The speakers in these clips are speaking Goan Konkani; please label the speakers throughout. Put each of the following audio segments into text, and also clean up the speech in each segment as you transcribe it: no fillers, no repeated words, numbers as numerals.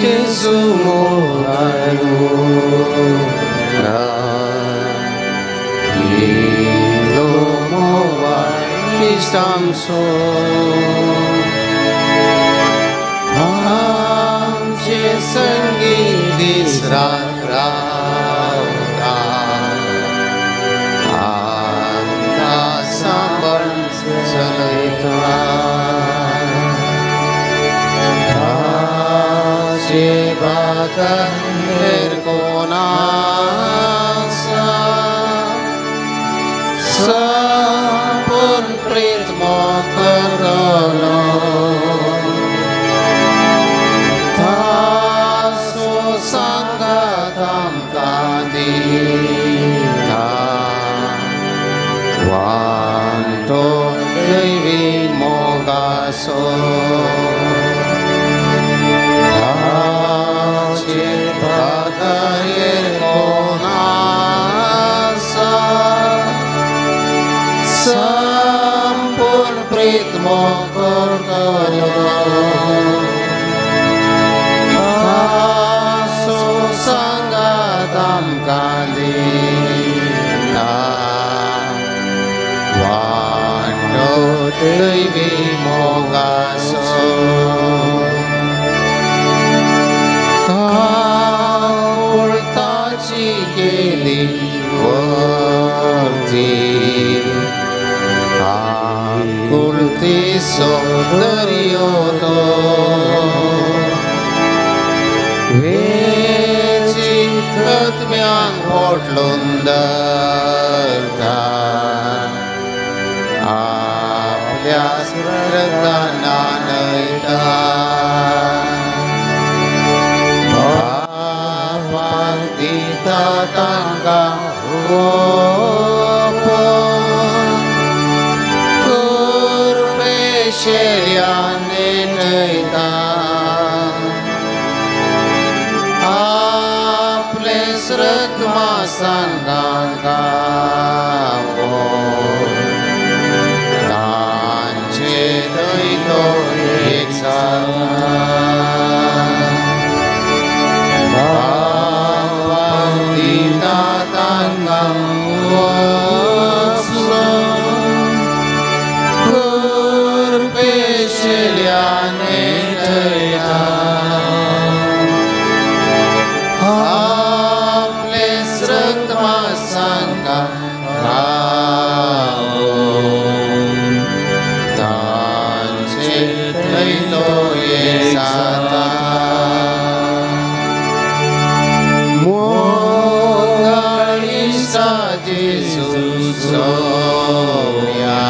Speaker 1: Jesu moga Kilo moga istamso आमचे संगी दीस रात रावता आमकां सांबाळ चलयता ताचे बगर हेर कोण आसा संपूर्ण प्रीत करतलो तासो सांगात आमकां दिता वांटो दैवी मोगाचो ताचे बगर हेर कोण आसा संपूर्ण प्रीत करतलो तासो सांगात आमकां दिता वांटो दैवी मोगाचो काकुळताची केली वर्ती काकुळतीचो दर्यो तो वेची कदम्यांक पोटलून धरता आपल्या स्वर्गान न्हयता बापाक दिता तांकां कृपेशेल्यान न्हयता आपले स्रत्मा सांगांका तांचे दैतो एक जाता बापाक दिता तांकां वचलो कृपेशेल्यान न्हयता आपले स्रत्मा सांगांका तांचे दैतो एक जाता मोगाळ इश्टा जेजू सोम्या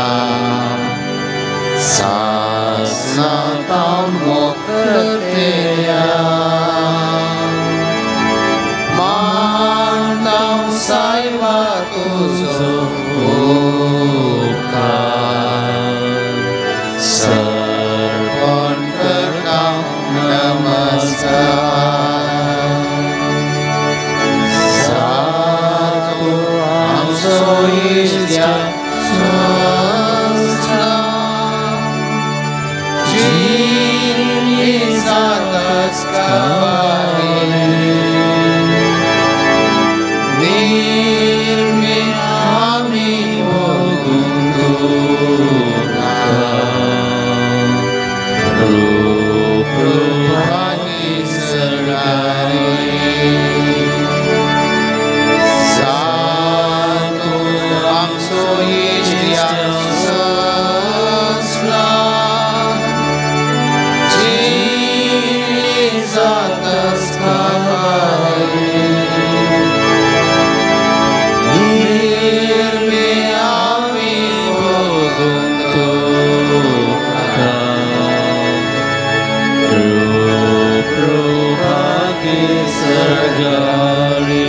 Speaker 1: सासनां मोकळतेया मानतां सायबा तुजो उपकार सर्पण करतां नमस्कार सातू आमचो इश्ट्या संस्था जिल्ली जाताच काबारी निर्मी आमी मोगून तुका रूप रुपानी सरकारी सातू आमचो इश्ट्या संस्था जिल्ली जाताच काबारी निर्मी आमी मोगून तुका
Speaker 2: रूप रुपाकी सरगारी.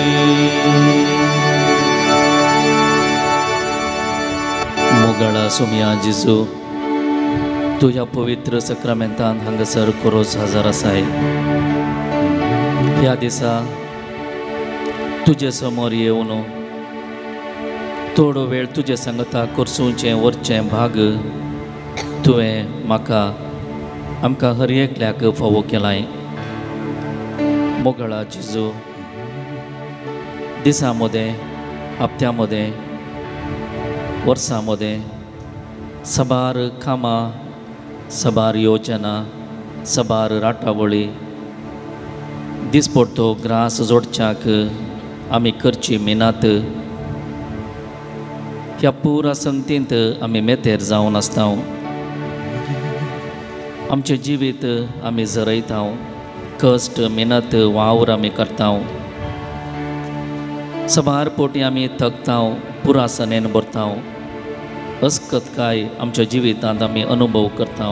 Speaker 2: मोगाळा सोमया जेजू तुज्या पवित्र सक्रामेंतान हांगासर कोरोस हजर आसाय. ह्या दिसा तुजे समोर येवन थोडो वेळ तुजे सांगता कोर्सूचें वरचें भाग तुवें म्हाका आमकां हर एकल्याक फावो केलाय. मोगळा जेजू, दिसा मदें, हप्त्या मदें, वर्सां मदें सबार कामां, सबार योजना, सबार राटावळी दिसपडतो ग्रास जोडच्याक आमी करची मिनात ह्या पुरा संगतींत आमी मेतेर जावन आसता. आमचें जिवीत आमी जरयता, कश्ट मेहनत वावर आमी करता, सबार पोटी आमी थकता, पुरासनेन भरता, अस्कतकाय आमच्या जिवितांत आमी अनुभव करता.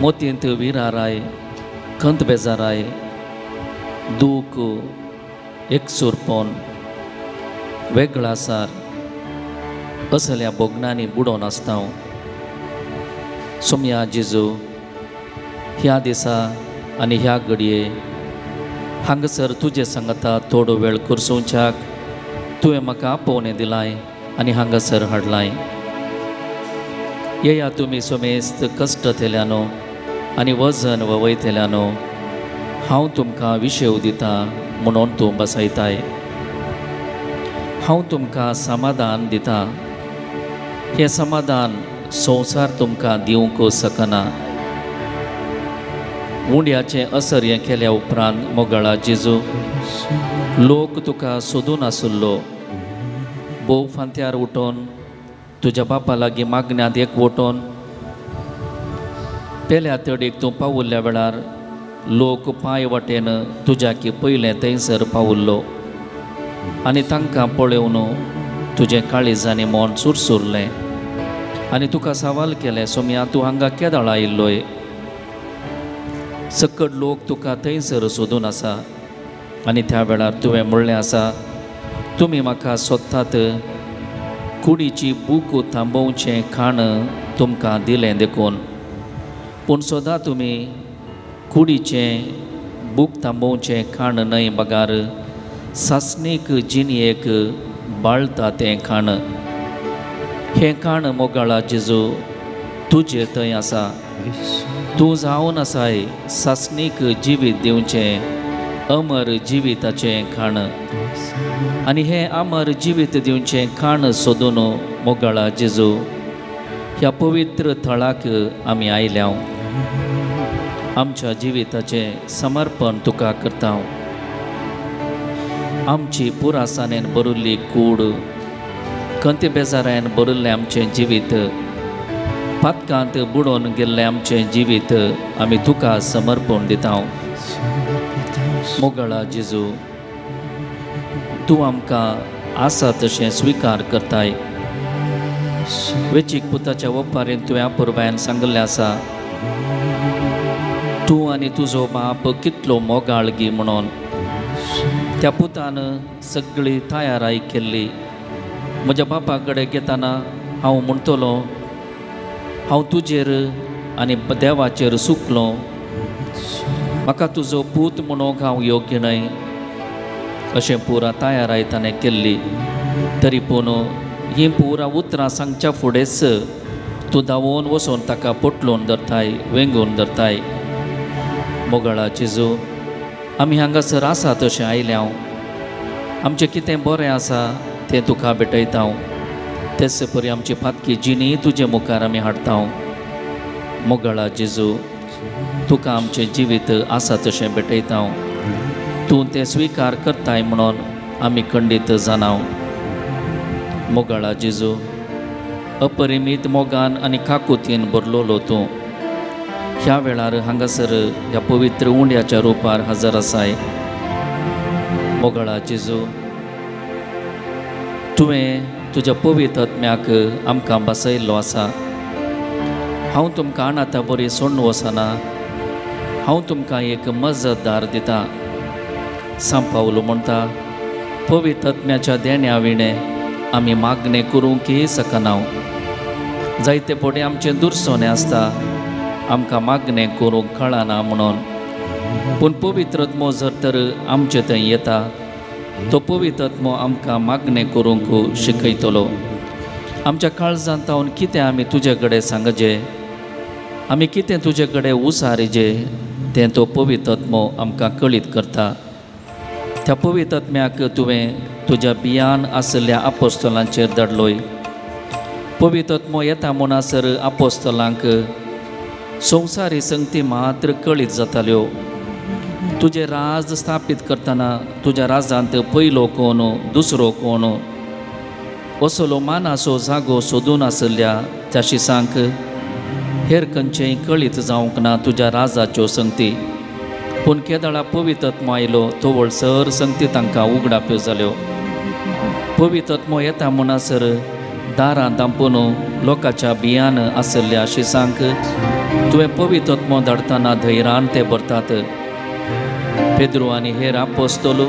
Speaker 2: मोतींत विराराय, खंत बेजाराय, दूख, एकसूरपण, वेगळासार असल्या भोगणांनी बुडोवन आसता. सोमया जेजू, ह्या दिसा आनी ह्या घडये हांगासर तुजे सांगता थोडो वेळ करसोवच्याक तुवें म्हाका आपोवणें दिलाय आनी हांगासर हाडलाय. येया तुमी सोमेस्त कश्ट थेल्यानो आनी वजन ववयतल्यानो, हांव तुमकां विशेव दिता म्हणून तूं बसयताय. हांव तुमकां समाधान दिता. हें समाधान संवसार तुमकां दिवंक शकना. उंड्याचें असर हें केल्या उपरांत मोगळा जेजू, लोक तुका सोदून आसलो. भोव फांत्यार उठोन तुज्या बापा लागीं मागण्यांत एक वटोन पेल्या तडीक तूं पावुल्ल्या वेळार लोक पांय वाटेन तुज्या की पयलें थंयसर पावुल्लो आनी तांकां पळोवन तुजें काळीज आनी मन सुरसुरलें आनी तुका सवाल केलें, सोमया तूं हांगा केदळ आयिल्लोय? सकड लोक तुका थंयसर सोदून आसा आनी त्या वेळार तुवें म्हणलें आसा, तुमी म्हाका सोदतात, कुडीची भूक थांबोवचें खाण तुमकां दिलें देखून, पूण सोदा तुमी कुडीचें भूक थांबोवचें खाण न्हय, बगार सासणीक जिणयेक बाळता तें खाण. हें खाण मोगाळा जेजू तुजे थंय आसा. तूं जावन आसाय सासणीक जिवीत दिवचें अमर जिविताचें खाण आनी हें अमर जिवीत दिवचें खाण सोदून मोगाळा जेजू ह्या पवित्र थळाक आमी आयल्या. आमच्या जिविताचें समर्पण तुका करता. आमची पुरासानेन भरिल्ली कूड, खंती बेजारान भरिल्लें आमचें जिवीत, पातकांत बुडोवन गेल्लें आमचें जिवीत आमी तुका समर्पण दिता. मोगाळा जेजू, तूं आमकां आसा तशें स्विकार करताय. वेचीक पुताच्या वपारीन तुवें अपुरबायेन सांगिल्लें आसा, तूं आनी तुजो बाप कितलो मोगाळ गी म्हणून. त्या पुतान सगळी तयाराय केल्ली. म्हज्या बापा कडेन घेतना हांव म्हणटलो, हांव तुजेर आनी देवाचेर सुकलो, म्हाका तुजो पूत म्हणूंक हांव योग्य न्हय, अशें पुरा तयाराय ताणें केल्ली. तरी पूण हीं पुरा उतरां सांगच्या फुडेंच तूं धांवून वचून ताका पोटलून धरताय, वेंगून धरताय. मोगाळा जेजू, आमी हांगासर आसा तशें आयल्या. आमचें कितें बरें आसा तें तुका भेटयता. तेच परी आमची फातकी जिणी तुजे मुखार आमी हाडटा. मोगाळा जेजू, तुका आमचें जिवीत आसा तशें भेटयता. तूं तें स्विकार करताय म्हणून आमी खंडीत जाणाव. मोगाळा जेजू, अपरिमीत मोगान आनी काकुतीन भरलोलो तूं ह्या वेळार हांगासर ह्या पवित्र उंड्याच्या रुपार हजर आसाय. मोगाळा जेजू, तुवें तुज्या पवित्र आत्म्याक आमकां बसयल्लो आसा. हांव तुमकां अनाथा बरी सोडून वचना, हांव तुमकां एक मजतदार दिता. सांव पावलो म्हणटा, पवित्र आत्म्याच्या देण्या विणें आमी मागणें करूंकय शकना. जायते फावटी आमचें दुरसोणें आसता, आमकां मागणें करूंक कळना म्हणून. पूण पवित्र आत्मो जर तर आमचे थंय येता, तो पवित्र आत्मो आमकां मागणें करूंक शिकयतलो. आमच्या काळजांत तावन कितें आमी तुजे कडेन सांगचे, आमी कितें तुजे कडेन उसारिजे तें तो पवित्र आत्मो आमकां कळीत करता. त्या पवित्र आत्म्याक तुवें तुज्या बियान आशिल्ल्या आपोस्तलांचेर धाडलोय. पवित्र आत्मो येता म्हणसर आपोस्तलांक संवसारी संगती मात्र कळीत जाताल्यो. तुजें राज स्थापीत करतना तुज्या राजांत पयलो कोण दुसरो कोण असलो मानाचो जागो सोदून आशिल्ल्या त्या शिसांक हेर खंयचेंय कळीत जावंक ना तुज्या राजाच्यो संगती. पूण केदळा पवित्र आत्मो आयलो तवळसर संगती तांकां उगडाप्यो जाल्यो. पवित्र आत्मो येता म्हणसर दारां दांपून लोकांच्या बियान आशिल्ल्या शिसांक तुवें पवित्र आत्मो धाडटना धैर्यान ते भरतात. पेद्रू आनी हेर आपोस्तोल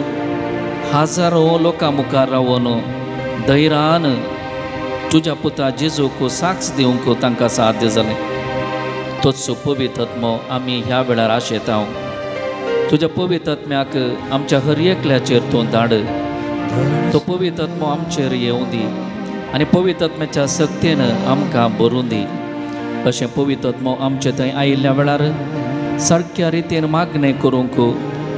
Speaker 2: हजारो लोकां मुखार रावन धैर्यान तुज्या पुता जेजूक साक्ष दिवंक तांकां साध्य जालें. तोच पवित्र आत्मो आमी ह्या वेळार आशेता. तुज्या पवित्र आत्म्याक आमच्या हर एकल्याचेर तूं धाड. तो पवित्र आत्मो आमचेर येवं दी आनी पवित्र आत्म्याच्या सक्तेन आमकां भरून दी. अशें पवित्र आत्मो आमचे थंय आयिल्ल्या वेळार सारक्या रितीन मागणें करूंक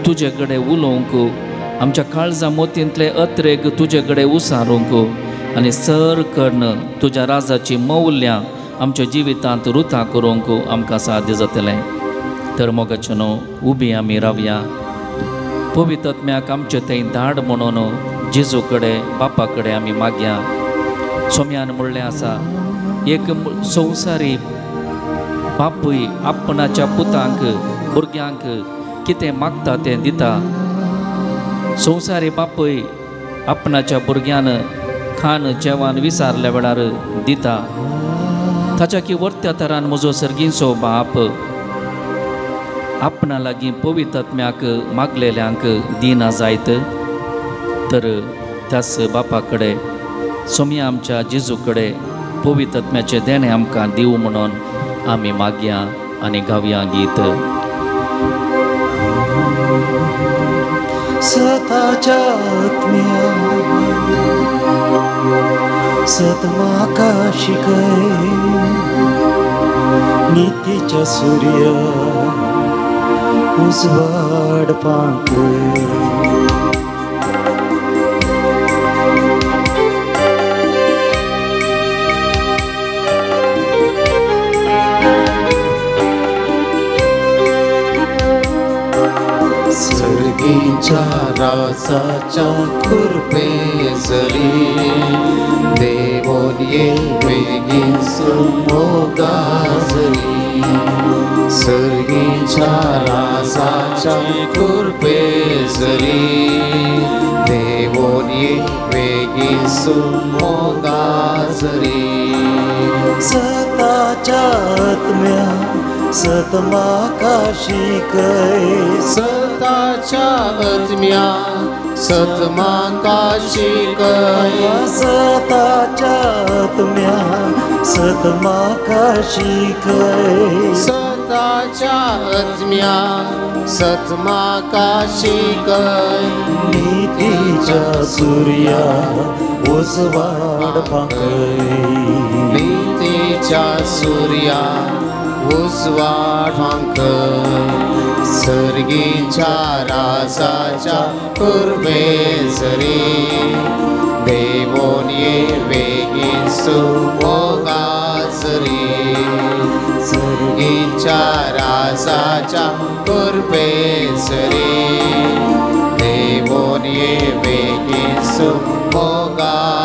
Speaker 2: तुजे कडेन उलोवंक आमच्या काळजा मोतींतले अत्रेक तुजे कडेन उसारूंक आनी सर कर्ण तुज्या राजाची मौल्यां आमच्या जिवितांत रुता करूंक आमकां साध्य जातलें. तर मोगाचें न्हू उबी आमी रावया. पवित्र आत्म्याक आमचे थंय धाड म्हणून जेजू कडेन बापा कडेन आमी मागया. सोम्यान म्हणलें आसा एक संवसारी बापूय आपणाच्या पुतांक भुरग्यांक कितें मागता तें दिता. संवसारी बापूय आपणाच्या भुरग्यान खाण जेवण विसारल्या वेळार दिता. ताच्या की वर्त्या तरान म्हजो सर्गींचो बाप आपणा लागीं पवित्र आत्म्याक मागलेल्यांक दिना जायत. तर त्याच बापा कडेन सोम्या आमच्या जेजू कडेन पवित्र आत्म्याचें देणें आमकां दिवं म्हणून आमी मागया आनी गावया गीत.
Speaker 1: सताच्या आत्म्या सत म्हाका शिकय नितीच्या सूर्या उजवाड पांकय.
Speaker 3: सर्गीच्या राजाच्या कृपेजरी देवोन ये वेगीन सुमोगाजरी. सर्गीच्या राजाच्या कृपेजरी देवोन ये वेगीन सुमोगाजरी.
Speaker 1: सताच्या आत्म्या सत म्हाका शिकय.
Speaker 3: सताच्या आत्म्या सत म्हाका शिकय.
Speaker 1: सताच्या आत्म्या सत म्हाका शिकय.
Speaker 3: सताच्या आत्म्या सत म्हाका शिकय.
Speaker 1: नितीच्या सूर्या उजवाड पांकय.
Speaker 3: नितीच्या सूर्या उजवाड फांकय. सर्गीच्या राजाच्या कृपेजरी देवोन ये वेगीन सुमोगाजरी. सर्गीच्या राजाच्या कृपेजरी देवोन ये वेगीन सुमोगाजरी.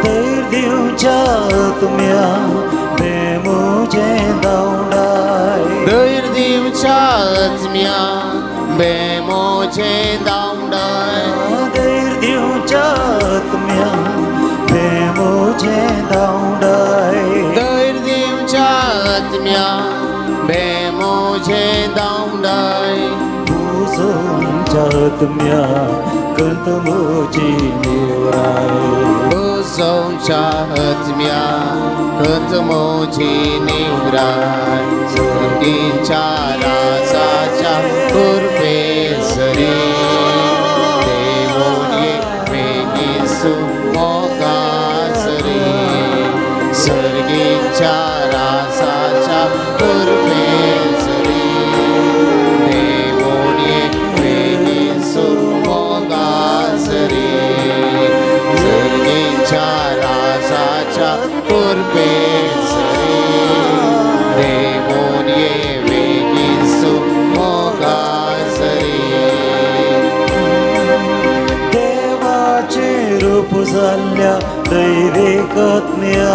Speaker 1: धैर्य दिवच्या आत्म्या बेमोजें धांवडाय.
Speaker 3: धैर्य दिवच्या आत्म्या बेमोजें धांवडाय.
Speaker 1: धैर्य दिवच्या आत्म्या बेमोजें धांवडाय.
Speaker 3: धैर्य दिवच्या आत्म्या बेमोजें धांवडाय.
Speaker 1: पुजोवच्या आत्म्या कंत मोजी निवराय.
Speaker 3: पुजोवच्या आत्म्या कंत मोजी निवराय. सर्गीच्या राजाच्या कृपेजरी देवोन ये वेगीन सुमोगाजरी. सर्गीच्या राजाच्या कृपेजरी
Speaker 1: जाल्ल्या दैवीक आत्म्या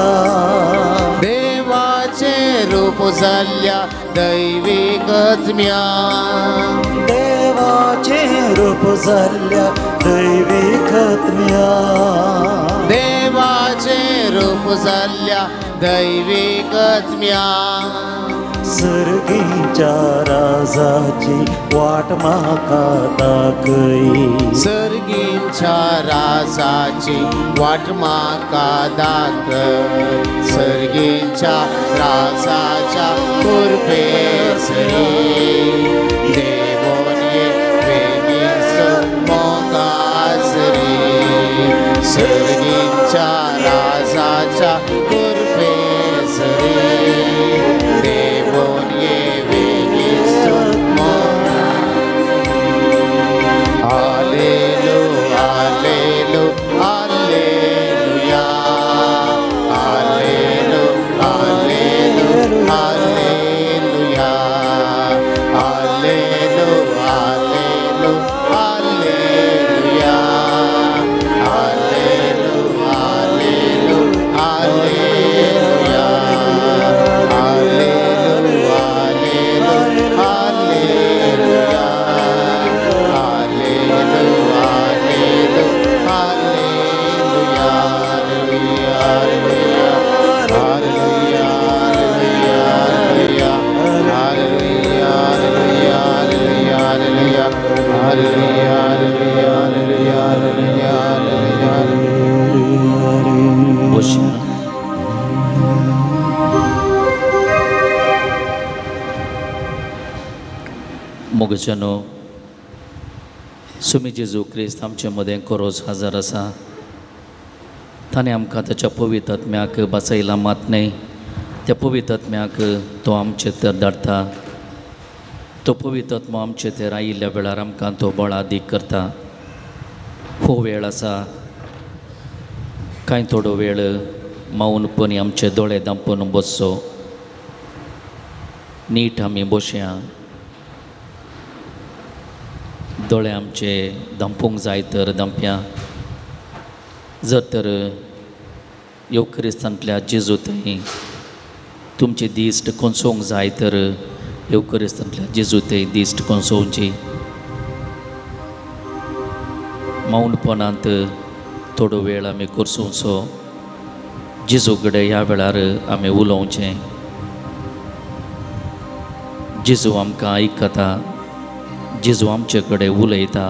Speaker 3: देवाचें रूप जाल्ल्या दैवीक आत्म्या
Speaker 1: देवाचें रूप जाल्ल्या दैवीक आत्म्या
Speaker 3: देवाचें रूप जाल्ल्या दैवीक आत्म्या
Speaker 1: सर्गीच्या राजाची वाट म्हाका दाखय
Speaker 3: सर्गीच्या राजाची वाट म्हाका दाखय सर्गीच्या राजाच्या कृपेसरी देवोन ये वेगीच मोगासरी सर्गीच्या राजाच्या कृपेसरी देवोन ये वेगीच मोगा हालेलु हालेलु हालेलुया हालेलु हालेलु हालेलुया हालेलु हालेलु हालेलुया हालेलु हालेलु हालेलुया हालेलु हालेलु हालेलुया हालेलु हालेलु hallelujah hallelujah hallelujah hallelujah hallelujah hallelujah hallelujah hallelujah hallelujah
Speaker 2: बसया. मोगजनो सुमी जेजू क्रिस्त आमचे मदें कोरोज हजर आसा. ताणें आमकां ताच्या पवित्र आत्म्याक बसयला मात न्हय, त्या पवित्र आत्म्याक तो आमचे तर धाडटा. तो पवित्र आत्मो आमचे तर आयिल्ल्या वेळार आमकां तो बळादीक करता. हो वेळ आसा कांय थोडो वेळ मौनपणी आमचे दोळे धांपून बसचो. नीट आमी बसया. दोळे आमचे धांपूंक जाय तर धांपया. जर तर येवक्रिस्तांतल्या जेजू थंय तुमची दिश्ट कोसोवंक जाय तर येवक्रिस्तांतल्या जेजू थंय दिश्ट कोसोवची. मौनपणांत थोडो वेळ आमी कोसोवचो. जेजू कडेन ह्या वेळार आमी उलोवचें. जेजू आमकां आयकता. जेजू आमचे कडेन उलयता.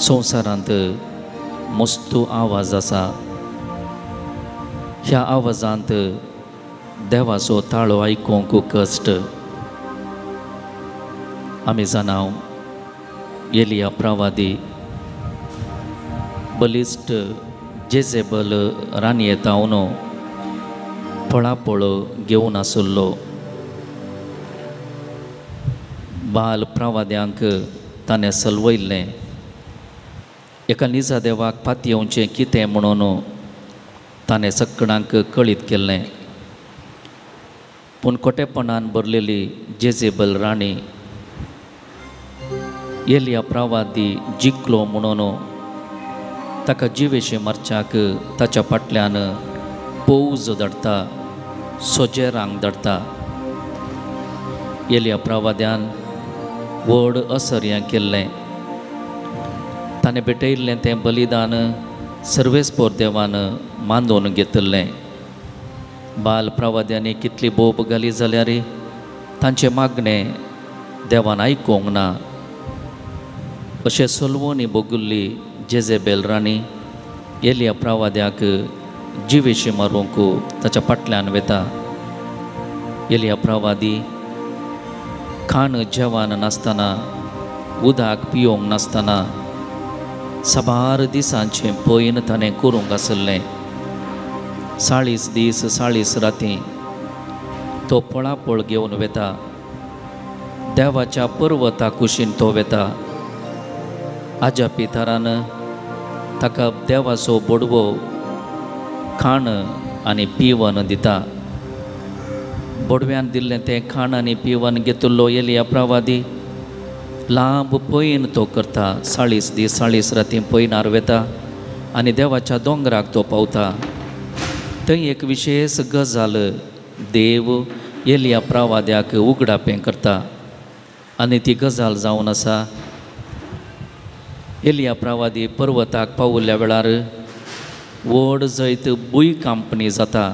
Speaker 2: संवसारांत मस्तू आवाज आसा. ह्या आवाजांत देवाचो ताळो आयकूंक कश्ट. आमी जाणाव एलिया प्रवादी बलिश्ट जेजेबल रानयेतावन पळापळ घेवन आसलो. बाल प्रवाद्यांक ताणें सलवयल्लें. एका निजा देवाक पातयेवचें कितें म्हणून ताणें सगळ्यांक कळीत केल्लें. पूण खोटेपणान भरलेली जेजेबल राणी एलिया प्रवादी जिखलो म्हणून ताका जिवेशे मारच्याक ताच्या फाटल्यान पौज धाडटा, सोजेरांक धाडटा. एलिया प्रवाद्यान व्हड असर्यां केल्लें. ताणें भेटयल्लें तें बलिदान सर्वेस्पोर देवान मानून घेतिल्लें. बाल प्रवाद्यांनी कितली बोब घाली जाल्यार तांचें मागणें देवान आयकूंक ना. अशें सलवणी भोगिल्ली जेजेबेल राणी एलिया प्रवाद्याक जिवेशी मारूंक ताच्या फाटल्यान वता. एलिया प्रवादी खाण जेवण नासतना, उदक पिवंक नासतना साबार दिसांचें पयन ताणें करूंक आसलें. 40 दीस 40 राती तो पळापळ घेवन वता. देवाच्या पर्वता कुशीन तो वता. आज्या पितरान ताका देवाचो बोडवो खाण आनी पिवन दिता. बोडव्यान दिल्लें तें खाण आनी पिवन घेतिल्लो एलिया प्रवादी लांब पयन तो करता. 40 दीस 40 राती पयनार वेता आनी देवाच्या दोंगराक तो पावता. थंय एक विशेश गजाल देव एलिया प्रवाद्याक उगडापें करता आनी ती गजाल जावन आसा, एलिया प्रवादी पर्वताक पावुल्ल्या वेळार व्हड जैत भूंय कांपणी जाता.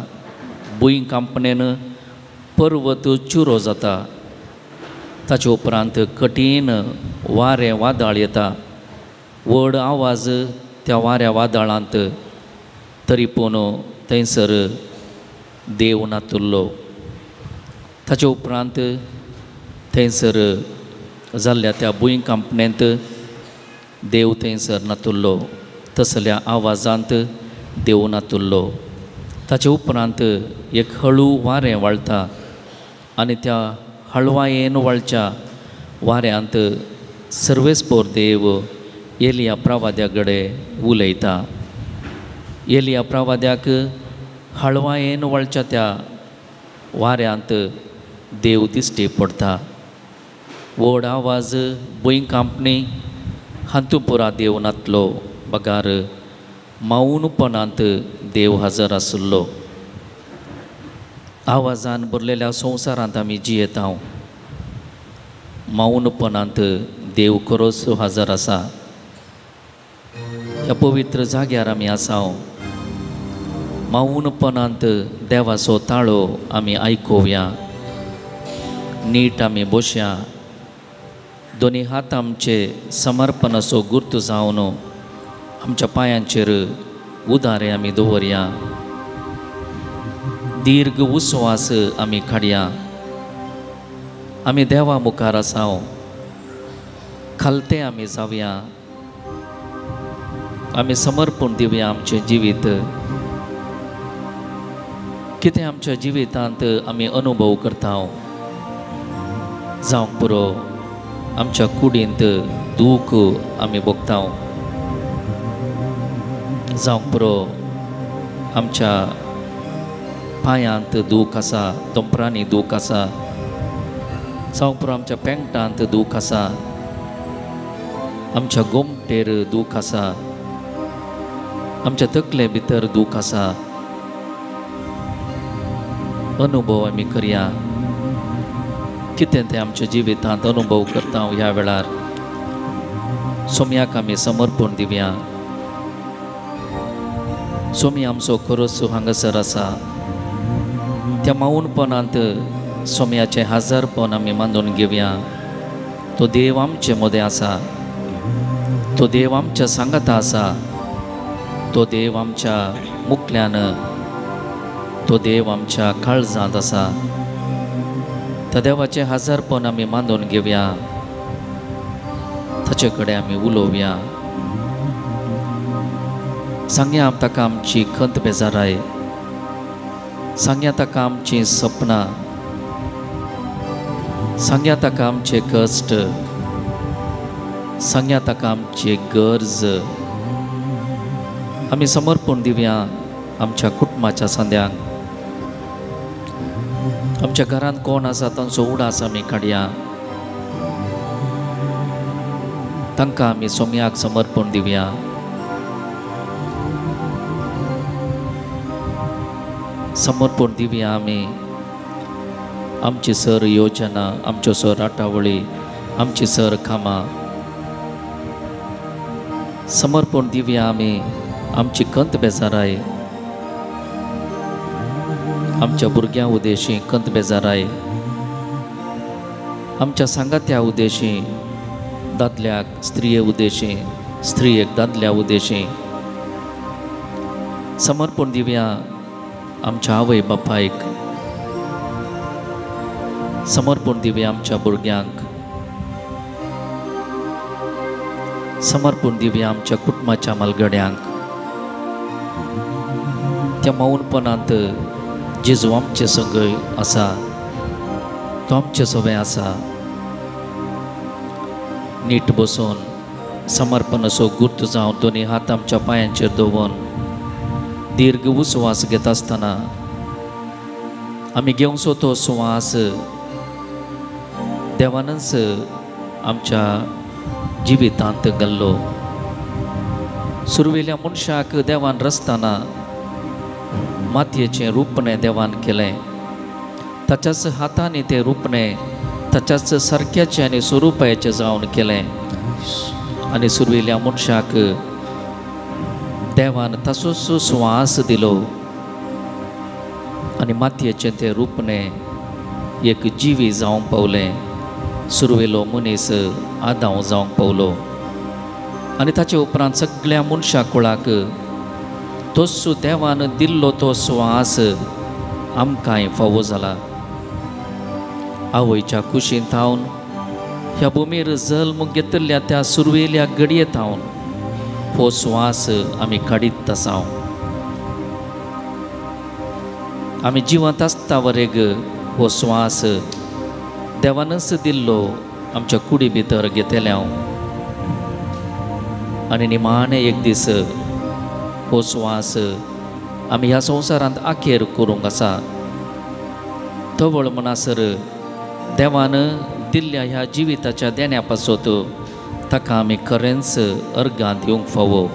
Speaker 2: भूंय कांपणेन पर्वत चुरो जाता. ताचे उपरांत कठीण वारें वादळ येता. व्हड आवाज त्या वाऱ्या वादळांत, तरी पूण थंयसर देव नातुल्लो. ताचे उपरांत थंयसर जाल्ल्या त्या भूंय कांपणेंत देव थंयसर नातुल्लो. तसल्या आवाजांत देव नातुल्लो. ताचे उपरांत एक हळू वारें वाळटा आनी त्या हळवायेन वाळच्या वाऱ्यांत सर्वेस्पोर देव एलिया प्रवाद्या कडेन उलयता. एलिया प्रवाद्याक हळवायेन वळच्या त्या वाऱ्यांत देव दिश्टी पडटा. व्हड आवाज, भूंय कांपणी हातूंत पुरा देव नातलो, बगार मौनपणांत देव हजर आसलो. आवाजान भरलेल्या संवसारांत आमी जियेता. मौनपणांत देव खरोच हजर आसा. ह्या पवित्र जाग्यार आमी आसा. मौनपणांत देवाचो ताळो आमी आयकुया. नीट आमी बसया. दोनी हात आमचे समर्पणाचो गुर्त जावन आमच्या पांयांचेर उदारे आमी दवरया. दीर्घ उस्वास आमी काडया. आमी देवा मुखार आसा. खालते आमी जावया. आमी समर्पण दिवया आमचें जिवीत. कितें आमच्या जिवितांत आमी अनुभव करता जावंक पुरो. आमच्या कुडींत दूख आमी भोगता जावंक पुरो. आमच्या पांयांत दूख आसा, दोंपरांनी दूख आसा, जावंक पुरो. आमच्या पेंगटांत दूख आसा, आमच्या गोमटेर दूख आसा, आमच्या तकले भितर दूख आसा. अनुभव आमी करया. कितें तें आमच्या जिवितांत अनुभव करता ह्या वेळार सोम्याक आमी समर्पण दिवया. सोमी आमचो खरोच हांगासर आसा. त्या मौनपणांत सोम्याचें हजारपण आमी मानून घेवया. तो देव आमचे मदें आसा. तो देव आमच्या सांगाता आसा. तो देव आमच्या मुखल्यान, तो देव आमच्या काळजांत आसा. त्या देवाचें हजारपण आमी मानून घेवया. ताचे कडेन आमी उलोवया. सांगया ताका आमची खंत बेजाराय. सांगया ताका आमचीं सपनां. सांगया ताका आमचे कश्ट. सांगया ताका आमची गरज. आमी समर्पण दिवया आमच्या कुटुंबाच्या सांद्यांक. आमच्या घरांत कोण आसा तांचो उडास आमी काडया. तांकां आमी सोम्याक समर्पण दिवया. समर्पण दिवया आमी आमची सर योजना, आमच्यो सर राटावळी, आमची सर कामां. समर्पण दिवया आमी आमची खंत बेजाराय, आमच्या भुरग्यां उद्देशी खंत बेजाराय, आमच्या सांगात्या उद्देशी, दादल्याक स्त्रिये उद्देशी, स्त्रियेक दादल्या उद्देशी. समर्पण दिवया आमच्या आवय बापायक. समर्पण दिवया आमच्या भुरग्यांक. समर्पण दिवया आमच्या कुटुंबाच्या मालगड्यांक. त्या मौनपणांत जेजू आमचे संगय आसा. तो आमचे सवय आसा. नीट बसून समर्पणाचो गुर्त जावन दोनी हात आमच्या पांयांचेर दवरून दीर्घ उस्वास घेता आसतना आमी घेवचो तो सुवास देवानच आमच्या जिवितांत घाल्लो. सुरवेल्या मनशाक देवान रचतना मातयेचें रुपणें देवान केलें. ताच्याच हातांनी तें रुपणें ताच्याच सारक्याचें आनी स्वरुपाचें जावन केलें. आनी सुरवेल्या मनशाक देवान ताचोच स्वास दिलो आनी मातयेचें तें रुपणें एक जिवी जावंक पावलें. सुरवेलो मनीस आदांव जावंक पावलो आनी ताचे उपरांत सगळ्या मनशा कुळाक तोच देवान दिल्लो तो स्वास आमकांय फावो जाला. आवयच्या कुशींत थावन ह्या भुमीर जल्म घेतिल्ल्या त्या सुरवेल्या घडये थावन हो स्वास आमी काडीत आसा. आमी जिवंत आसता वरेग हो स्वास देवानच दिल्लो आमच्या कुडी भितर घेतले हांव. आनी निमाणें एक दीस हो स्वास आमी ह्या संवसारांत आखेर करूंक आसा. तवळ म्हणसर देवान दिल्ल्या ह्या जिविताच्या देण्या पासत ताका आमी खरेंच अर्गां दिवंक फावो.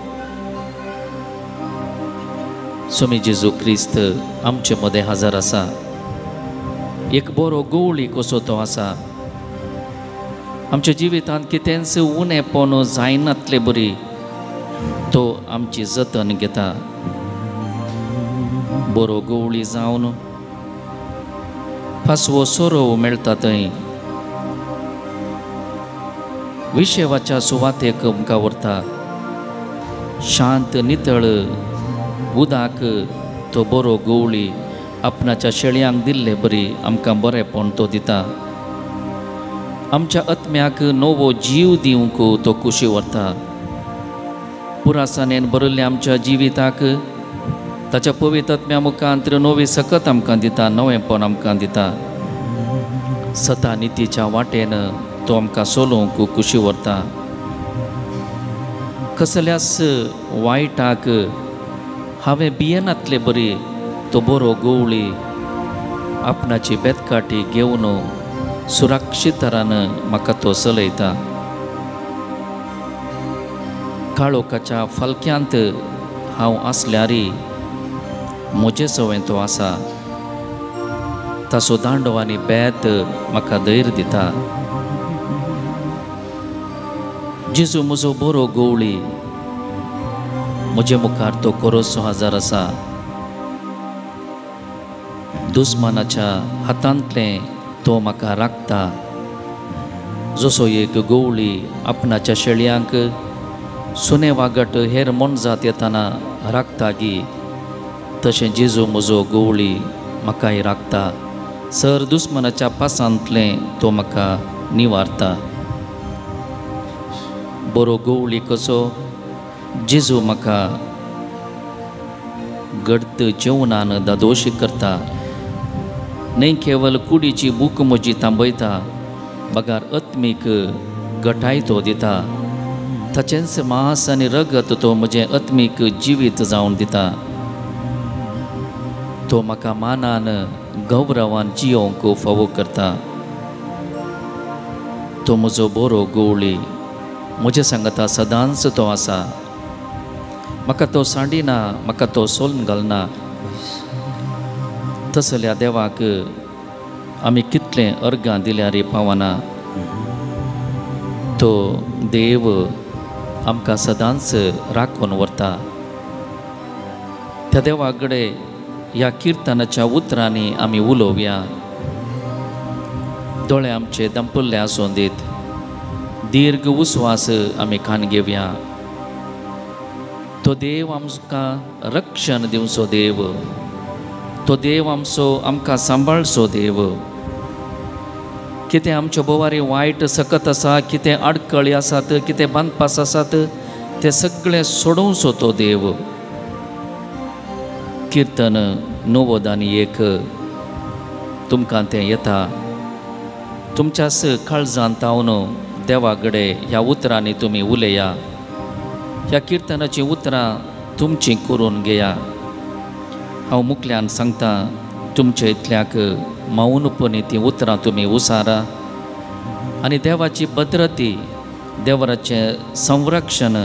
Speaker 2: स्वामी जेजू क्रिस्त आमचे मदें हजर आसा. एक बरो गवळी कसो तो आसा. आमच्या जिवितांत कितेंच उणेपण जायनातले बरी तो आमची जतन घेता. बरो गवळी जावन पासवो सोरोव मेळटा थंय विशेवाच्या सुवातेक आमकां व्हरता. शांत नितळ उदाक तो बरो गवळी आपणाच्या शेळयांक दिल्ले बरी आमकां बरेंपण तो दिता. आमच्या आत्म्याक नवो जीव दिवंक तो कुशी व्हरता. पुरासानेन भरिल्ल्या आमच्या जिविताक ताच्या पवित्र आत्म्या मुखांत नवी सकत आमकां दिता, नवेंपण आमकां दिता. सता नितीच्या वाटेन तो आमकां चलोवंक कुशी व्हरता. कसल्याच वायटाक हांवें भियेनातले बरी तो बरो गवळी आपणाची बेतकाठी घेवन सुरक्षितरान म्हाका तो चलयता. काळोखाच्या फालक्यांत हांव आसल्यारी म्हजे सवंय तो आसा. ताचो दांडो आनी बेत म्हाका धैर्य दिता. जेजू म्हजो बरो गवळी, म्हजे मुखार तो कोरोसो हजर आसा. दुस्मानाच्या हातांतलें तो म्हाका राखता. जसो एक गवळी आपणाच्या शेळयांक सुने वागट हेर मोनजात येताना राखता गी, तशें जेजू म्हजो गवळी म्हाकाय राखता. सर दुस्मानाच्या पासांतलें तो म्हाका निवारता. बरो गवळी कसो जेजू म्हाका घडत जेवणान दादोशी करता. न्हय केवल कुडीची भूक म्हजी थांबयता, बगार आत्मीक गटाय तो दिता. ताचेंच मांस आनी रगत तो म्हजें आत्मीक जिवीत जावन दिता. तो म्हाका मानान गौरवान जियोवंक फावो करता. तो म्हजो बरो गवळी, म्हजे सांगता सदांच तो आसा. म्हाका तो सांडिना, म्हाका तो सोलून घालना. तसल्या देवाक आमी कितलें अर्गां दिल्यार पावना. तो देव आमकां सदांच राखून व्हरता. त्या देवा कडेन ह्या किर्तनाच्या उतरांनी आमी उलोवया. दोळे आमचे दंपल्ले आसूं दीत, दीर्घ उस्वास आमी खान घेवया. तो देव आमकां रक्षण दिवचो देव, तो देव आमचो आमकां सांबाळचो देव. कितें आमच्या बोवारी वायट सकत आसा, कितें आडखळी आसात, कितें बांदपास आसात, तें सगळें सोडोवचो तो देव. किर्तन 91 तुमकां तें येता. तुमच्याच काळजांत तावन देवा कडेन ह्या उतरांनी तुमी उलया. ह्या किर्तनाचीं उतरां तुमचीं करून घेया. हांव मुखल्यान सांगता, तुमच्या इतल्याक मौनपणी तीं उतरां तुमी उसारा. आनी देवाची भद्रती, देवराचें संरक्षण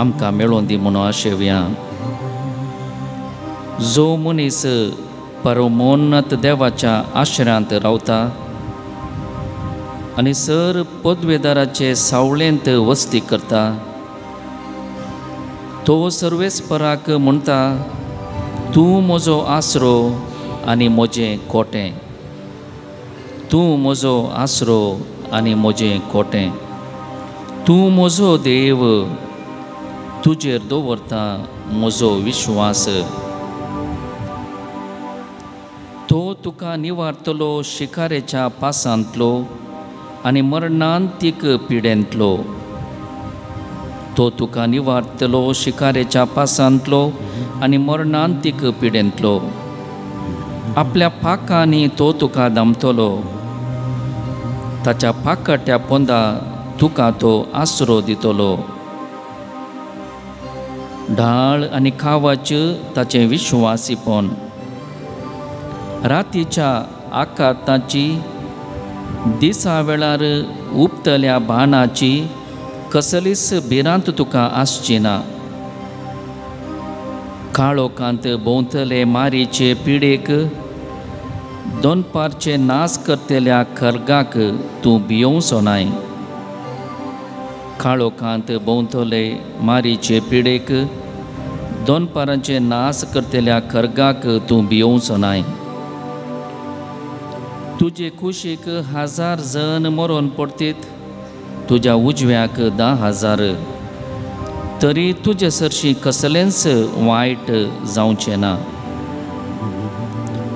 Speaker 2: आमकां मेळोवन दी म्हणून आशेवया. जो मनीस परमोन्नत देवाच्या आश्रयांत रावता आनी सर पदवेदाराचे सावळेंत वस्ती करता, तो सर्वेस्पराक म्हणटा, तूं म्हजो आसरो आनी म्हजें कोटें, तूं म्हजो आसरो आनी म्हजें कोटें, तूं म्हजो देव, तुजेर दवरता म्हजो विश्वास. तो तुका निवारतलो शिकारेच्या पासांतलो आनी मरणांतीक पिडेंतलो. तो तुका निवारतलो शिकारेच्या पासांतलो आनी मरणांतीक पिडेंतलो. आपल्या पाकांनी तो तुका दामतलो, ताच्या पाकट्या पोंदा तुका तो आसरो दितलो. ढाळ आनी खावाच ताचें विश्वासीपण. रातीच्या आकांताची, दिसा वेळार उपतल्या बाणाची कसलीच भिरांत तुका आसची ना. काळोखांत भोंवतले मारीचे पिडेक, दोनपारचे नास करतल्या खर्गाक तूं भियोवचो नाय. काळोखांत भोंवतले मारीचे पिडेक, दोनपारांचे नास करतल्या खर्गाक तूं भियोवचो नाय. तुजे कुशीक 1000 जण मरोन पडतीत, तुज्या उजव्याक 10,000, तरी तुजे सरशी कसलेंच वायट जावचें ना.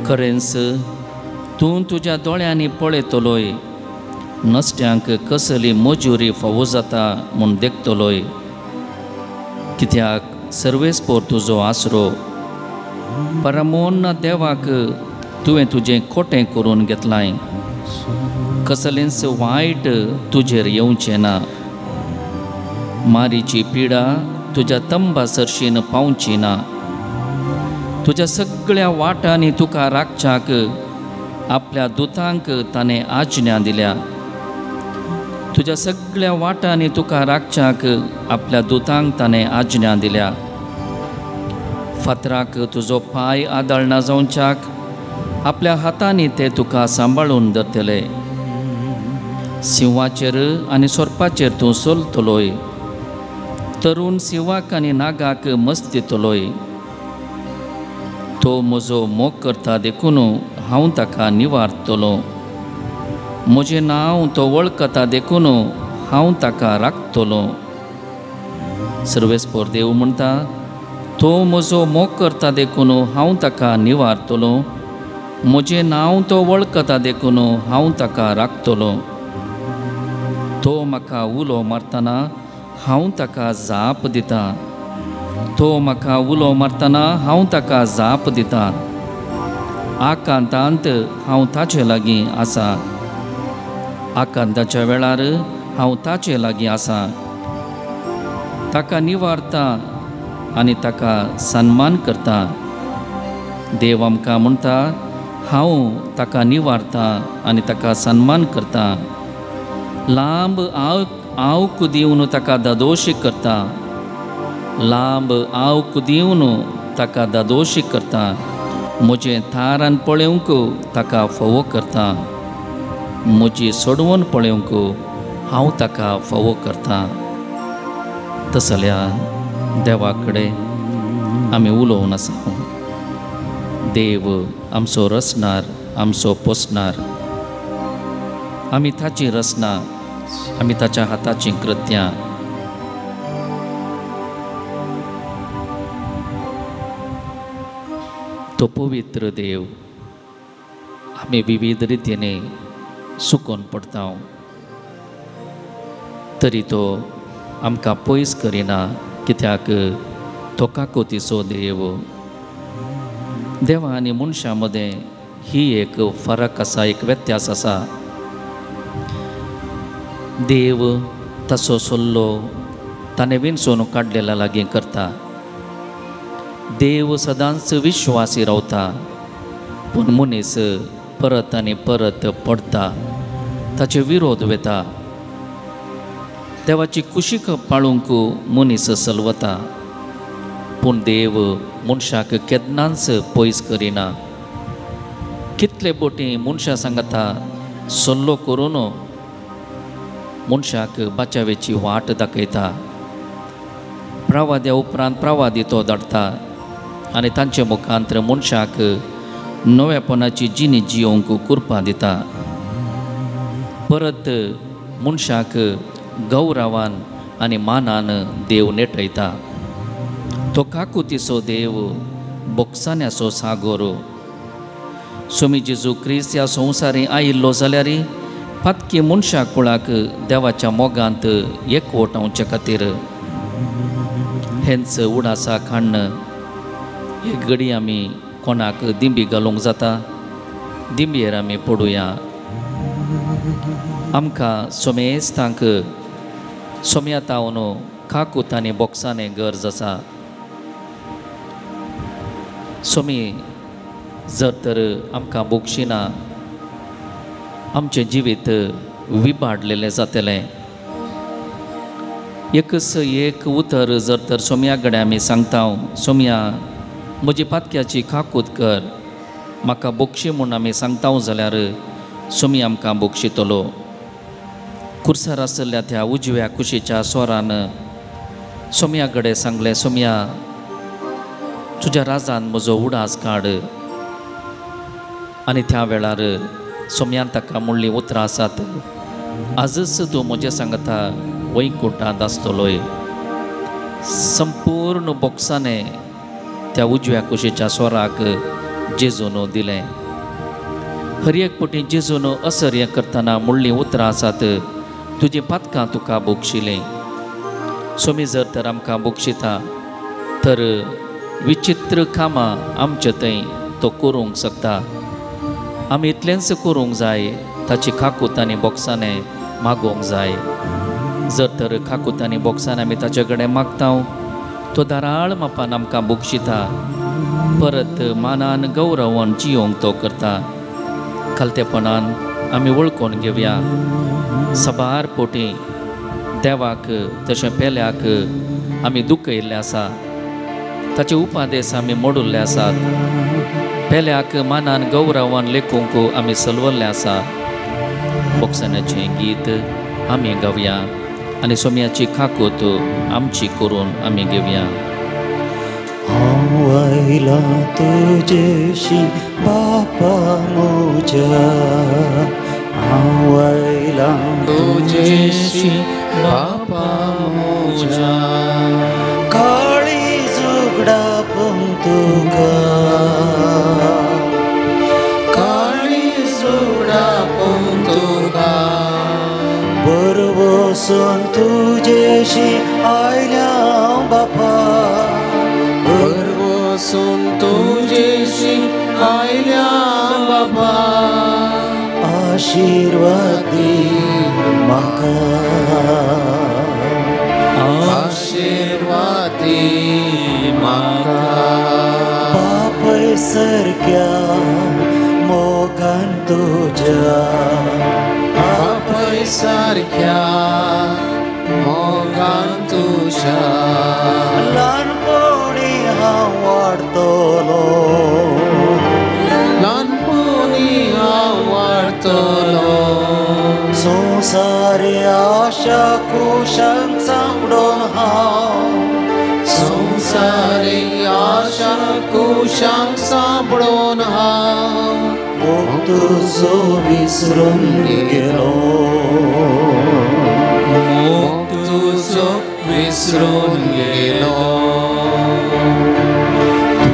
Speaker 2: खरेंच तूं तुज्या दोळ्यांनी पळयतलोय, नसट्यांक कसली मजुरी फावो जाता म्हूण देखतलोय. कित्याक सर्वेस्पोर तुजो आसरो, परमोन्न देवाक तुवें तुजें खोटें करून घेतलां. कसलेंच वायट तुजेर येवचें ना. मारीची पिडा तुज्या तंबा सरशीन पावची ना. तुज्या सगळ्या वाटांनी तुका राखच्याक आपल्या दुतांक ताणें आज्ञा दिल्या. तुज्या सगळ्या वाटांनी तुका राखच्याक आपल्या दुतांक ताणें आज्ञा दिल्या. फातराक तुजो पांय आदळना जावच्याक आपल्या हातांनी ते तुका सांबाळून धरतले. सिंवाचेर आनी सोरपाचेर तूं चलतलोय, तरुण सिंवाक आनी नागाक मस्त दितलोय. तो म्हजो मोग करता देखून हांव ताका निवारतलो, म्हजें नांव तो वळखता देखून हांव ताका राखतलो. सर्वेस्पोर देव म्हणटा, तो म्हजो मोग करता देखून हांव ताका निवारतलो, म्हजें नांव तो वळखता देखून हांव ताका राखतलो. तो म्हाका उलो मारतना हांव ताका जाप दितां, तो म्हाका उलो मारतना हांव ताका जाप दितां. आकांतांत हांव ताचे लागीं आसा, आकांताच्या वेळार हांव ताचे लागीं आसा. ताका निवारता आनी ताका सन्मान करता. देव आमकां म्हणटा, हांव ताका निवारता आनी ताका सन्मान करता. लांब आवक दिवन ताका दादोशी करता, लांब आवक दिवन ताका दादोशी करता. म्हजें थारान पळोवंक ताका फावो करता, म्हजी सोडवण पळोवंक हांव ताका फावो करता. तसल्या देवा कडेन आमी उलोवन आसा. देव आमचो रचणार, आमचो पोसणार. आमी ताची रचना, आमी ताच्या हाताचीं कृत्यां. तो पवित्र देव आमी विविध रितीने सुकोन पडता, तरी तो आमकां पयस करिना, कित्याक तो काकोतीचो देव. देवा आनी मनशां मदें ही एक फरक आसा, एक व्यत्यास आसा. देव ताचो सल्लो ताणें विणसून काडलेल्या लागीं करता. देव सदांच विश्वासी रावता, पूण मनीस परत आनी परत पडटा. ताचे विरोध वेता. देवाची कुशीक पाळूंक मनीस सलवता, पूण देव मनशाक केन्नाच पयस करिना. कितले बोटी मनशां सांगता सल्लो करून मनशाक बाचावेची वाट दाखयता. प्रवाद्या उपरांत प्रवादी तो धाडटा आनी तांचे मुखांतर मनशाक नवेपणाची जिणी जियोंक कुरपा दिता. परत मनशाक गौरवान आनी मानान देव नेटयता. तो काकुतीचो देव, बोगसाण्याचो सागोर. स्वामी जेजू क्रिस्त ह्या संवसारी आयिल्लो जाल्यार पातकी मनशा कुळाक देवाच्या मोगांत एकवटावचे खातीर हेंच उडासा काण्ण एक घडी आमी कोणाक दिंबी घालूंक जाता, दिंबयेर आमी पडुया. आमकां सोमेस्तांक सोम्या तावन काकूत आनी बोक्सांनी गरज आसा. सोमी जर तर आमकां बोगशिना आमचें जिवीत विबाडलेलें जातलें. एकच एक उतर जर तर सोम्या कडेन आमी सांगता, सोम्या म्हजी पातक्याची काकूत कर, म्हाका बोगशी म्हूण आमी सांगता जाल्यार सोमी आमकां बोगशितलो. कुर्सार आशिल्ल्या त्या उजव्या कुशीच्या स्वरान सोम्या कडेन सांगलें, सोम्या तुज्या राजान म्हजो उडास काड. आनी त्या वेळार सोम्यान ताका म्हणलीं उतरां आसात, आजच तूं म्हजें सांगता वैकुंठांत आसतलोय. संपूर्ण बोक्साने त्या उजव्या कुशीच्या स्वराक जेजून दिलें. हर एक पटी जेजून असर हें करतना म्हणलीं उतरां आसात, तुजीं पातकां तुका बोगशिलीं. सोमी जर तर आमकां बोगशिता तर विचित्र कामां आमचे थंय तो करूंक शकता. आमी इतलेंच करूंक जाय, ताची काकूत आनी बोक्साने मागोवंक जाय. जर तर काकूत आनी बोक्साने आमी ताचे कडेन मागता, तो धाराळ मापान आमकां बोगशिता. परत मानान गौरवान जियोंक तो करता. खालतेपणान आमी वळखून घेवया, सबार पोटी देवाक तशें पेल्याक आमी दुखयल्ले आसा, ताचे उपादेस आमी मोडुल्ले आसात. पेल्याक मानान गौरवान लेखूंक आमी सलवल्ले आसा. बोक्साण्याचें गीत आमी गावया आनी सोम्याची काकूत आमची करून आमी घेवया.
Speaker 1: हांव आयलां तुजेशी बापा म्हज्या, हांव आयलां
Speaker 3: तुजेशी बापा म्हज्या,
Speaker 1: काळीज उगडापून तुका,
Speaker 3: काळीज उगडापून तुका,
Speaker 1: बरवसून तुजेशी आयल्या बापा,
Speaker 3: बरवसून तुजेशी आयल्या बाबा,
Speaker 1: आशीर्वाद दी म्हाका,
Speaker 3: आशीर्वाद दी म्हाका.
Speaker 1: बापय सारक्या मोगान तुज्या,
Speaker 3: बापय सारक्या मोगान तुज्या,
Speaker 1: ल्हानपणी हांव वाडटलो,
Speaker 3: ल्हानपणी हांव वाडटलो,
Speaker 1: संवसारी आशा कुशांक सांपडून हांव,
Speaker 3: संवसारी आशा कुशांक सांपडून हांव,
Speaker 1: मोग तुजो विसरून गेलो,
Speaker 3: मोग तुजो विसरून गेलो.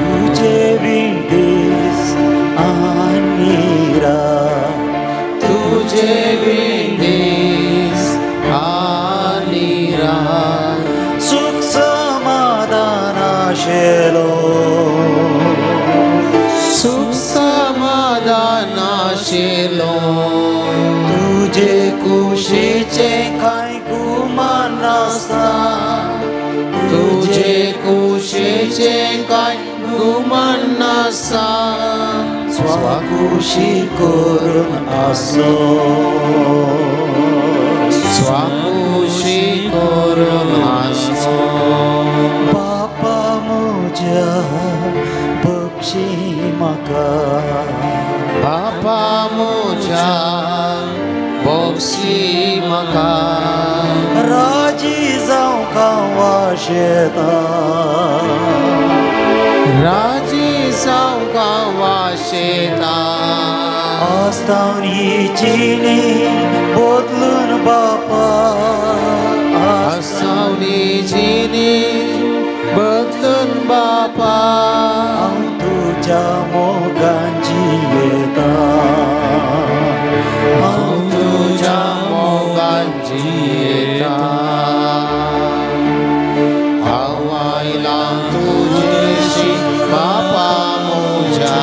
Speaker 1: तुजे बीन दीस आनी रात,
Speaker 3: तुजे बीन दीस आनी रात,
Speaker 1: सुख समाधान आशिल्लो,
Speaker 3: सुख समाधान आशिल्लो,
Speaker 1: तुजे कुशीचें कांय गुमान नासता,
Speaker 3: तुजे कुशीचें कांय गुमान नासता,
Speaker 1: स्वाकुशी करून आसलो
Speaker 3: स्वाकुशी करून आसलो
Speaker 1: बापा म्हज्या बक्षी म्हाका
Speaker 3: बापा म्हज्या बक्षी म्हाका
Speaker 1: राजी जावंक हांव आशेतां
Speaker 3: राजी जावंक हांव आशेतां
Speaker 1: आसतावन ही जिणी बदलून बापा
Speaker 3: आसतावन ही जिणी बदलून बापा
Speaker 1: हांव तुज्या मोगान जियेतां
Speaker 3: हांव तुज्या मोगान जियेतां हांव आयलां तुजेशी बापा म्हज्या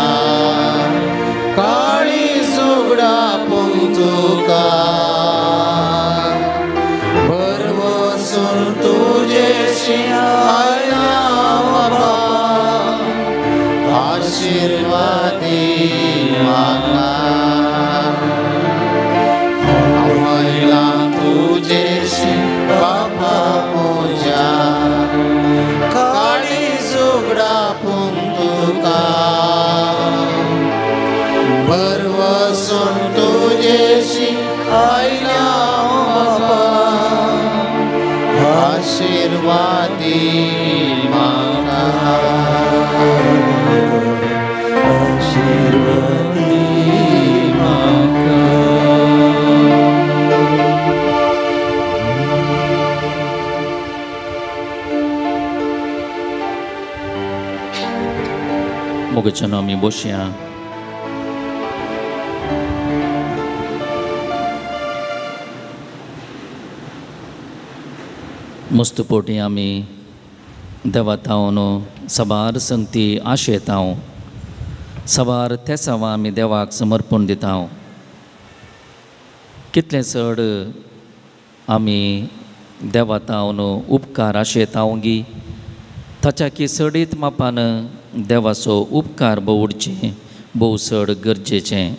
Speaker 3: काळीज उगडापूंक तुका भरवसून तुजेशी आयलां बाबा आशिर्वादी म्हाका हांव आयलां तुजेशी बापा म्हज्या काळीज उगडापूंक तुका भरवसून तुजेशी आयलां बाबा आशिर्वादी म्हाका
Speaker 1: आशिर्वादी म्हाका.
Speaker 2: मोगच्यान आमी बसया. मस्तपोटी आमी देवातावन सबार संगती आशेतांव सबार तेसांव आमी देवाक समर्पण दितांव. कितलें चड आमी देवातावन उपकार आशेतांव गी ताच्या की चडीत मापान देवाचो उपकार भोवडचें भोव चड गरजेचें.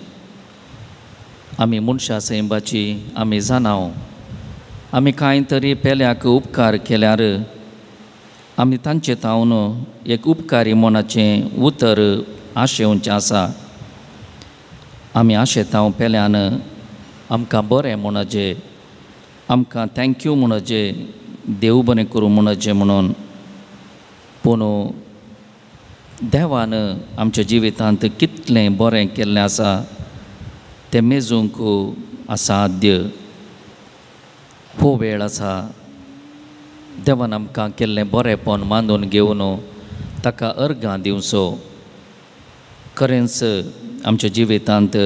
Speaker 2: आमी मनशां सैंबाची आमी जाणाव आमी कांय तरी पेल्याक उपकार केल्यार आमी तांचे तावन एक उपकारी मनाचें उतर आशेवचें आसा. आमी आशेतांव पेल्यान आमकां बरें म्हणचें आमकां thank you म्हणचें देव बरें करूं म्हणचें म्हणून. पूण देवान आमच्या जिवितांत कितलें बरें केल्लें आसा तें मेजूंक असाध्य. हो वेळ आसा देवान आमकां केल्लें बरेंपण मानून घेवन ताका अर्गां दिवचो. खरेंच आमच्या जिवितांत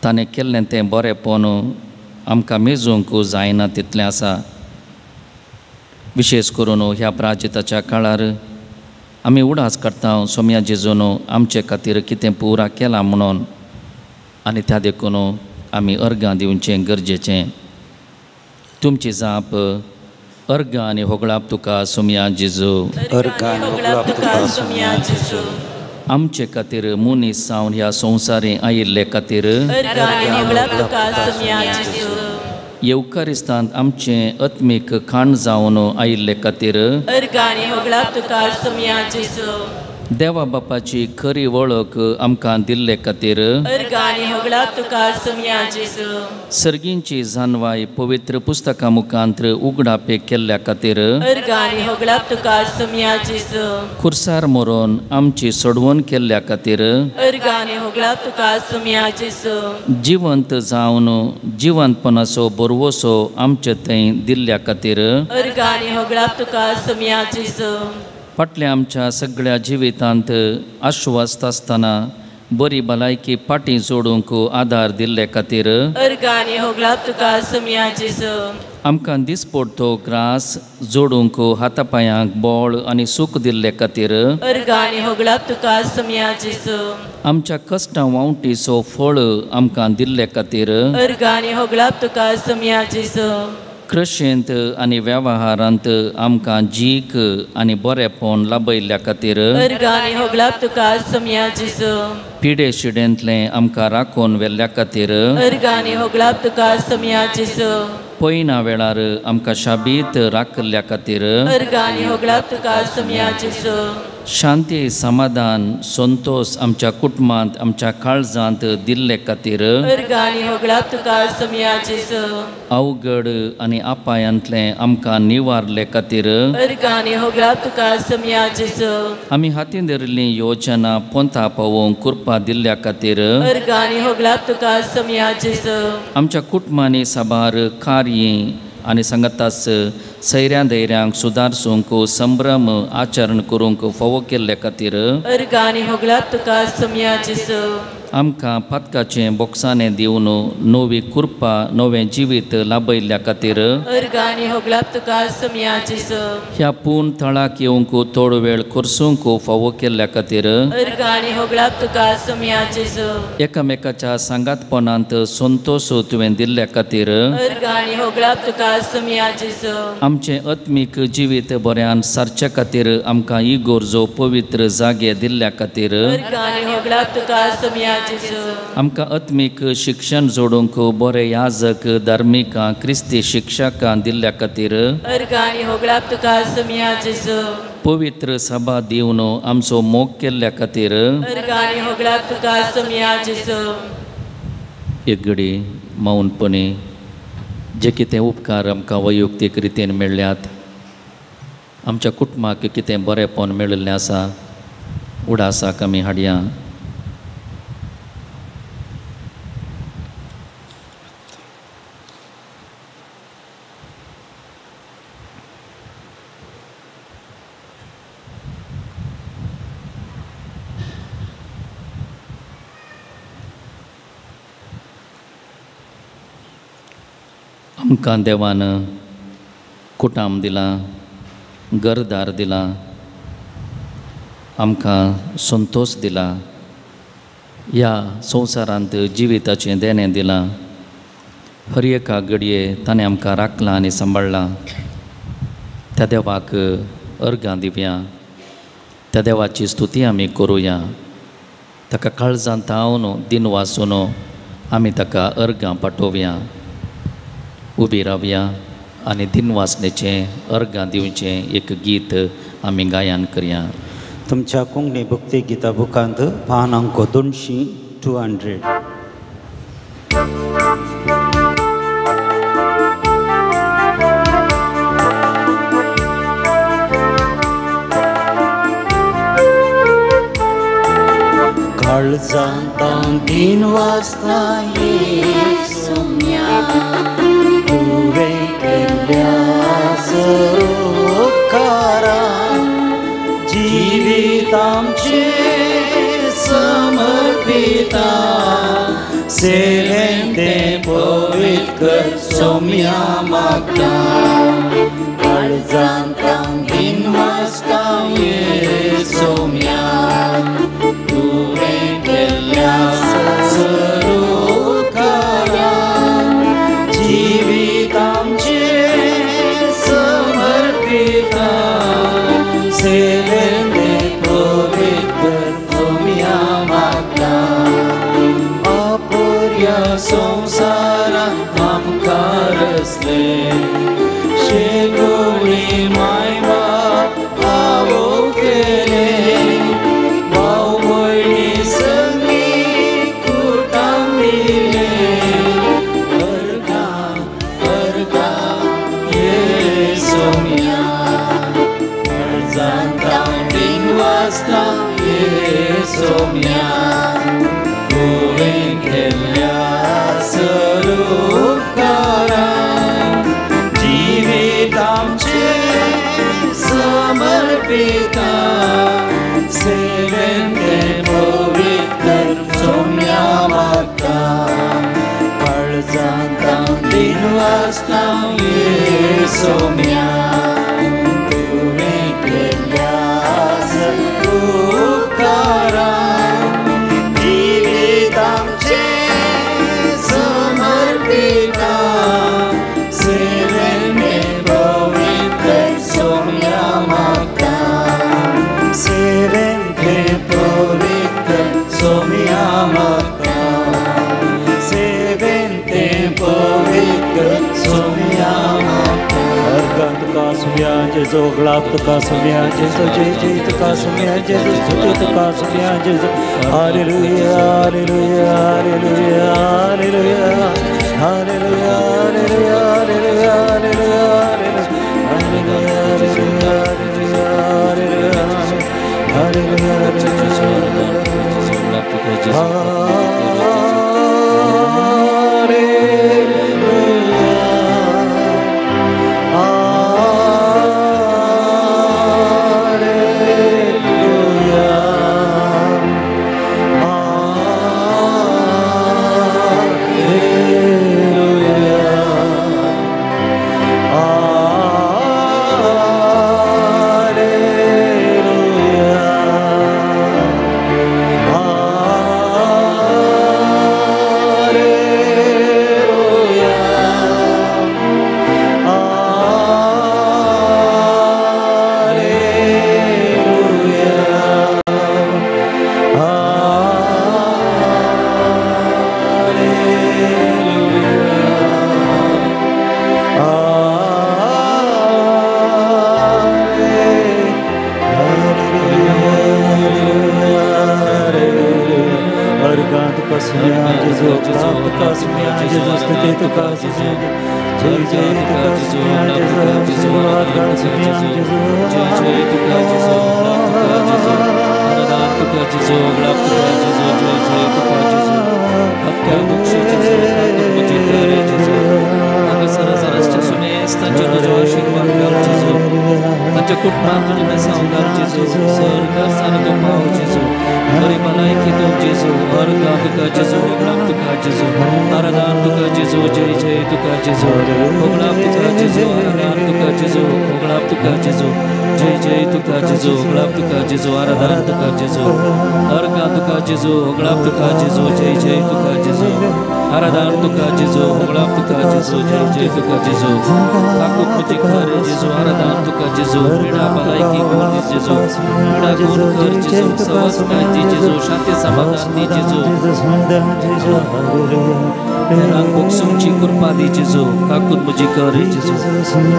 Speaker 2: ताणें केल्लें तें बरेंपण आमकां मेजूंक जायना तितलें आसा. विशेश करून ह्या प्राजिताच्या काळार आमी उडास करता सोम्या जेजून आमचे खातीर कितें पुरा केलां म्हणून आनी त्या देखून आमी अर्गां दिवचें गरजेचें. तुमची जाप अर्गां आनी होगळाप तुका सोम्या जेजू.
Speaker 1: अर्गां आनी होगळाप तुका सोम्या जेजू.
Speaker 2: आमचे खातीर मनीस जावन ह्या संवसारी आयिल्ले खातीर
Speaker 4: अर्गां आनी होगळाप तुका सोम्या जेजू.
Speaker 2: येवकारिस्तांत आमचें आत्मीक खाण जावन आयिल्ले खातीर
Speaker 4: अर्गां आनी होगळाप तुका सोम्या जेजू.
Speaker 2: देवा बापाची खरी वळख आमकां दिल्ले खातीर
Speaker 4: अर्गां आनी होगळाप तुका सोम्या जेजू.
Speaker 2: सर्गींची जानवाय पवित्र पुस्तकां मुखांत उगडापे केल्ल्या खातीर
Speaker 4: अर्गां आनी होगळाप तुका सोम्या जेजू.
Speaker 2: खुर्सार मरोन आमची सोडवण केल्ल्या खातीर
Speaker 4: अर्गां आनी होगळाप तुका सोम्या जेजू.
Speaker 2: जिवंत जावन जिवंतपणाचो बरवसो आमचे थंय दिल्ल्या खातीर
Speaker 4: अर्गां आनी होगळाप तुका सोम्या जेजू.
Speaker 2: फाटल्या आमच्या सगळ्या जिवितांत आश्वास्त आसतना बरी भलायकी फाटीं जोडूंक आदार दिल्ले खातीर
Speaker 4: अर्गां आनी होगळाप तुका सोम्या जेजू.
Speaker 2: आमकां दिसपडतो ग्रास जोडूंक हातापायांक बळ आनी सूख दिल्ले खातीर
Speaker 4: अर्गां आनी होगळाप तुका सोम्या जेजू.
Speaker 2: आमच्या कश्टां वांवटीचो फळ आमकां दिल्ले खातीर
Speaker 4: अर्गां आनी होगळाप तुका सोम्या जेजू.
Speaker 2: कृशेंत आनी वेव्हारांत आमकां जीक आनी बरेपण लाभयल्ल्या खातीर
Speaker 4: अर्गां होगळाप तुका सोम्या जेजू.
Speaker 2: पिडे शिडेंतलें आमकां राखून व्हेल्ल्या खातीर
Speaker 4: अर्गां होगळाप तुका सोम्या जेजू.
Speaker 2: पयना वेळार आमकां शाबीत राखल्ल्या खातीर
Speaker 4: अर्गां होगळाप तुका सोम्या जेजू.
Speaker 2: शांती समाधान संतोष आमच्या कुटुंबांत आमच्या काळजांत दिल्ले खातीर
Speaker 4: अर्गां होगळाप तुका सोम्या जेजू.
Speaker 2: अवघड आनी अपायांतलें आमकां निवारले खातीर
Speaker 4: अर्गां होगळाप तुका सोम्या जेजू.
Speaker 2: आमी हातीन धरिल्ली योजना पोंता पावोवंक कृपा दिल्ल्या खातीर
Speaker 4: अर्गां होगळाप तुका सोम्या जेजू.
Speaker 2: आमच्या कुटुंबांनी साबार कार्य आनी सांगाताच सैऱ्यां धैर्यांक सुदारसूंक संभ्रम आचरण करूंक फावो केल्ले खातीर
Speaker 4: अर्गां होगळाप तुका सोम्या जेजू.
Speaker 2: आमकां पातकाचें बोक्साणें दिवन नवी कृपा नवें जिवीत लाभयल्ल्या खातीर
Speaker 4: अर्गां होगळाप तुका सोम्या जेजू.
Speaker 2: ह्या पूर्ण थळाक येवंक थोडो वेळ करसूंक फावो केल्ल्या खातीर
Speaker 4: अर्गां होगळाप तुका सोम्या जेजू.
Speaker 2: एकामेकाच्या सांगातपणांत संतोष तुवें दिल्ल्या खातीर
Speaker 4: अर्गां होगळाप तुका सोम्या जेजू.
Speaker 2: आमचें आत्मीक जिवीत बऱ्यान सारच्या खातीर आमकां इगोर्जो पवित्र जागे दिल्ल्या खातीर
Speaker 4: अर्गां होगळाप तुका सोम्या जेजू.
Speaker 2: आमकां आत्मीक शिक्षण जोडूंक बरे याजक धार्मिकां क्रिस्ती शिक्षकां दिल्ल्या खातीर
Speaker 4: अर्गां होगळाप तुका सोम्या जेजू.
Speaker 2: पवित्र सभा दिवन आमचो मोग केल्ल्या खातीर
Speaker 4: अर्गां होगळाप तुका सोम्या जेजू.
Speaker 2: एक घडी मौनपणी जे कितें उपकार आमकां वैयक्तीक रितीन मेळ्ळ्यात आमच्या कुटुंबाक कितें बरेंपण मेळिल्लें आसा उडासाक आमी हाडया. आमकां देवान कुटाम दिलां, घरदार दिलां, आमकां संतोष दिला, ह्या संवसारांत जिविताचें देणें दिलां. हर एका घडये ताणें आमकां राखलां आनी सांबाळ्ळां. त्या देवाक अर्गां दिवया, त्या देवाची स्तुती आमी करुया. ताका काळजांत हावन दिनवासून आमी ताका अर्गां पाठोवया. उबी रावया आनी दिनवासनेचें अर्गां दिवचें एक गीत आमी गायन करया.
Speaker 1: तुमच्या कोंकणी भक्ती गीता बुकांत पान अंक 200 200. काळजांत दिनवासता
Speaker 3: सोम्या
Speaker 1: तुवें केल्ल्या उपकारा जिवीत आमचें समर्पिता सेवेन तें पवित्र कर सोम्या मागता. काळजांत दिनवासता सोम्या तुवें केल्ल्या उपकारा जिवीत आमचें समर्पिता सेवेन तें पवित्र सोम्या मागता. अपुर्या संवसारांत आमकां रचले शेगुणी मायबाप फावो केले भाव भयणी संगी कुटाम दिले. अर्गां अर्गां ये सोम्या काळजांत दिनवासता ये सोम्या तुवें केल्ल्या उपकारा जिवीत आमचें समर्पिता सेवेन तें पवित्र सोम्या मागता. काळजांत दिनवासता ये सोम्या तुवें केल्ल्या उपकारा जिवीत आमचें समर्पिता सेवेन तें पवित्र सोम्या अर्गां तुका सोम्या जेजू होगळाप तुका सोम्या जेजू जय जय तुका सोम्या जेजू स्तुती तुका सोम्या जेजू hallelujah hallelujah hallelujah hallelujah hallelujah hallelujah hallelujah hallelujah hallelujah hallelujah hallelujah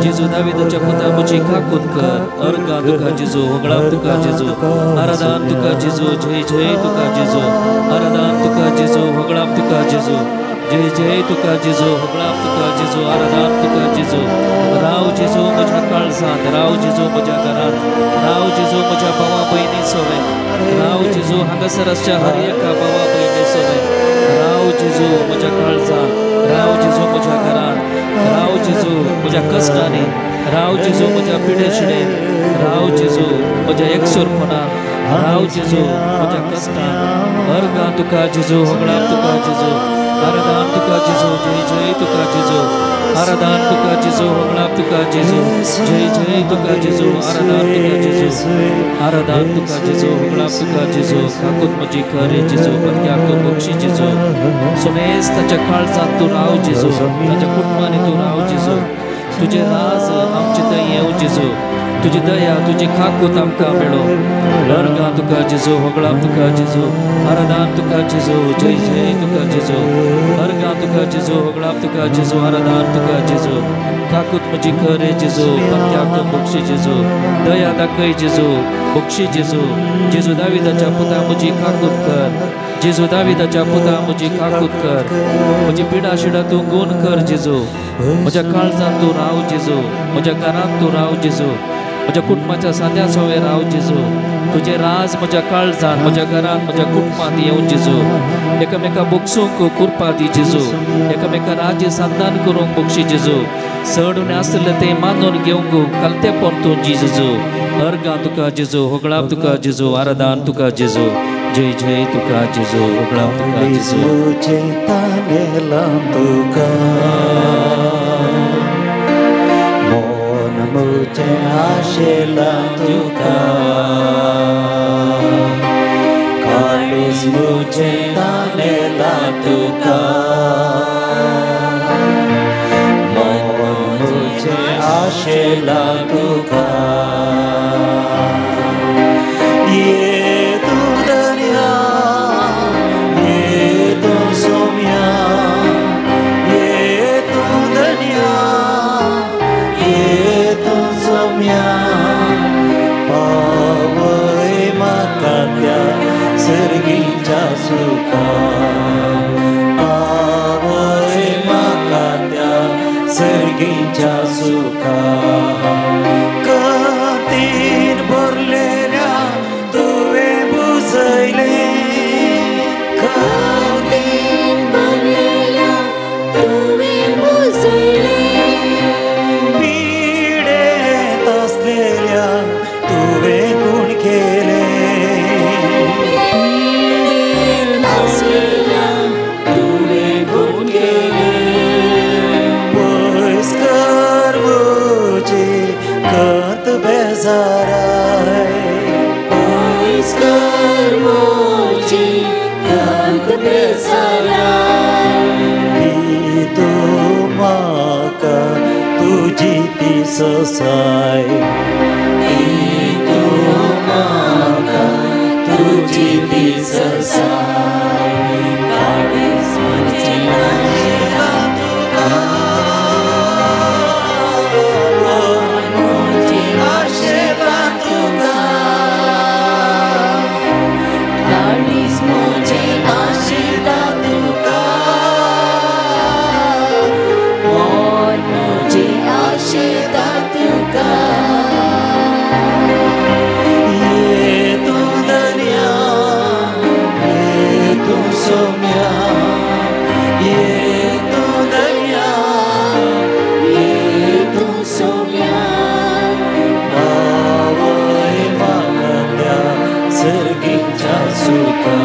Speaker 2: जेजू दाविदाच्या पुता म्हजी काकूत कर अर्गां तुका जेजू होगळाप तुका जेजू आराधन तुका जेजू जय जय तुका जेजू आराधन तुका जेजू होगळाप तुका जेजू जय जय तुका जेजू होगळाप तुका जेजू आराधन तुका जेजू राव जेजू म्हज्या काळजांत राव जेजू म्हज्या घरांत राव जेजू म्हज्या भावा भयणी सोवे राव जेजू हांगासर आसच्या हर एका भावा भयणी सोवे राव जेजू म्हज्या काळजांत राव जेजू म्हज्या घरांत राव जेजू म्हज्या कश्टांनी राव जेजू म्हज्या पिडेशिणेन राव जेजू म्हज्या एकसुरपणान राव जेजू म्हज्या कश्टान अर्गां तुका जेजू होगळाप तुका जेजू आराधन तुका जेजू जय जय तुका जेजू आराधन तुका जेजू होगळाप तुका जेजू जय जय तुका जेजू आराधन तुका जेजू आराधन तुका जेजू होगळाप तुका जेजू काकूत म्हजी कर जेजू पत्याक तूं बक्षी जेजू सुमेस ताच्या काळजांत तूं राव जेजू ताच्या कुटुंबांनी तूं राव जेजू तुजें राज आमचे थंय येवं जेजू तुजी दया तुजी काकूत आमकां मेळो अर्गां तुका जेजू होगळाप तुका जेजू आराधन तुका जेजू जय जय तुका जेजू अर्गां तुका जेजू होगळाप तुका जेजू आराधन तुका जेजू काकूत म्हजी कर जेजू पत्याक तूं बक्षी जेजू दया दाखय जेजू बक्षी जेजू जेजू दाविदाच्या पुता म्हजी काकूत कर जेजू दाविदाच्या पुता म्हजी काकूत कर म्हजी पिडा शिडा तूं गुण कर जेजू म्हज्या काळजांत तूं राव जेजू म्हज्या घरांत तूं राव जेजू म्हज्या कुटुंबाच्या सांद्या सोवे राव जेजू तुजें राज म्हज्या काळजांत म्हज्या घरांत म्हज्या कुटुंबांत येवन जेजू एकामेका बक्षूंक कृपा दी जेजू एकामेका राज्य संधान करूंक बक्षी जेजू चड उणें आसलें तें मानून घेवंक कलतेपण तूं जी जेजू अर्गां तुका जेजू होगळाप तुका जेजू आराधन तुका जेजू जय जय तुका जेजू होगळाप तुका जेजू
Speaker 1: मुझे आशेला तुका काळीज मुझे तानेला तुका मन मुझे आशेला तुका ये तू दर्या ये तू सोम्या सर्गीच्या सुखा कतीन भरलेल्या तुवें बुजयलें
Speaker 5: कतीन भरलेल्या तुवें बुजयलें
Speaker 1: पिडेंत आसलेल्या तुवें गुण केलें
Speaker 5: पिडेंत आसलेल्या तुवें गुण केलें
Speaker 1: पयस कर म्हजी खंत बेजाराय
Speaker 5: पयस कर म्हजी खंत बेजाराय
Speaker 1: दी तूं म्हाका तुजी ती ससाय
Speaker 5: दी तूं म्हाका तुजी ती ससाय काळीज म्हजें आशेता तुका मन म्हजें
Speaker 1: आशेता तुका
Speaker 5: काळीज म्हजें आशेता तुका मन म्हजें आशेता तुका
Speaker 1: ये तूं दर्या ये तूं सोम्या ये तूं दर्या
Speaker 5: ये तूं सोम्या
Speaker 1: पावय म्हाका त्या सर्गीच्या सुखा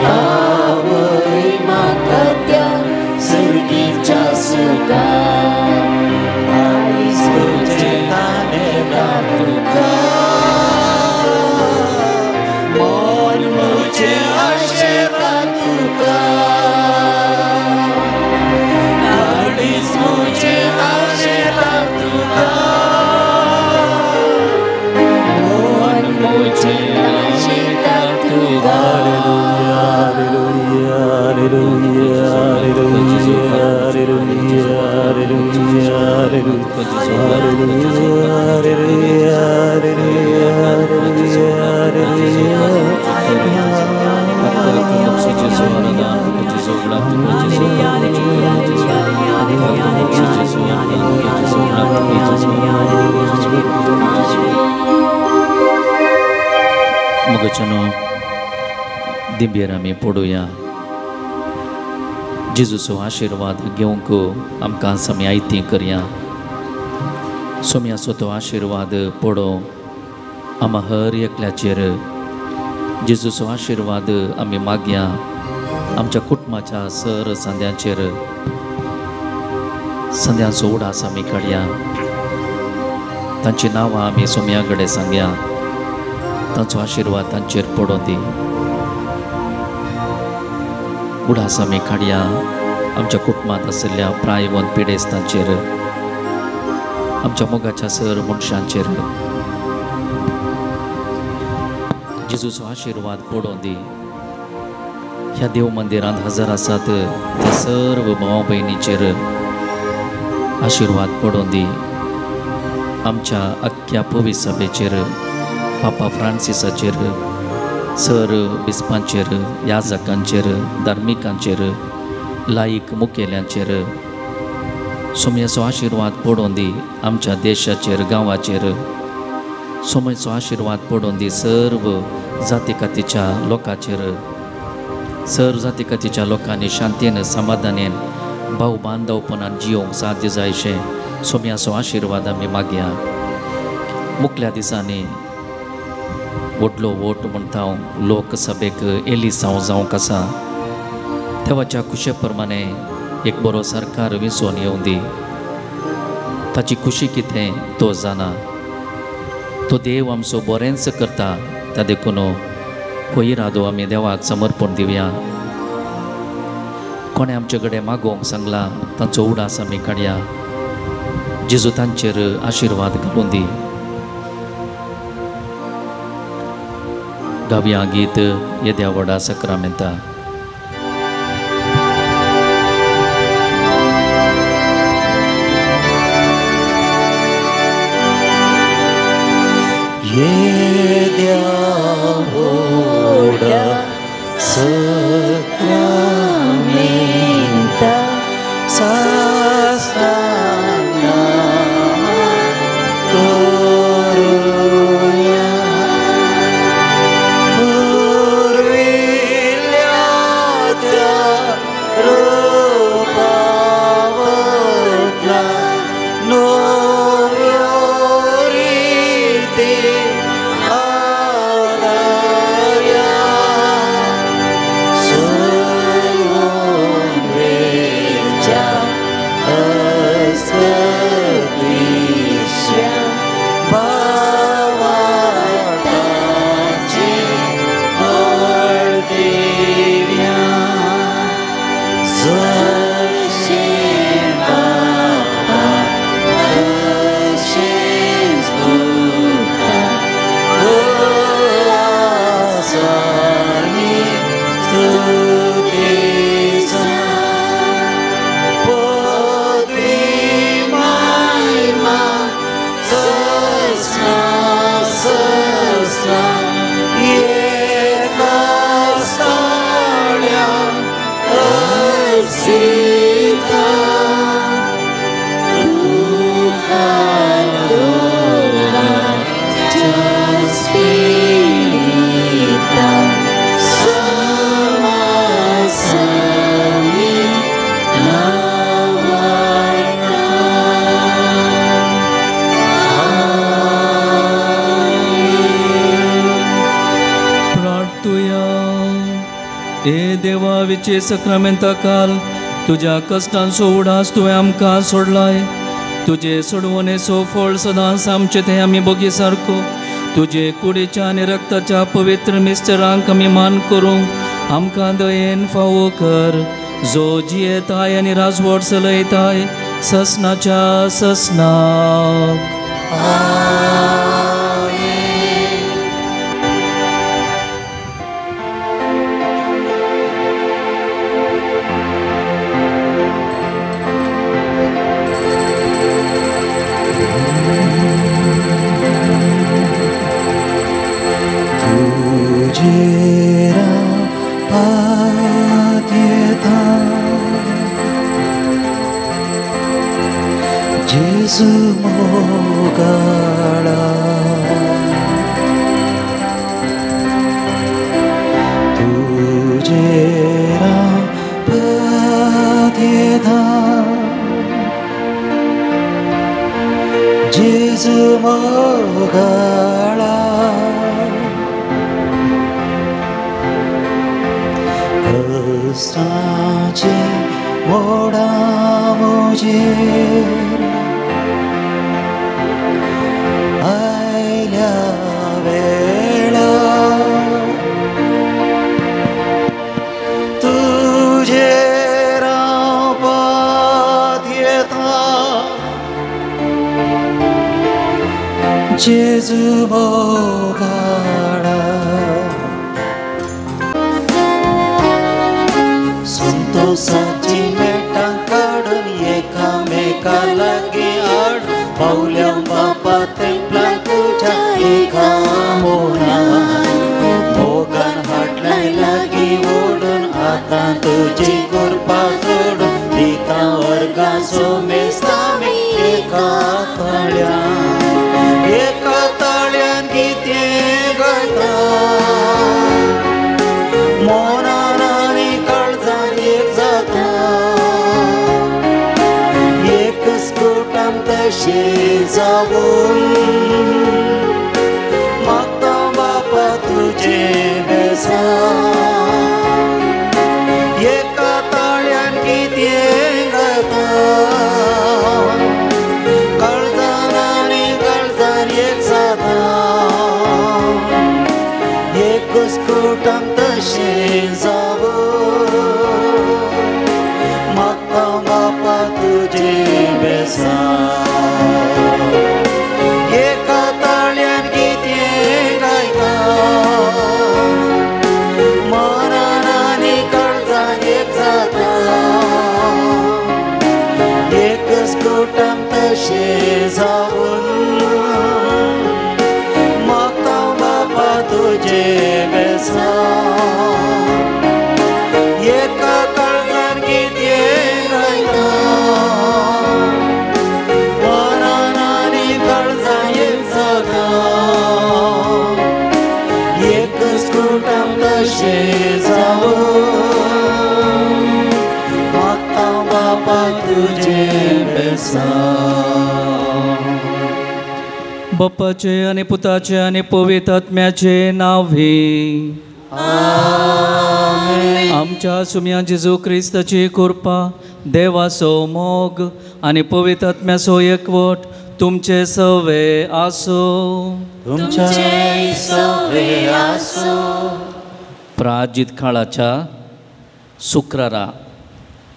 Speaker 5: पावय म्हाका त्या सर्गीच्या सुखा काळीज म्हजें
Speaker 1: तानेता तुका मन म्हजें आशेता तुका काळीज म्हजें आशेता तुका
Speaker 5: मन म्हजें आशेता तुका
Speaker 1: Hallelujah, hallelujah, hallelujah, hallelujah, hallelujah, hallelujah, hallelujah,
Speaker 2: मगचनो दिंबेर आमी पडुया. जेजूचो आशिर्वाद घेवंक आमकां आमी आयती करया. सोम्याचो तो आशिर्वाद पडो आमा हर एकल्याचेर. जेजूचो आशिर्वाद आमी मागया आमच्या कुटुंबाच्या सर सांद्यांचेर. संद्यांचो उडास आमी काडया. तांची नांवां आमी सोम्या कडेन सांगया. तांचो आशिर्वाद तांचेर पडों दी. उडास आमी काडया आमच्या कुटुंबांत आशिल्ल्या प्रायवंत पिडेस्तांचेर, आमच्या मोगाच्या सर मनशांचेर. जेजूचो आशिर्वाद पडों दी. ह्या देव मंदिरांत हजर आसात त्या सर्व भाव भयणीचेर आशिर्वाद पडों दी. आमच्या अख्ख्या पवी सभेचेर, पापा फ्रांसिसाचेर, सर बिस्पांचेर, याजकांचेर, धार्मिकांचेर, लायक मुखेल्यांचेर सोम्याचो आशिर्वाद पडों दी. आमच्या देशाचेर, गांवाचेर सोम्याचो आशिर्वाद पडों दी. सर्व जाती कातीच्या लोकांचेर, सर्व जाती कातीच्या लोकांनी शांतीन, समाधानेन, भाव बांधवपणान जियोंक साध्य जायशें सोम्याचो आशिर्वाद आमी मागया. मुखल्या दिसांनी व्हडलो वोट म्हणटा हांव लोकसभेक एलिसांव जावंक आसा. देवाच्या खुशे प्रमाणे एक बरो सरकार विसोवन येवं दी. ताची खुशी कितें तो जाणा. तो देव आमचो बरेंच करता. त्या देखून हो इरादो आमी देवाक समर्पण दिवया. कोणें आमचे कडेन मागोवंक सांगला तांचो उडास आमी काडया. जेजू तांचेर आशिर्वाद घालून दी. गावया गीत येद्या व्हडा सक्रामेंता.
Speaker 1: येद्या व्हडा सक्रामेंता सास्तांतल्या
Speaker 2: कुडीचे सक्रामेंता काल तुज्या कश्टांचो उडास तुवें आमकां सोडलाय. तुजे सोडवणेचो फळ सदांच आमचे थंय आमी बोगी सारको तुजे कुडीच्या आनी रक्ताच्या पवित्र मिस्टरांक आमी मान करूंक आमकां दयेन फावो कर, जो जियेताय आनी राजवट चलयताय ससनाच्या ससनाक.
Speaker 1: जेजू मोगाळा तुजेर पातयेता जेजू मोगाळा कश्टाचे मोडा म्हजेर आयल्या वेळा तुजेर हांव पातयेता जेजू मोगाळा. संतोषाची मेटां काडून एकामेका लागीं हाड पावल्या बापा तेंपला तुज्या एका मोनान मोगान हाडलाय लागीं ओडून आतां तुजी कृपा जोडून दिता वर्गां सोमेस्तामी एका ताळ्यान एका ताळ्यान कितें गायता मोनान आनी काळजान एक जाता एकच कुटाम तशें जावन मागता बापा तुजें बेसांव एका ताळ्यान कितें गायता काळजान आनी काळजान एक जाता एकच कुटाम तशें जावन मागता बापा तुजें बेसांव एका ताळ्यान कितें गायता मनान आनी काळजान एक जाता एकच कुटाम तशें जावन मागता बापा तुजें बेसांव एका काळजान कितें गायता मनान आनी काळजान एक जाता एकच कुटाम तशें जावन मागता बापा तुजें बेसांव.
Speaker 2: बापाचे आनी पुताचे आनी पवित्र आत्म्याचे नांव हे. आमच्या सुम्या जेजू क्रिस्ताची कृपा, देवाचो मोग आनी पवित्र आत्म्याचो एकवट तुमचे सवे आसूं.
Speaker 4: तुमचे सवे आसूं.
Speaker 2: प्राजित काळाच्या शुक्रारा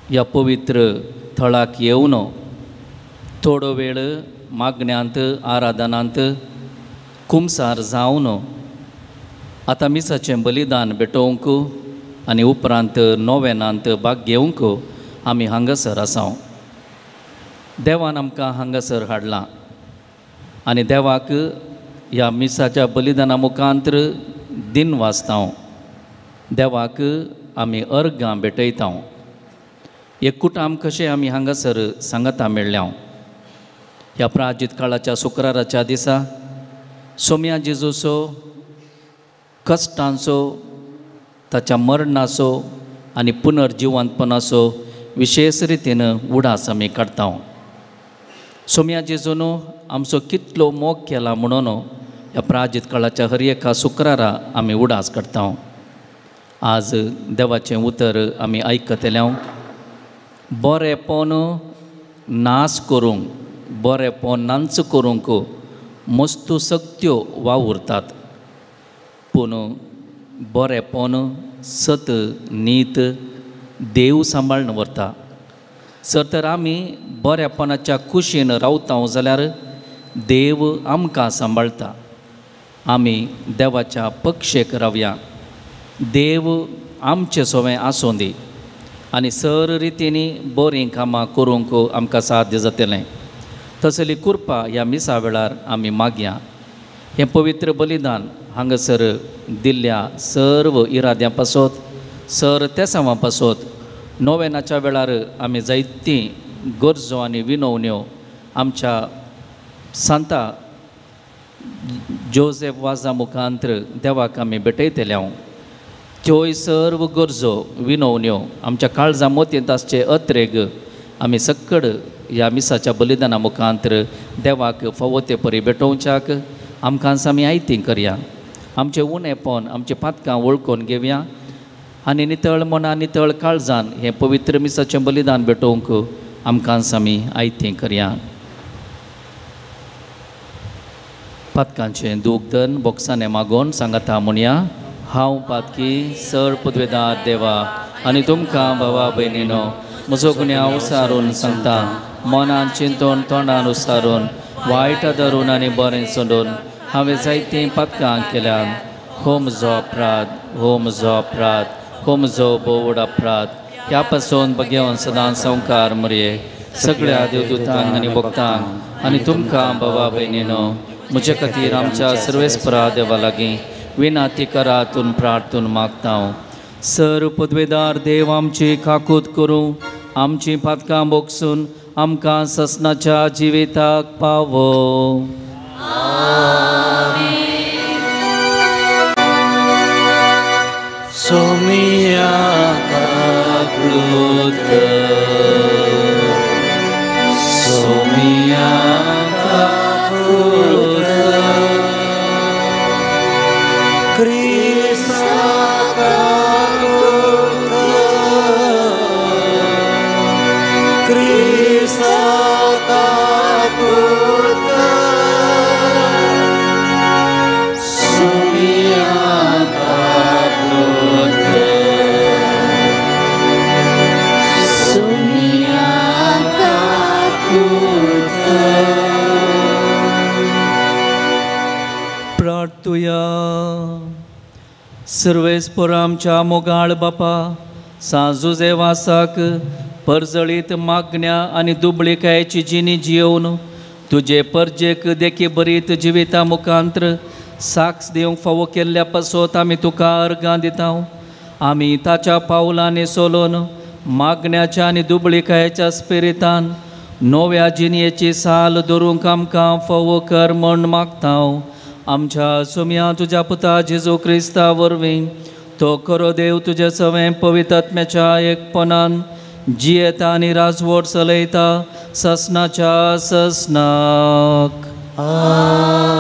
Speaker 2: ह्या पवित्र थळाक येवन थोडो वेळ मागण्यांत आराधनांत कुमसार जावन आतां मिसाचें बलिदान भेटोवंक आनी उपरांत नोवेनांत भाग घेवंक आमी हांगासर आसाव. देवान आमकां हांगासर हाडलां आनी देवाक ह्या मिसाच्या बलिदाना मुखांतर दिन वाचताव. देवाक आमी अर्गां भेटयताव. एक कुटाम कशें आमी हांगासर सांगाता मेळ्ळ्या. ह्या प्राजित काळाच्या शुक्राराच्या दिसा सोम्या जेजूचो कश्टांचो, ताच्या मरणाचो आनी पुनर्जिवंतपणाचो विशेश रितीन उडास आमी काडटा. सोम्या जेजून आमचो कितलो मोग केला म्हणून ह्या प्राजित काळाच्या हर एका शुक्रारा आमी उडास काडटा. आज देवाचें उतर आमी आयकतले. बरेंपण नाश करूंक, बरेंपण नांच करूंक मस्तू सक्त्यो वावुरतात, पूण बरेंपण सत नीत देव सांबाळून व्हरता. सर तर आमी बऱ्यापणाच्या कुशीन रावता जाल्यार देव आमकां सांबाळटा. आमी देवाच्या पक्षेक रावया, देव आमचे सोवें आसूं दी आनी सर रितींनी बरीं कामां करूंक आमकां साध्य जातलें. तसली कृपा ह्या मिसा वेळार आमी मागया. हें पवित्र बलिदान हांगासर दिल्ल्या सर्व इराद्यां पासत, सर तेसांवां पासत नोवेनाच्या वेळार आमी जायतीं गरजो आनी विनवण्यो आमच्या सांता जोसेफ वाजा मुखांत्र देवाक आमी भेटयतले. हांव त्योय सर्व गरजो विनवण्यो आमच्या काळजा मोतयेंत आसचे अत्रेग आमी सक्कड ह्या मिसाच्या बलिदाना मुखांत्र देवाक फावो ते परी भेटोवच्याक आमकां आमी आयती करया. आमचें उणेपण, आमचीं पातकां वळखून घेवया आनी नितळ मनान नितळ काळजान हें पवित्र मिसाचें बलिदान भेटोवंक आमकां आमी आयतें करया. पातकांचें दूख बोक्साने मागोवन सांगाता म्हणया. हांव पातकी सर पदवेदार देवा आनी तुमकां भावा भयणीनो म्हजो गुन्यांव उसारून सांगता. मनान चिंतून तोंडान उसारून वायट धरून आनी बरें सोडून हांवें जायतीं पातकां केल्यान. हो म्हजो अपराध, हो म्हजो अपराध, हो म्हजो बोवड अपराध. ह्या पासून बगेवन सदां संवकार मरये सगळ्या देवदूतांक आनी भक्तांक आनी तुमकां भावा भयणीनो म्हजे खातीर आमच्या सर्वेस्परा देवा लागीं विनाती करातून प्रार्थून मागता. सर पदवेदार देव आमची काकूत करूं, आमची पातकां बोगसून आमकां ससनाच्या जिविताक पावो.
Speaker 1: सोमिया काकूत, सोमिया काकूत, क्रिस्ता काकूत, क्रिस्ता काकूत, सोमिया काकूत,
Speaker 4: सोमिया काकूत.
Speaker 2: प्रार्थुया. सर्वेस्पर आमच्या मोगाळ बापा, सांजुजे वासाक परजळीत मागण्या आनी दुबळिकायेची जिणी जियोवन तुजे परजेक देखी बरीत जिविता मुखांत्र साक्ष दिवंक फावो केल्ल्या पासत आमी तुका अर्गां दिता. आमी ताच्या पावलांनी सोलोन मागण्याच्या आनी दुबळिकायेच्या स्पिरितान नव्या जिणयेची साल धरूंक आमकां फावो कर म्हूण मागता. आमच्या सोम्या तुज्या पुता जेजू क्रिस्ता वरवीं तो खरो देव तुज्या सवें पवित्र आत्म्याच्या एकपणान जियेता आनी राजवट चलयता ससनाच्या ससनाक.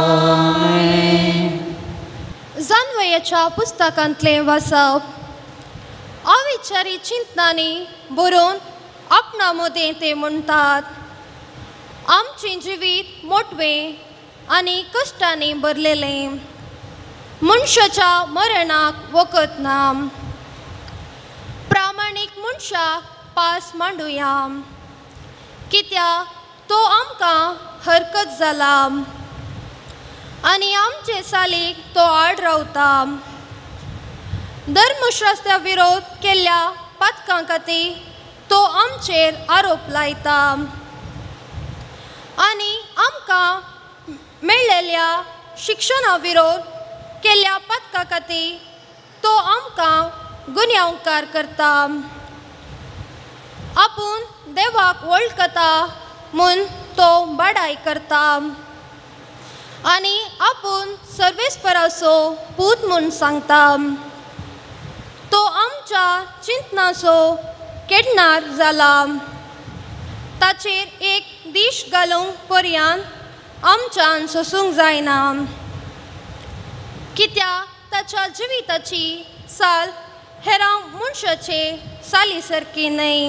Speaker 4: आमेन.
Speaker 6: जानवयाच्या पुस्तकांतलें वाचप. अविचारी चिंतनांनी बरोवन आपणा मदें ते म्हणटात, आमचें जिवीत मोटवें आनी कश्टांनी भरलेलें, मनशाच्या मरणाक वखद ना. प्रामाणीक मनशाक पास मांडुया, कित्याक तो आमकां हरकत जाला आनी आमचे सालीक तो आड रावता. धर्मशास्त्रा विरोध केल्ल्या पातकां खातीर तो आमचेर आरोप लायता आनी आमकां मेळ्ळेल्या शिक्षणा विरोध केल्ल्या पातकां खातीर तो आमकां गुन्यांवकार करता. आपूण देवाक वळखता म्हूण तो बडाय करता आनी आपूण सर्वेस्पराचो पूत म्हूण सांगता. तो आमच्या चिंतनाचो केडणार जाला, ताचेर एक दीश घालूंक पर्यान आमच्यान सोसूंक जायना, कित्याक ताच्या जिविताची साल हेरां मनशाचे साली सारकी न्हय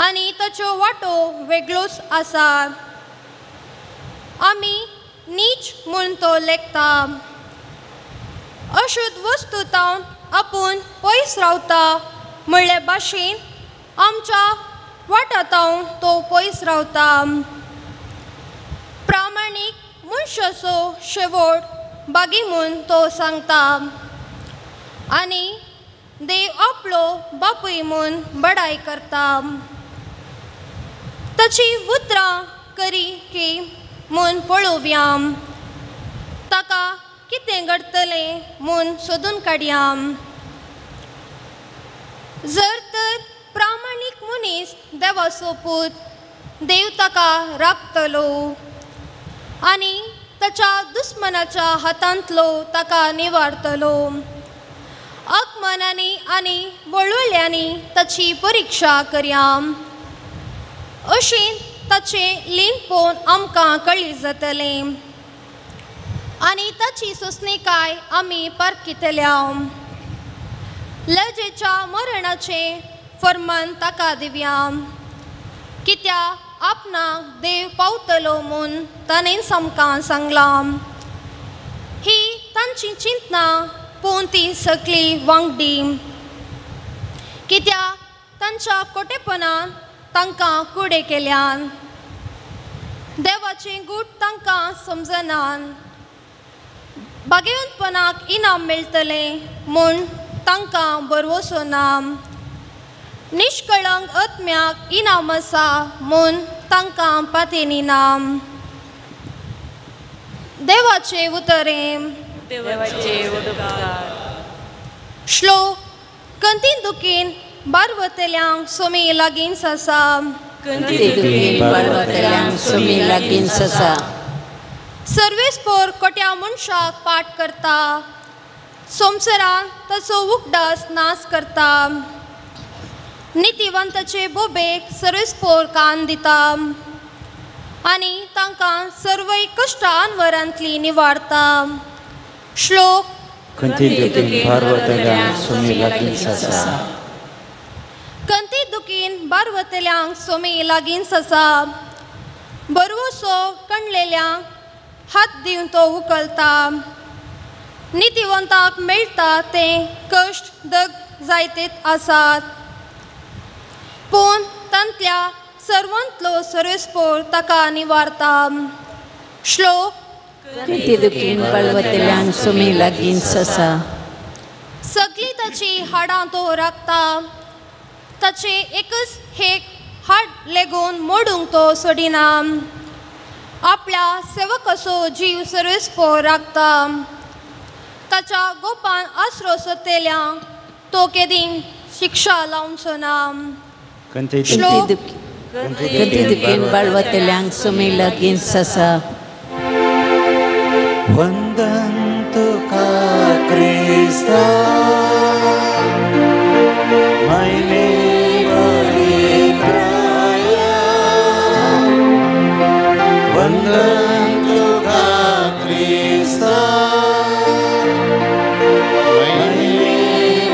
Speaker 6: आनी ताच्यो वाटो वेगळोच आसा. आमी नीच म्हूण तो लेखता. अशुद्ध वस्तू तावन आपूण पयस रावता म्हणले भाशेन आमच्या वाटातावन तो पयस रावता. प्रामाणीक मनशाचो शेवट बागी म्हूण तो सांगता आनी देव आपलो बापूय म्हूण बडाय करता. ताची उतरां करी की म्हूण पळोवया, ताका कितें घडटलें म्हूण सोदून काडया. जर तर प्रामाणीक मनीस देवाचो पूत, देव ताका राखतलो आनी ताच्या दुस्मनाच्या हातांतलो ताका निवारतलो. अपमानांनी आनी वळवळ्यांनी ताची परिक्षा करया, अशें ताचें लीन पळोवन आमकां कळी जातलें आनी ताची सोंसणीकाय आमी पारखितल्या. लजेच्या मरणाचें फर्मान ताका दिवया, कित्याक आपणाक देव पावतलो म्हूण ताणेंच आमकां सांगलां. ही तांची चिंतनां पूण ती सगळी वांगडी, कित्याक तांच्या कोटेपणान तांकां कुडे केल्यान. देवाचें गूट तांकां समजनान. भाग्यवंतपणाक इनाम मेळटलें म्हूण तांकां भरवसो ना. निष्कळंक आत्म्याक इनाम आसा म्हूण तांकां पातेनी ना. देवाचे उतरें. श्लोक. कंती दुखीन बारवतल्यांक सोमी लागींच आसा. सर्वेस्पोर कोट्या मनशाक पाठ करता, संवसारान ताचो उगडास नाश करता. नितिवंताचे बोबेक सर्वेस्पोर कान दिता आनी तांकां सर्वय कश्टां अनवरांतली निवारता. श्लोक.
Speaker 1: कंती दुखीन बारवतल्यांक सोमी लागींच आसा.
Speaker 6: कंती दुखीन बारवतल्यांक सोमी लागींच आसा. बरवसो कणलेल्यांक हात दिवन तो उकलता. नितिवंताक मेळटा तें कश्ट दग जायतेच आसात, पूण तांतल्या सर्वांतलो सर्वेस्पोर ताका निवारता. श्लोक.
Speaker 5: कंती दुखीन बारवतल्यांक सोमी लागींच आसा.
Speaker 6: सगळीं ताची हाडां तो राखता, ताचे एकच एक हाड लेगून मोडूंक तो सोडिना. आपल्या सेवकाचो जीव सर्वेस्पोर राखता. ताच्या गोपान आसरो सोदतल्यांक तो केदीं शिक्षा लावचो ना.
Speaker 5: श्लोक. कंती दुखीन बारवतल्यांक सोमी लागींच आसा.
Speaker 1: वंदन तुका क्रिस्ता, महिमे परित्राया. वंदन तुका क्रिस्ता, महिमे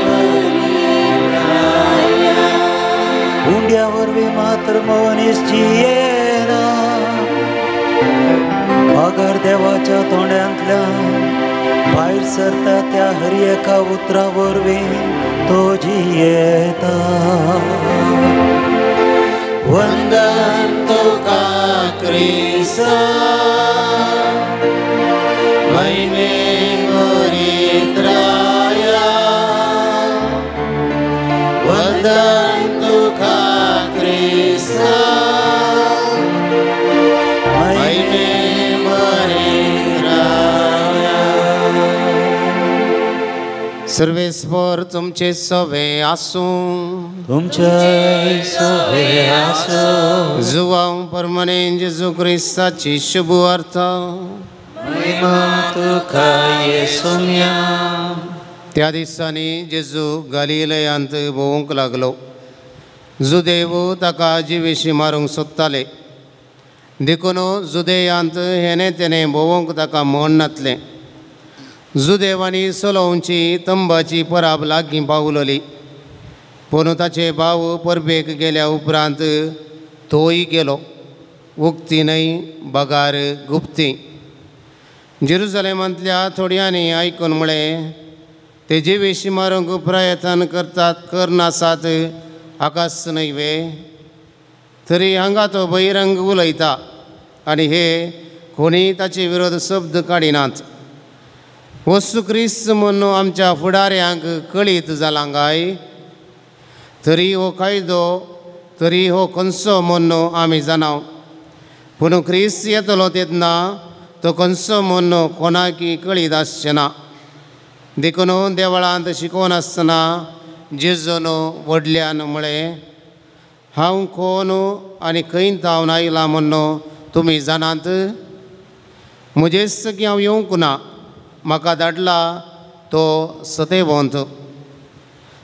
Speaker 1: परित्राया. उंड्या वरवीं मात्र मनीस जियेना, अगर देवाच्या तोंडांतल्यान भायर सरता त्या हर एका उतरा वरवीं तो जियेता.
Speaker 3: वंदन तुका क्रिस्ता, महिमे परित्राया. वंदन तुका क्रिस्ता, महिमे परित्राया. सर्वेस्पोर तुमचे सवे आसूं.
Speaker 1: तुमचे सवे आसूं.
Speaker 3: जुवांव परमनेन जेजू क्रिस्ताची शुभ वार्ता.
Speaker 1: महिमा तुका येसुम्या.
Speaker 3: त्या दिसांनी जेजू गालिलयांत भोंवूंक लागलो. जुदेव ताका जिवेशी मारूंक सोदताले, देखून जुदेयांत हेणे तेणे भोंवूंक ताका म्हण नातलें. जुदेवांनी सोलोवची तंबाची परब लागीं पावलोली. पूण ताचे भाव परबेक गेल्या उपरांत तोय गेलो, उक्ती न्हय बगार गुप्ती. जेरुजलेमांतल्या थोड्यांनी आयकून म्हळें, ते जिवेशी मारूंक प्रयत्न करतात करनासात आकाश न्हय वे? तरी हांगा तो बहिरंग उलयता आनी हे कोणीय ताचे विरोध शब्द काडिनात. वस्तू क्रिस्त म्हूण आमच्या फुडाऱ्यांक कळीत जालां काय? तरी हो कायदो तरी हो खंयचो म्हूण आमी जाणाव, पूण क्रिस्त येतलो तेन्ना तो खंयचो म्हूण कोणाकी कळीत आसचें ना. देखून देवळांत शिकोवन आसतना जेजून व्हडल्यान म्हळें, हांव कोण आनी खंय थावन आयलां म्हूण तुमी जाणात? म्हजेच की हांव येवंक ना, म्हाका धाडला तो सतेवंत.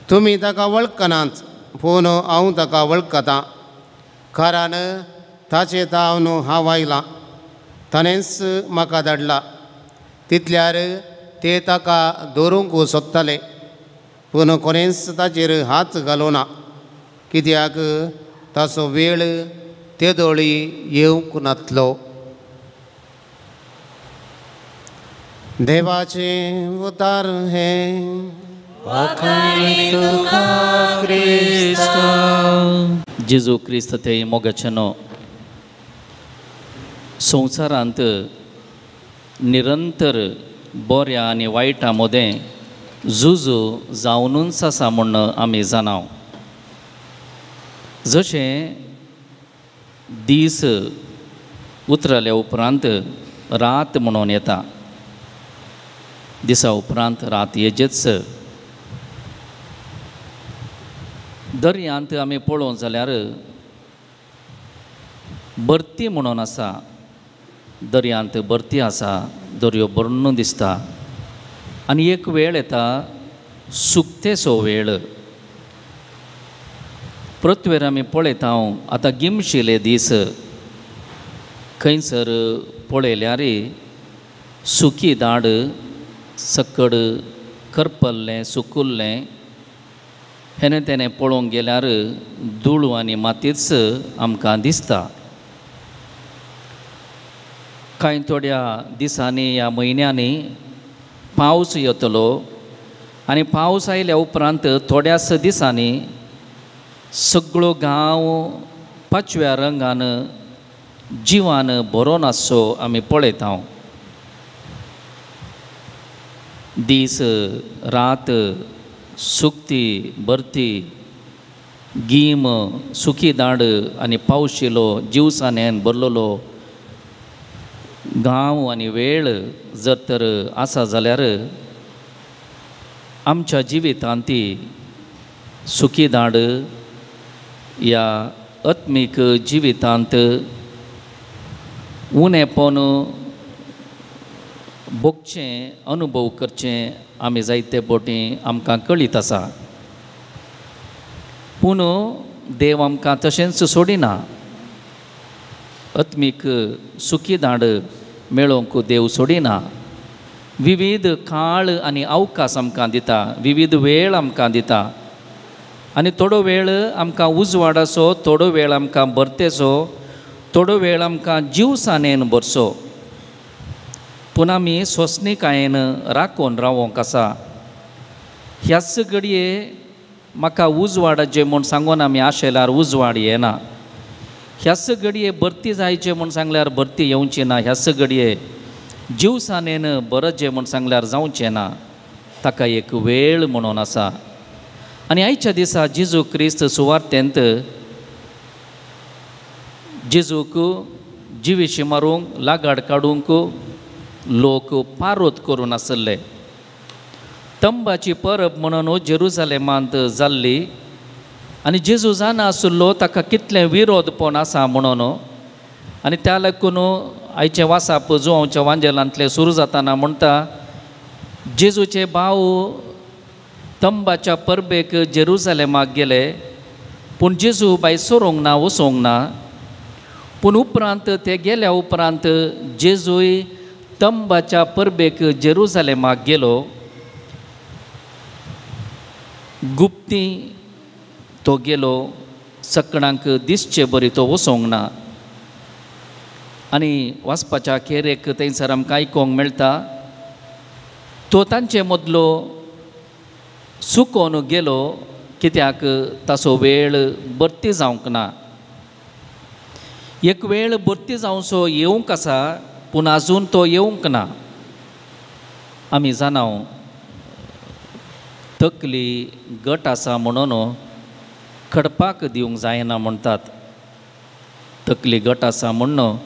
Speaker 3: तुमी ताका वळखनात, पूण हांव ताका वळखतां, कारण ताचे थावन हांव आयलां, ताणेंच म्हाका धाडला. तितल्यार ते ताका दवरूंक सोदताले, पूण कोणेंच ताचेर हात घालूना, कित्याक ताचो वेळ तेदोळी येवंक नातलो. देवाचें उतार हें.
Speaker 2: जेजू क्रिस्त ते मोगाचें न्हू संवसारांत निरंतर बऱ्या आनी वायटा मदें झुजू जावनूच आसा म्हूण आमी जाणाव. जशें दीस उतरल्या उपरांत रात म्हणून येता, दिसा उपरांत रात येजेच. दर्यांत आमी पळोवंक जाल्यार भरती म्हणून आसा, दर्यांत भरती आसा, दर्यो भरून दिसता. आनी एक वेळ येता सुकतेसो वेळ. पृथ्वेर आमी पळयता आतां गिमशिले दीस, खंयसर पळयल्यार सुकी दाड सकड करपल्लें सुकुल्लें, हेणे तेणें पळोवंक गेल्यार धुळू आनी मातीच आमकां दिसता. कांय थोड्या दिसांनी ह्या म्हयन्यांनी पावस येतलो आनी पावस आयल्या उपरांत थोड्याच दिसांनी सगळो गांव पाचव्या रंगान जिवान भरोन आसचो आमी पळयता. दीस रात सुकती भरती गीम सुकी दाड आनी पावस येयलो जिवसाणेन भरलेलो गांव आनी वेळ जर तर आसा जाल्यार आमच्या जिवितांत ती सुकी दाड ह्या आत्मीक जिवितांत उणेपण भोगचें अनुभव करचें आमी जायते बोटी आमकां कळीत आसा. पूण देव आमकां तशेंच सोडिना. आत्मीक सुकी दाड मेळोवंक देव सोडिना. विविध काळ आनी अवकाश आमकां दिता, विविध वेळ आमकां दिता. आनी थोडो वेळ आमकां उजवाडाचो, थोडो वेळ आमकां भरतेचो, थोडो वेळ आमकां जिवसाणेन भरचो. पूण आमी सोंसणीकायेन राखून रावोंक आसा. ह्याच घडये म्हाका उजवाडाचें म्हूण सांगून आमी आशेल्यार उजवाड येना. ह्याच घडये भरती जायचें म्हूण सांगल्यार भरती येवची ना. ह्याच घडये जिवसाणेन बरचें म्हूण सांगल्यार जावचें ना. ताका एक वेळ म्हणून आसा. आनी आयच्या दिसा जेजू क्रिस्त सुवार्तेंत जेजूक जिविशी मारूंक लागाड काडूंक लोक पारोत करून आसले. तंबाची परब म्हणून जेरुजलेमांत जाल्ली आनी जेजू जाणा आशिल्लो ताका कितलें विरोधपण आसा म्हणून. आनी त्या लागून आयचें वासाप जुवांवच्या वांजेलांतलें सुरू जाताना म्हणटा, जेजूचे भाव तंबाच्या परबेक जेरुजलेमाक गेले, पूण जेजू बाय सरूंक ना, वचोंक ना. पूण उपरांत ते गेल्या उपरांत जेजूय तंबाच्या परबेक जेरुजालेमाक गेलो. गुप्ती तो गेलो, सकणांक दिसचे बरी तो वचोंक ना. आनी वाचपाच्या खेरेक थंयसर आमकां आयकोंक मेळटा तो तांचे मदलो सुकोन गेलो, कित्याक ताचो वेळ भरती जावंक ना. एक वेळ भरती जावचो येवंक आसा, पूण आजून तो येवंक ना. आमी जाणाव तकली गट आसा म्हणून खडपाक दिवंक जायना म्हणटात. तकली गट आसा म्हणून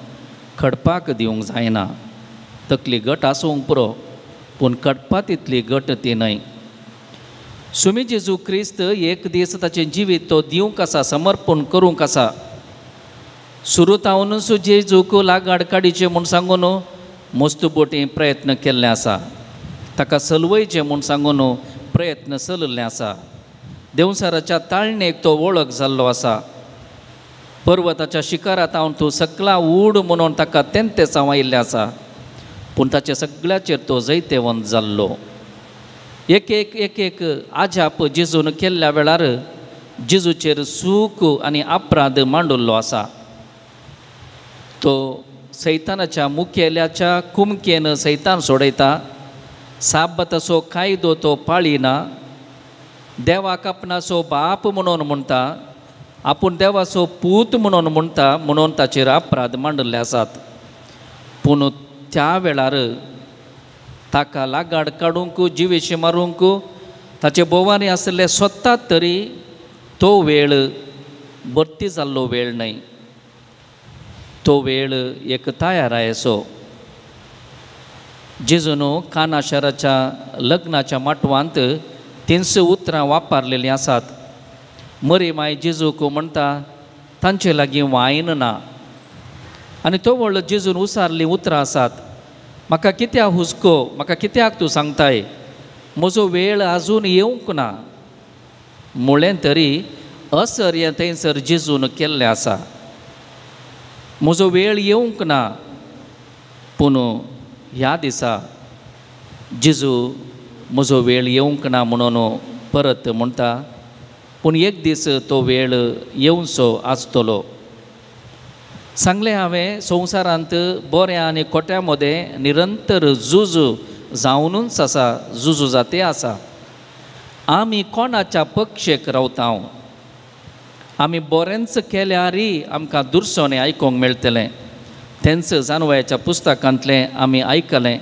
Speaker 2: खडपाक दिवंक जायना. तकली गट आसूंक पुरो, पूण खडपा तितली गट ती न्हय. सुमी जेजू क्रिस्त एक दीस ताचें जिवीत तो दिवंक आसा, समर्पण करूंक आसा. सुरू तावनूच जेजूक लागाड काडीचें म्हूण सांगून मस्त बोटी प्रयत्न केल्ले आसा, ताका सलवयचें म्हूण सांगून प्रयत्न चलिल्ले आसा. देंवसाराच्या ताळणेक तो वळख जाल्लो आसा. पर्वताच्या शिखरांत हांव तूं सकला उड म्हणून ताका तेंतेसांव आयिल्लें आसा, पूण ताच्या सगळ्याचेर तो जैतेवंत जाल्लो. एक एक एक एक आजाप जेजून केल्ल्या वेळार जेजूचेर सूख आनी अपराध मांडिल्लो आसा. तो सैतानाच्या मुखेल्याच्या कुमकेन सैतान सोडयता. साबाताचो कायदो तो पाळिना. देवाक आपणाचो बाप म्हणून म्हणटा, आपूण देवाचो पूत म्हणून म्हणटा, म्हणून ताचेर अपराध मांडिल्ले आसात. पूण त्या वेळार ताका लागाड काडूंक, जिवेशी मारूंक ताचे भोवानी आशिल्ले स्वता, तरी तो वेळ भरती जाल्लो वेळ न्हय. तो वेळ एक तयारायेचो. जेजून काना शाराच्या लग्नाच्या माटवांत 300 उतरां वापरलेलीं आसात. मरी माय जेजूक म्हणटा तांचे लागीं वायन ना. आनी तो व्हडलो जेजून उसारलीं उतरां आसात, म्हाका कित्याक हुस्को, म्हाका कित्याक तूं सांगताय, म्हजो वेळ आजून येवंक ना म्हळें तरी असर हें थंयसर जेजून केल्लें आसा. म्हजो वेळ येवंक ना, पूण ह्या दिसा जेजू म्हजो वेळ येवंक ना म्हणून परत म्हणटा, पूण एक दीस तो वेळ येवचो आसतलो. सांगलें हांवें, संवसारांत बऱ्या आनी खोट्या मदें निरंतर झूज जावनूच आसा, झुजू जाते आसा. आमी कोणाच्या पक्षेक रावता? आमी बरेंच केल्यारय आमकां दुरसोणें आयकूंक मेळटलें. तेंच जानवयाच्या पुस्तकांतलें आमी आयकलें.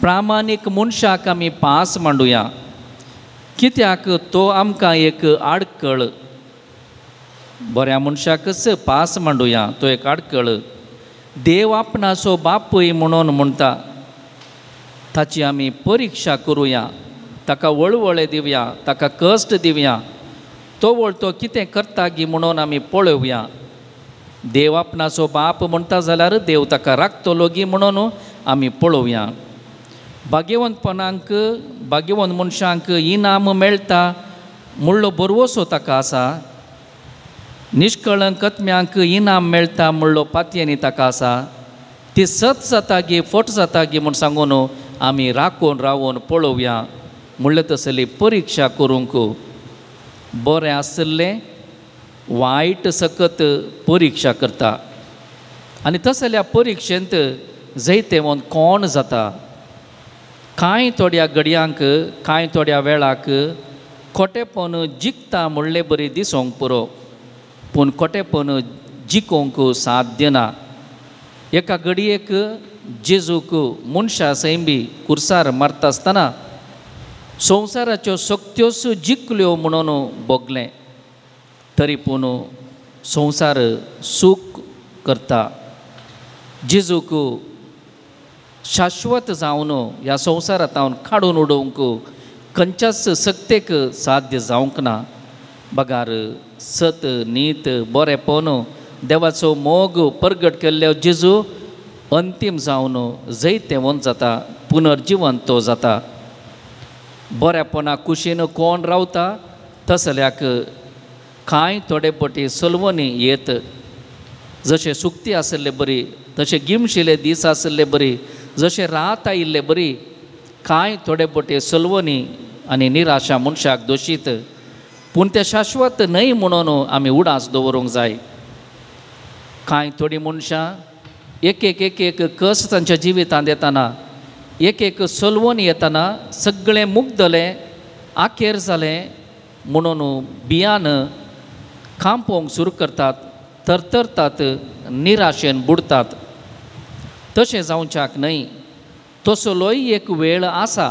Speaker 2: प्रामाणीक मनशाक आमी पास मांडुया, कित्याक तो आमकां एक आडकळ. बऱ्या मनशाकच पास मांडुया, तो एक आडकळ. देव आपणाचो बापूय म्हणून म्हणटा, ताची आमी परिक्षा करुया, ताका वळवळे दिवया, ताका कश्ट दिवया, तो वळतो कितें करता गी म्हणून आमी पळोवया. देव आपणाचो बाप म्हणटा जाल्यार देव ताका राखतलो गी म्हणून आमी पळोवया. भाग्यवंतपणाक, भाग्यवंत मनशांक इनाम मेळटा म्हणलो बरवसो ताका आसा. निष्कळंक आत्म्यांक इनाम मेळटा म्हणलो पातयेनी ताका आसा. ती सत जाता गी फट जाता गी म्हूण सांगून आमी राखून रावून पळोवया. म्हणलें तसली परिक्षा करूंक बरें आशिल्लें वायट सकत परिक्षा करता. आनी तसल्या परिक्षेंत जैतेवंत कोण जाता? कांय थोड्या घडयांक, कांय थोड्या वेळाक खोटेपण जिखता म्हणले बरी दिसोंक पुरो, पूण खोटेपण जिखोंक साध्य ना. एका घडयेक जेजूक मनशा सैंबी कुर्सार मारता आसतना संवसाराच्यो सक्त्योच जिखल्यो म्हणून भोगलें, तरी पूण संवसार सूख करता. जेजूक शाश्वत जावन ह्या संवसारांत काडून उडोवंक खंयच्याच सक्तेक साध्य जावंक ना. बगार सत, नीत, बरेपण, देवाचो मोग परगट केल्लो जेजू अंतीम जावन जैतेवंत जाता, पुनर्जिवंत तो जाता. बऱ्यापणा कुशीन कोण रावता तसल्याक कांय थोडे पटी सलवणी येत. जशें सुक्ती आशिल्ले बरी, तशें गिमशिले दीस आशिल्ले बरी, जशें रात आयिल्ले बरी कांय थोडे बोटे सलवणी आनी निराशा मनशाक दोशीत पूण तें शाश्वत न्हय म्हणून आमी उडास दवरूंक जाय. कांय थोडीं मनशां एक एक एक एक कस तांच्या जिवितांत येताना एक एक सलवण येताना सगळें मुगदलें आखेर जालें म्हणून बियान खांपोवंक सुरू करतात, तरतरतात, निराशेन बुडतात. तशें जावच्याक न्हय. तसलोय एक वेळ आसा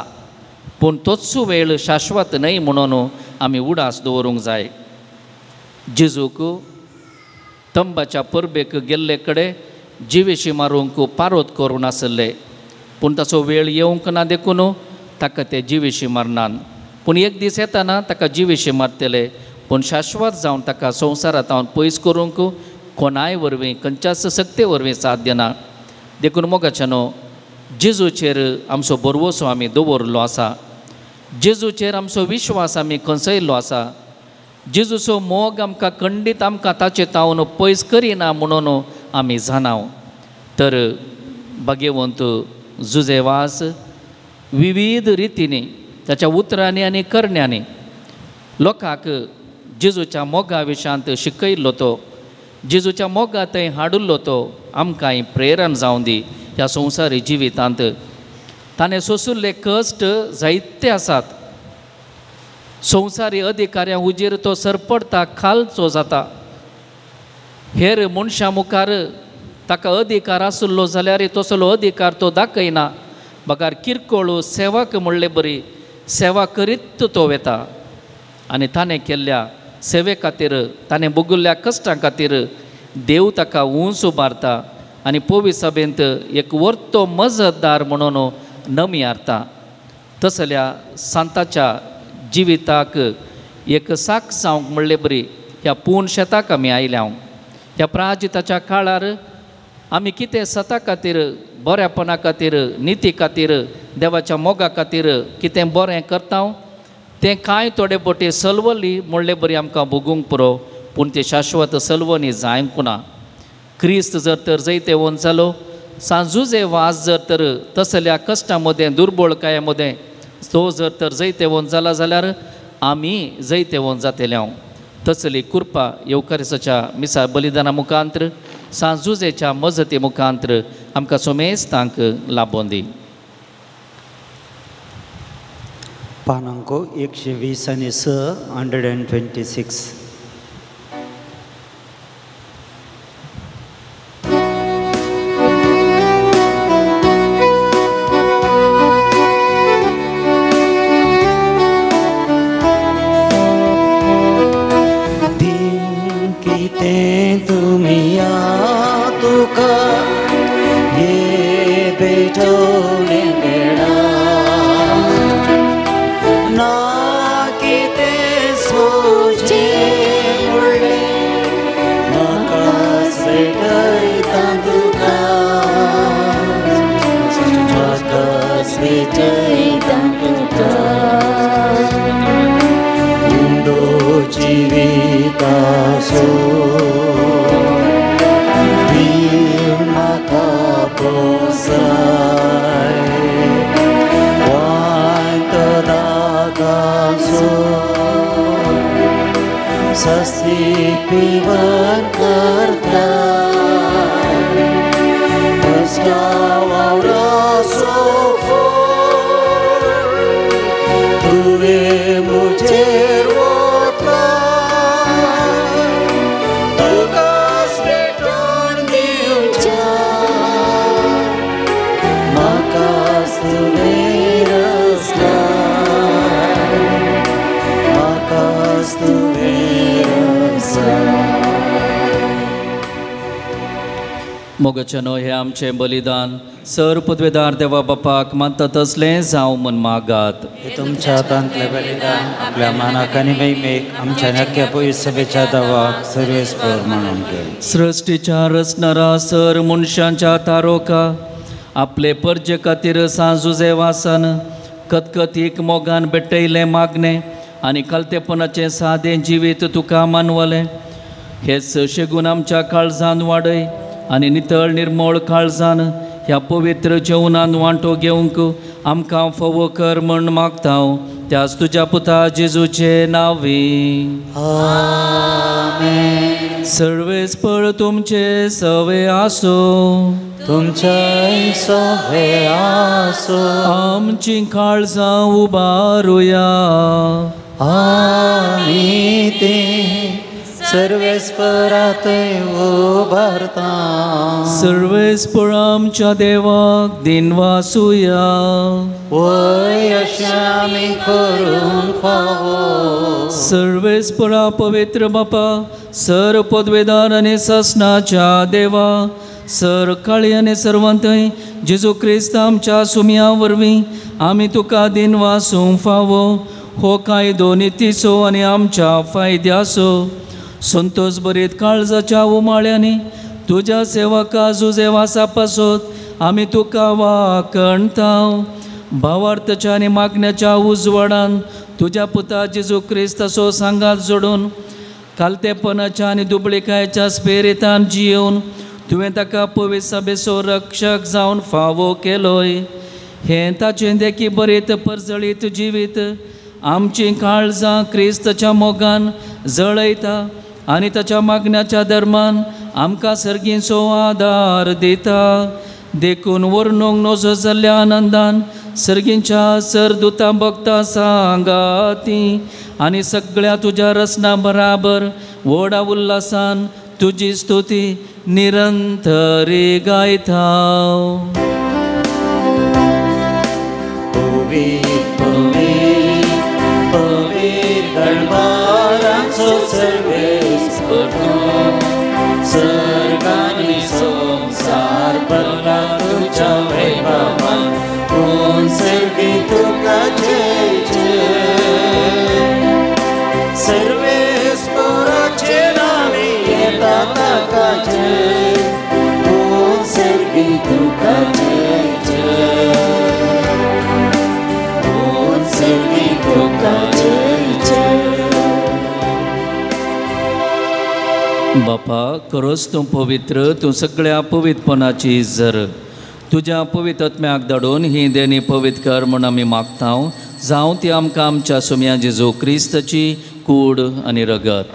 Speaker 2: पूण तोच वेळ शाश्वत न्हय म्हणून आमी उडास दवरूंक जाय. जेजूक तंबाच्या परबेक गेल्ले कडेन जिवेशी मारूंक पारोत करून आसले पूण ताचो वेळ येवंक ना देखून ताका ते जिवेशी मारनात. पूण एक दीस येताना ताका जिवेशी मारतले पूण शाश्वत जावन ताका संवसारांत पयस करूंक कोणाय वरवीं खंयच्याच सक्ते वरवीं साध्य ना. देखून मोगाच्यानो जेजूचेर आमचो भरवसो आमी दवरिल्लो आसा, जेजूचेर आमचो विश्वास आमी खंसयल्लो आसा. जेजूचो मोग आमकां खंडीत आमकां ताचे तावन पयस करिना म्हणून आमी जाणाव. तर भाग्यवंत जुजेवास विविध रितींनी ताच्या उतरांनी आनी करण्यांनी लोकांक जेजूच्या मोगा विशांत शिकयल्लो तो, जेजूच्या मोगा थंय हाडिल्लो तो आमकांय प्रेरण जावं दी ह्या संवसारी जिवितांत. ताणें सोंशिल्ले कश्ट जायते आसात. संवसारी अधिकाऱ्यां हुजीर तो सरपडटा, खालचो जाता. हेर मनशां मुखार ताका अधिकार आशिल्लो जाल्यार तसलो अधिकार तो दाखयना, बगार किरकोळ सेवक म्हणले बरी सेवा करीत तो वेता आनी ताणें केल्ल्या सेवे खातीर ताणें भोगिल्ल्या कश्टां खातीर देव ताका उंच उबारता आनी पोवी सभेंत एक वर्तो मजतदार म्हणून नमी हारता. तसल्या सांताच्या जिविताक एक साक्ष जावंक म्हणले बरी ह्या पूर्ण शेताक आमी आयल्या. ह्या प्राजिताच्या काळार आमी कितें सता खातीर, बऱ्यापणा खातीर, निती खातीर, देवाच्या मोगा खातीर कितें बरें करता तें कांय थोडे बोटे सलवली म्हणले बरी आमकां भोगूंक पुरो पूण तें शाश्वत सलवणी जावंक ना. क्रिस्त जर तर जैतेवंत जालो, सांजुजे वास जर तर तसल्या कश्टां मदें दुर्बळकाये मदें तो जर तर जैतेवंत जाला जाल्यार आमी जैतेवंत जातले. हांव तसली कृपा येवकारिसाच्या मिसा बलिदाना मुखांत्र सांजुजेच्या मजती मुखांत्र आमकां सोमेस्तांक लाबोवन दी.
Speaker 1: पानांको 120 आनी 6 126.
Speaker 2: मोगचनो हे आमचें बलिदान सर पदवेदार देवा बापाक मानता तसलें जावं मन मागात.
Speaker 1: तुमच्या हातांतलें बलिदान आपल्या मानाक आनी महिमेक आमच्या नक्या पवित्र सभेच्या दावाक सर्वेस्पर म्हणून केलें.
Speaker 2: सृश्टीच्या रचणारा सर मनशांच्या तारोका आपले परजे खातीर सांजुजे वासन कतकतीक मोगान भेटयलें मागणें आनी खालतेपणाचें सादें जिवीत तुका मानवलें. हेच शेगून आमच्या काळजान वाडय आनी नितळ निर्मळ काळजान ह्या पवित्र जेवणान वांटो घेवंक आमकां फावो कर म्हण मागता त्याच तुज्या पुता जेजूचे नांवी
Speaker 4: आमेन.
Speaker 2: सर्वेस्पर तुमचे सवे आसूं
Speaker 4: तुमचे सवे आसूं.
Speaker 2: आमची काळजां उबारुया
Speaker 4: आमी ती सर्वेस्परातय उबारता.
Speaker 2: सर्वेस्पर आमच्या देवाक दिनवासुया
Speaker 4: वय अशें आमी करूंक फावो.
Speaker 2: सर्वेस्परा पवित्र बापा सर पदवेदार आनी ससनाच्या देवा सर काळी आनी सर्वंतय जेजू क्रिस्त आमच्या सुमया वरवीं आमी तुका दिनवासूंक फावो. हो कायदो नितीचो आनी आमच्या फायद्याचो संतोष बरीत काळजाच्या उमाळ्यांनी तुज्या सेवका जुजेवासा पासत आमी तुका वाकणता. भावार्थाच्या आनी मागण्याच्या उजवाडान तुज्या पुता जेजू क्रिस्ताचो सांगात जोडून कालतेपणाच्या आनी दुबळीकायेच्या स्पेरितान जियोवन तुवें ताका पवित्र सभेचो रक्षक जावन फावो केलोय. हें ताचें देखी बरीत परजळीत जिवीत आमचीं काळजां क्रिस्ताच्या मोगान जळयता आनी ताच्या मागण्याच्या धर्मान आमकां सर्गींचो आदार दिता. देखून वर्णूंक नजो जाल्ल्या आनंदान सर्गींच्या सरदुतां भक्तां सांगाती आनी सगळ्या तुज्या रचना बराबर व्हडा उल्हासान तुजी स्तुती निरंतरी गायता.
Speaker 4: सर्गानी संसार भरला तुझ्या वैभवान कोण सर्गी तुका जय जय. सर्वेस्पराचे नावे येता ताका जय कोण सर्गी तुका जय जय कोण सर्गी तुका जय जय.
Speaker 2: बापा खरोच तूं पवित्र तूं सगळ्या पवित्रपणाची जर तुज्या पवित्र आत्म्याक धाडून ही देणी पवित्र कर म्हूण आमी मागता. जावं ती आमकां आमच्या सुम्या जेजू क्रिस्ताची कूड आनी रगत.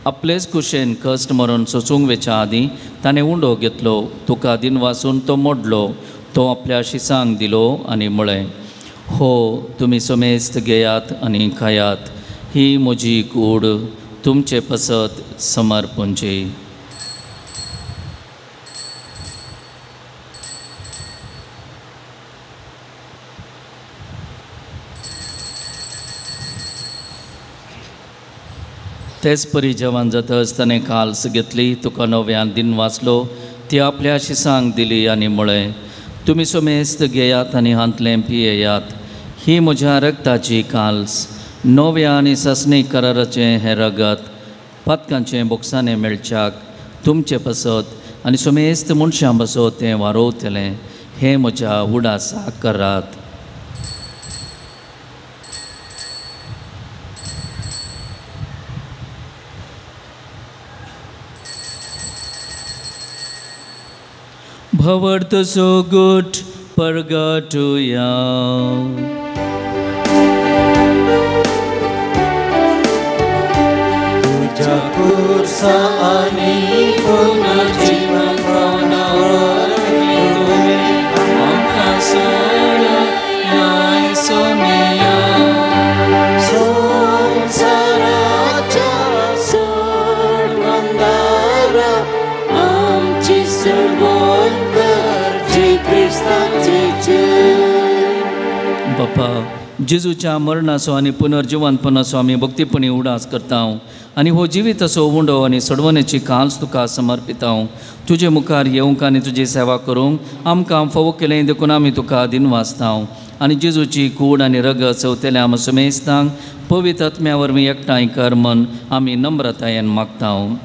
Speaker 2: आपलेच कुशेन कश्ट मरण सोसूंक वेच्या आदीं ताणें उंडो घेतलो तुका दिनवासून तो मोडलो तो आपल्या शिसांक दिलो आनी म्हळें हो तुमी समेस्त घेयात आनी खायात ही म्हजी कूड तुमचे पसत समर्पणची. तेच परी जेवण जातच ताणें काल्स घेतली तुका नव्यान दिन वाचलो ती आपल्या शिसांक दिली आनी म्हळें तुमी समेस्त घेयात आनी हांतलें पियेयात ही म्हज्या रगताची काल्स नव्या आनी सासणी कराराचें हें रगत पातकांचें बोक्साणें मेळच्याक तुमचे पसत आनी समेस्त मनशां पासत तें वारोवतलें हें म्हज्या उडासाक करात. भवर्त सोगुट परगटुया.
Speaker 4: तुझ्या खुर्सा आनी पुनर्जीवन
Speaker 2: आमकां सोडलाय सोमिया.
Speaker 4: संवसाराच्या सोडवंदारा आमची सोडवण कर जे क्रिस्ताचे जय.
Speaker 2: बापा जेजूच्या मरणाचो आनी पुनर्जिवनपणाचो आमी भक्तीपणी उडास करता आनी हो जिवीताचो उंडो आनी सोडवणेची काल्स तुका समर्पिता. तुजे मुखार येवंक आनी तुजी सेवा करूंक आमकां फावो केलें देखून आमी तुका दिनवासता. आनी जेजूची कूड आनी रगत चवतेल्या आम समेस्तांक पवित्र आत्म्या वरवीं एकठांय कर म्हण आमी नम्रतायेन मागता.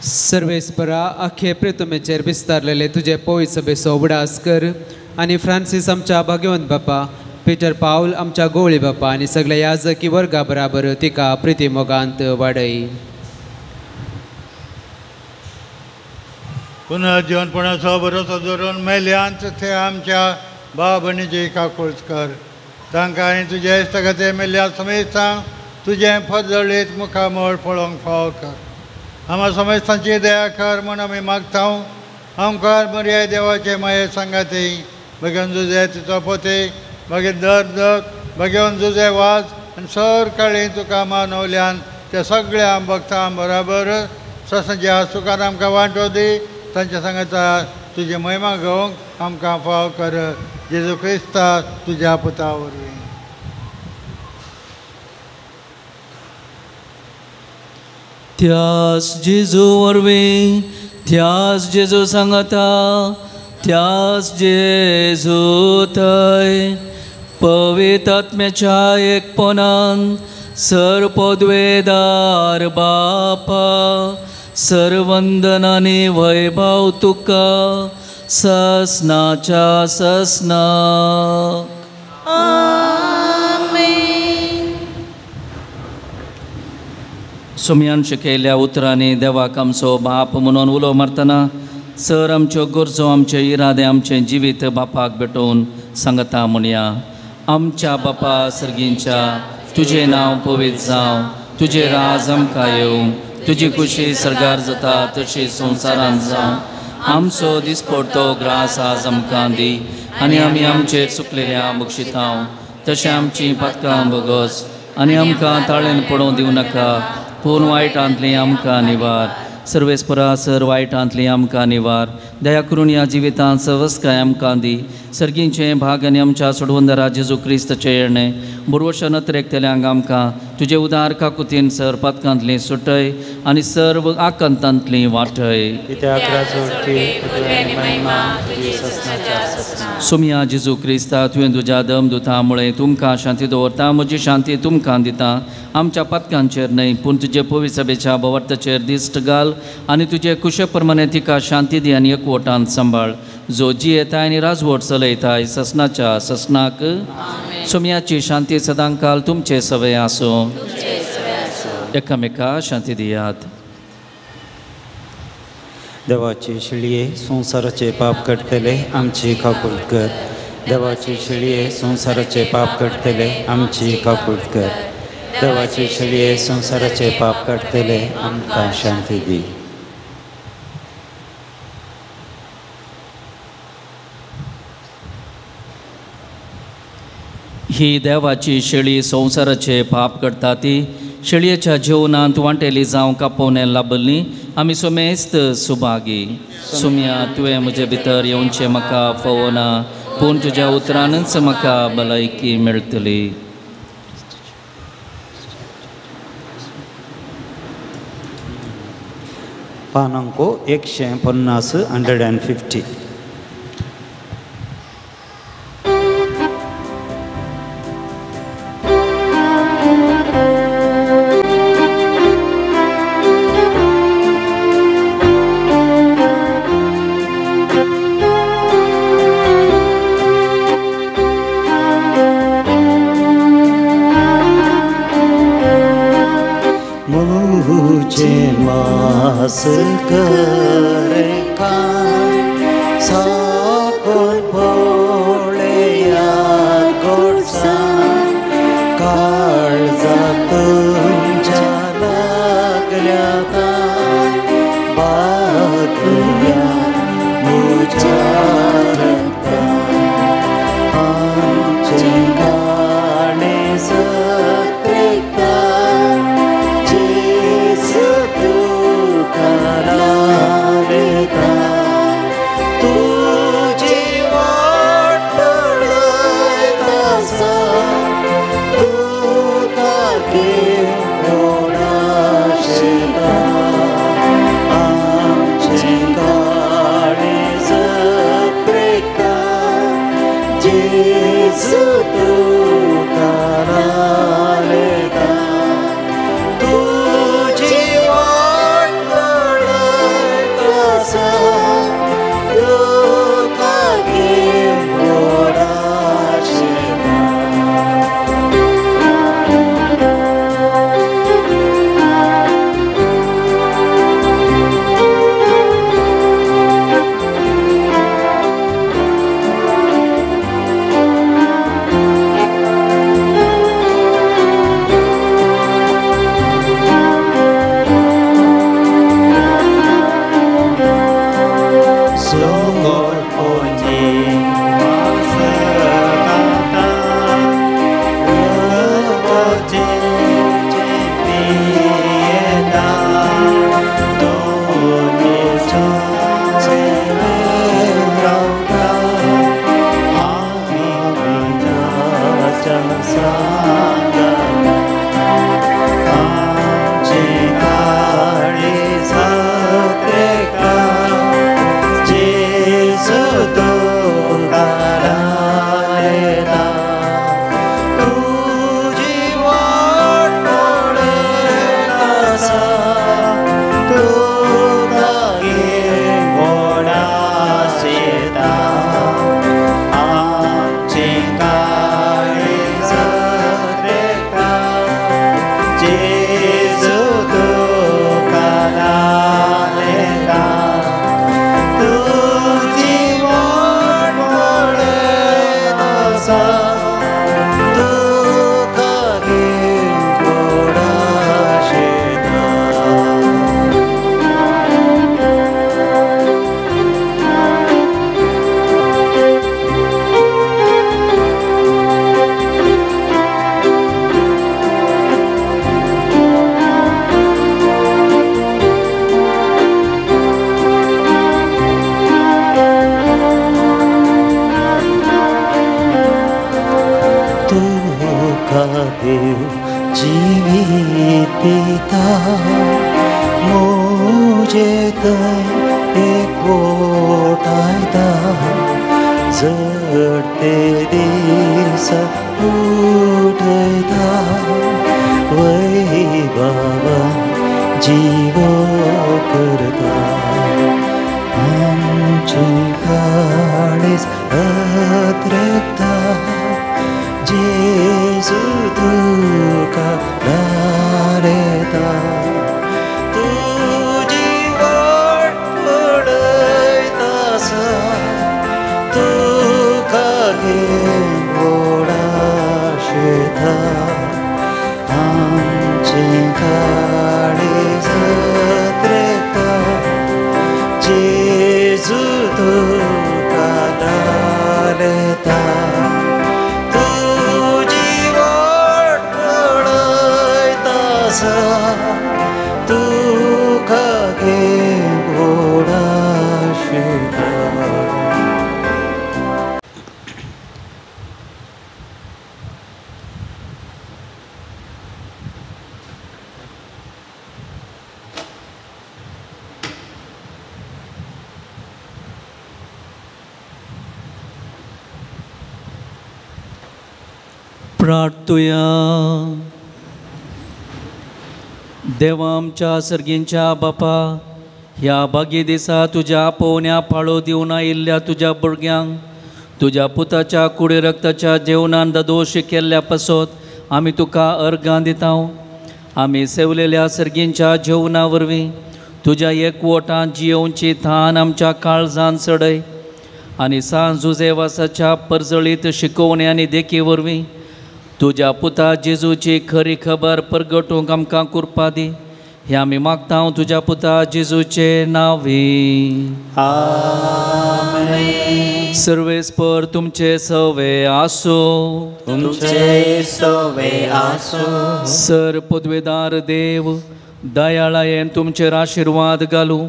Speaker 7: सर्वेस्परा आखे प्रितमेचेर विस्तारलेले तुजे पवित्र सभेचो उगडास कर आनी फ्रांसीस आमच्या भाग्यवंत बापा पीटर पावल आमच्या गोवळी बापा आनी सगळ्या याजकी वर्गा बराबर तिका प्रिती मोगांत वाडय.
Speaker 8: पुनर्जीवनपणाचो भरोसो दवरून मेल्यांत ते आमच्या बाब आनी जे काकुळट कर. तांकां आनी तुज्या इश्टागते मेल्ल्या समेस्तांक तुजें फजळीत मुखामळ पळोवंक फावो कर. आमकां समेस्तांची दया कर म्हूण आमी मागता. आमकां मर्याय देवाचे माये सांगाती भगवान जुजे तिचो पोते मागीर दर दर भगवान जुजे वाज आनी सर काळी तुका मानवल्यान त्या सगळ्या भक्तां बराबर ससंच्या सुखान आमकां वांटो दी. तांच्या सांगाता तुजी महिमा घेवंक आमकां फाव कर. जेजू क्रिस्ता तुज्या पुता वरवीं.
Speaker 2: त्यास जेजू वरवीं, त्यास जेजू सांगता, त्यास जेजू थंय पवित्र आत्म्याच्या एकपणान सर पदवेदार बापा सर्वंदनानी वैभव तुका ससनाच्या ससनाक. सोमयान शिकयल्या उतरांनी देवाक आमचो बाप म्हणून उलो मारतना सर आमच्यो गरजो, आमचे इरादे, आमचें जिवीत बापाक भेटोवन सांगता म्हणया. आमच्या बापा सर्गींच्या, तुजें नांव पवित्र जावं, तुजें राज आमकां येवं, तुजी खुशी सर्गार जाता तशी संवसारांत जावं. आमचो दिसपडतो ग्रास आज आमकां दी आनी आमी आमचेर चुकलेल्या बक्षितांव तशें आमचीं पातकां बगस आनी आमकां ताळेन पडोवंक दिवं नाका, पूण वायटांतली आमकां निवार. सर्वेस्परा सर वायटांतली आमकां निवार. दया करून ह्या जिवितांत सवस्काय आमकां दी. सर्गींचें भाग आनी आमच्या सोडवंदरा जेजू क्रिस्ताचें येणें बुरवश नत्रेकतल्यांक आमकां तुजे उदार काकुतीन सर पातकांतली सुटय आनी सर्व आकांतांतली वाटय. सोमया जेजू क्रिस्ता, तुवें तुज्या दम दुता मुळे तुमकां शांती दवरता, म्हजी शांती तुमकां दिता. आमच्या पातकांचेर न्हय पूण तुजे पवित्र सभेच्या भवार्थाचेर दिश्ट घाल आनी तुजे कुशे प्रमाणे तिका शांती दी आनी एकवटान सांबाळ, जो जियेताय आनी राजवट चलयताय ससनाच्या ससनाक. सोमयाची शांती सदांकाल तुमचे सवय आसूं. एकामेका शांती दियात.
Speaker 1: देवाची शिळये संवसाराचे पाप काडटले आमची काकुळट कर. देवाची शिळये संवसाराचे पाप काडटले आमची काकुळट कर. देवाची शिळये संवसाराचे पाप काडटले आमकां शांती दी.
Speaker 2: ही देवाची शेळी संवसाराचे पाप करता ती शेळयेच्या जेवणांत वांटेली जावं कापोवणें लाबली आमी सोमेस्त सुभागी. सुमया तुवें म्हजे भितर येवचें म्हाका फवना, पूण तुज्या उतरानच म्हाका भलायकी मेळटली.
Speaker 1: पानांको 150 150. देव जिवीत दिता म्हजे थंय एकवटायता जडते दिसा उठयता वैभवान जिवो करता आमचें काळीज अद्रेकता जेजू तुका दारेता तुजी वाट पळयता आसा तुका घेवन आशेता आमचें काळीज अद्रेकता जेजू तुका दारेता तुजी वाट पळयता आसा तुका घेवन आशेता.
Speaker 2: प्रार्थुया. देवा आमच्या सर्गींच्या बापा, ह्या भागी दिसा तुज्या आपोवण्या पाळो दिवन आयिल्ल्या तुज्या भुरग्यांक तुज्या पुताच्या कुडी रक्ताच्या जेवणान ददोश केल्ल्या पासत आमी तुका अर्गां दिता. आमी सेवलेल्या सर्गींच्या जेवणा वरवीं तुज्या एकवटान जियोवची थान आमच्या काळजान चडय आनी सांज जुजेवासाच्या परजळीत शिकोवणे आनी देखी वरवीं तुज्या पुता जेजूची खरी खबर परगटूंक आमकां कृपा दी. हे आमी मागता तुज्या पुता जेजूचे नांवी.
Speaker 4: आमेन.
Speaker 2: सर्वेस्पर तुमचे सवे आसो.
Speaker 4: तुमचे सवे आसो.
Speaker 2: सर पदवेदार देव दयाळायेन तुमचेर आशिर्वाद घालूं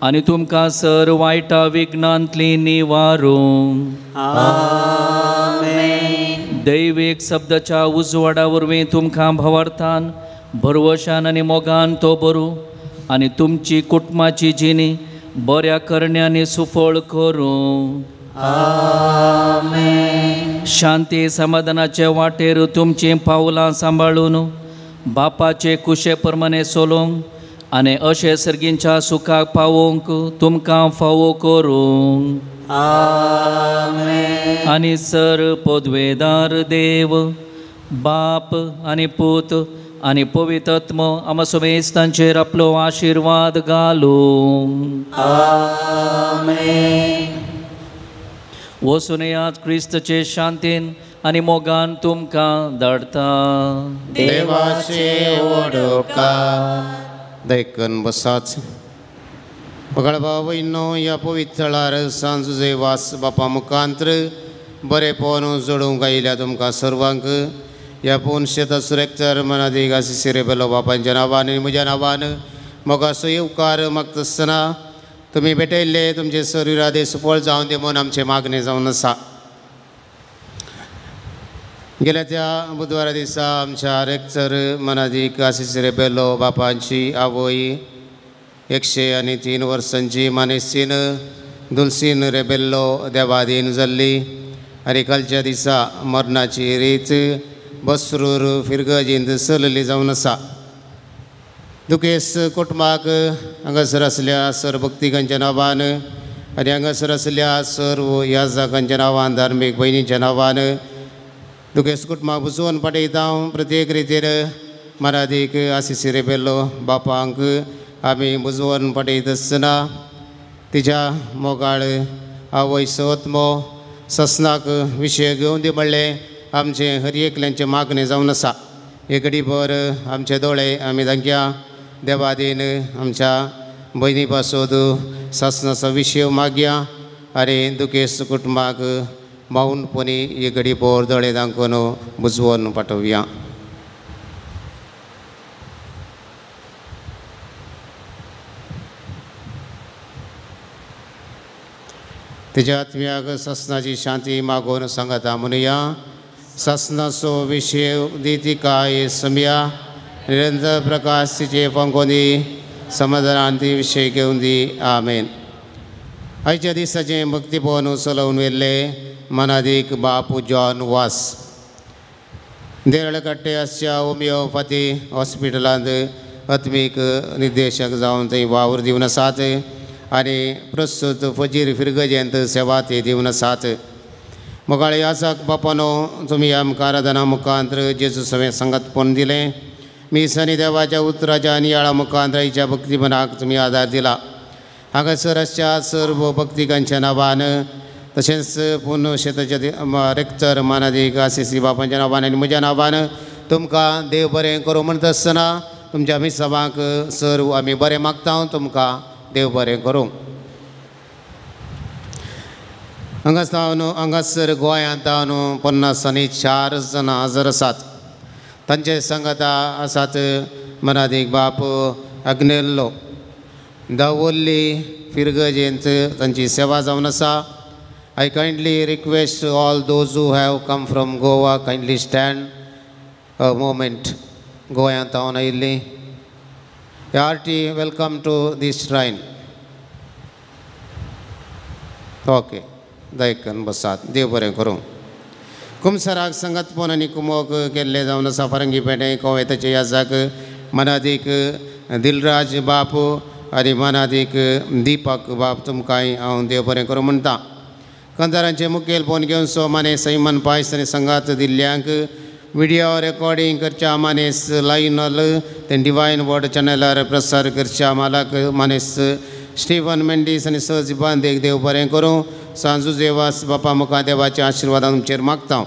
Speaker 2: आनी तुमकां सर वायटा विघ्नांतली निवारूं.
Speaker 4: आमेन.
Speaker 2: दैवीक शब्दाच्या उजवाडा वरवीं तुमकां भावार्थान भरवशान आनी मोगान तो बरू आनी तुमची कुटुंबाची जिणी बऱ्या करण्यांनी सुफळ करूं.
Speaker 4: आमेन.
Speaker 2: शांती समाधानाचे वाटेर तुमचीं पावलां सांबाळून बापाचे कुशे प्रमाणे चलोवंक आनी अशे सर्गींच्या सुखाक पावोवंक तुमकां फावो करूं.
Speaker 4: आमेन.
Speaker 2: आनी सर पदवेदार देव बाप आनी पूत आनी पवित्र आमा समेस्तांचेर आपलो आशिर्वाद घालूं.
Speaker 4: आमेन.
Speaker 2: वचून येयात क्रिस्तचे शांतीन आनी मोगान तुमकां धाडटा.
Speaker 3: देवाचे ओडोकार देखून बसाच. पगळ भावयनो ह्या पवित्र थळार सांजुजे वास बापा मुखांत्र बरेपण जोडूंक आयिल्ल्या तुमकां सर्वांक ह्या पूर्ण शेता सुरेक्टर मनादीक आशिशी रेबेलो बापांच्या नांवान आनी म्हज्या नांवान मोगाचो येवकार मागतासतना तुमी भेटयल्ले तुमचे सर इरादे सुफळ जावन दी म्हूण आमचें मागणें जावन आसा. गेल्या त्या बुधवारा दिसा आमच्या रेक्टर मनादीक आशिशी रेबेलो बापांची आवय 103 वर्सांची मानेसीन दुलसीन रेबेल्लो देवाधीन जाल्ली आनी कालच्या दिसा मरणाची रीत बसरूर फिरगजींत चलली जावन आसा. दुखेस कुटुंबाक हांगासर आसल्या सर भक्तिकांच्या नांवान आनी हांगासर आसल्या सर्व याजकांच्या नांवान धार्मीक भयणींच्या नांवान दुखेस कुटुंबाक बुजोवन पाठयता. हांव प्रत्येक रितीर मराठीक आशिशी रेबेल्लो बापांक आमी बुजोवन पाठयता आसतना तिच्या मोगाळ आवय सवत्मो ससनाक विशय घेवन दी म्हणलें आमचें हर एकल्यांचें मागणें जावन आसा. एक घडीभर आमचे दोळे आमी तांच्या देवादीन आमच्या भयणी पासत सासनाचो विशय मागया आनी दुखेस्त कुटुंबाक मौनपणी एक घडीभर दोळे दाखोवन बुजवोन पाठोवया. तेज्या आत्म्याक सासनाची शांती मागोवन सांगता म्हणुया. सासनाचो विशय दितिकाय सम्या निरंतर प्रकाश तिचे पंकोनी समाधानान ती विशय घेवन दी. आमेन. आयच्या दिसाचें भक्तीपवन चलोवन व्हेल्ले मनादीक बापू जॉन वास देरळकट्टे आसच्या होमिओपॅथी हॉस्पिटलांत आत्मीक निर्देशक जावन थंय वावर दिवन आसात आनी प्रस्तुत फजीर फिरगजेंत सेवा ते दिवन आसात. मोगाळे आसाक बापानो तुमी आमकां आराधना मुखांत जेजू सवें सांगातपण दिलें. मीस आनी देवाच्या उतराच्या नियाळा मुखांत आयच्या भक्तीपणाक तुमी आदार दिला. हांगासर आसच्या सर्व भक्तिकांच्या नांवान तशेंच पुर्ण शेताच्या रेक्टर मानादीक आसिसी बापांच्या नांवान आनी म्हज्या नांवान तुमकां देव बरें करूं म्हणटा आसतना तुमच्या मिसावांक सर्व आमी बरें मागता. तुमकां देव बरें करूं. हांगासर गोंयांत 54 जाणां हजर आसात. तांचे सांगाता आसात मनादीक बाप आग्नेल्लो दावोल्ली फिरगजेंत तांची सेवा जावन आसा. I kindly request all those who have come from Goa kindly stand a moment. गोंयांत हांव आयिल्ली. Hearty welcome to this shrine. Okay, दयकन बसात. देव बरें करूं. कुमसराक संगतपण आनी कुमोक केल्ले जावन आसा फरंगी पेटे कोवेताचे याजाक मनादीक दिलराज बाप आनी मनादीक दीपक बाप तुमकांय हांव देव बरें करूं म्हणटा. कंदारांचे मुखेल फोन घेवन सो माने सैमन पायस आनी संगात दिल्ल्यांक विडियो रेकॉर्डींग करच्या मानेस लायनल ते डिवायन वर्ड चॅनलार प्रसार करच्या मालक मानेस स्टीफन मेंडीस आनी सहज बांदेक देव बरें करूं. सांजू देवास बापा मुखार देवाच्या आशिर्वादान तुमचेर मागता.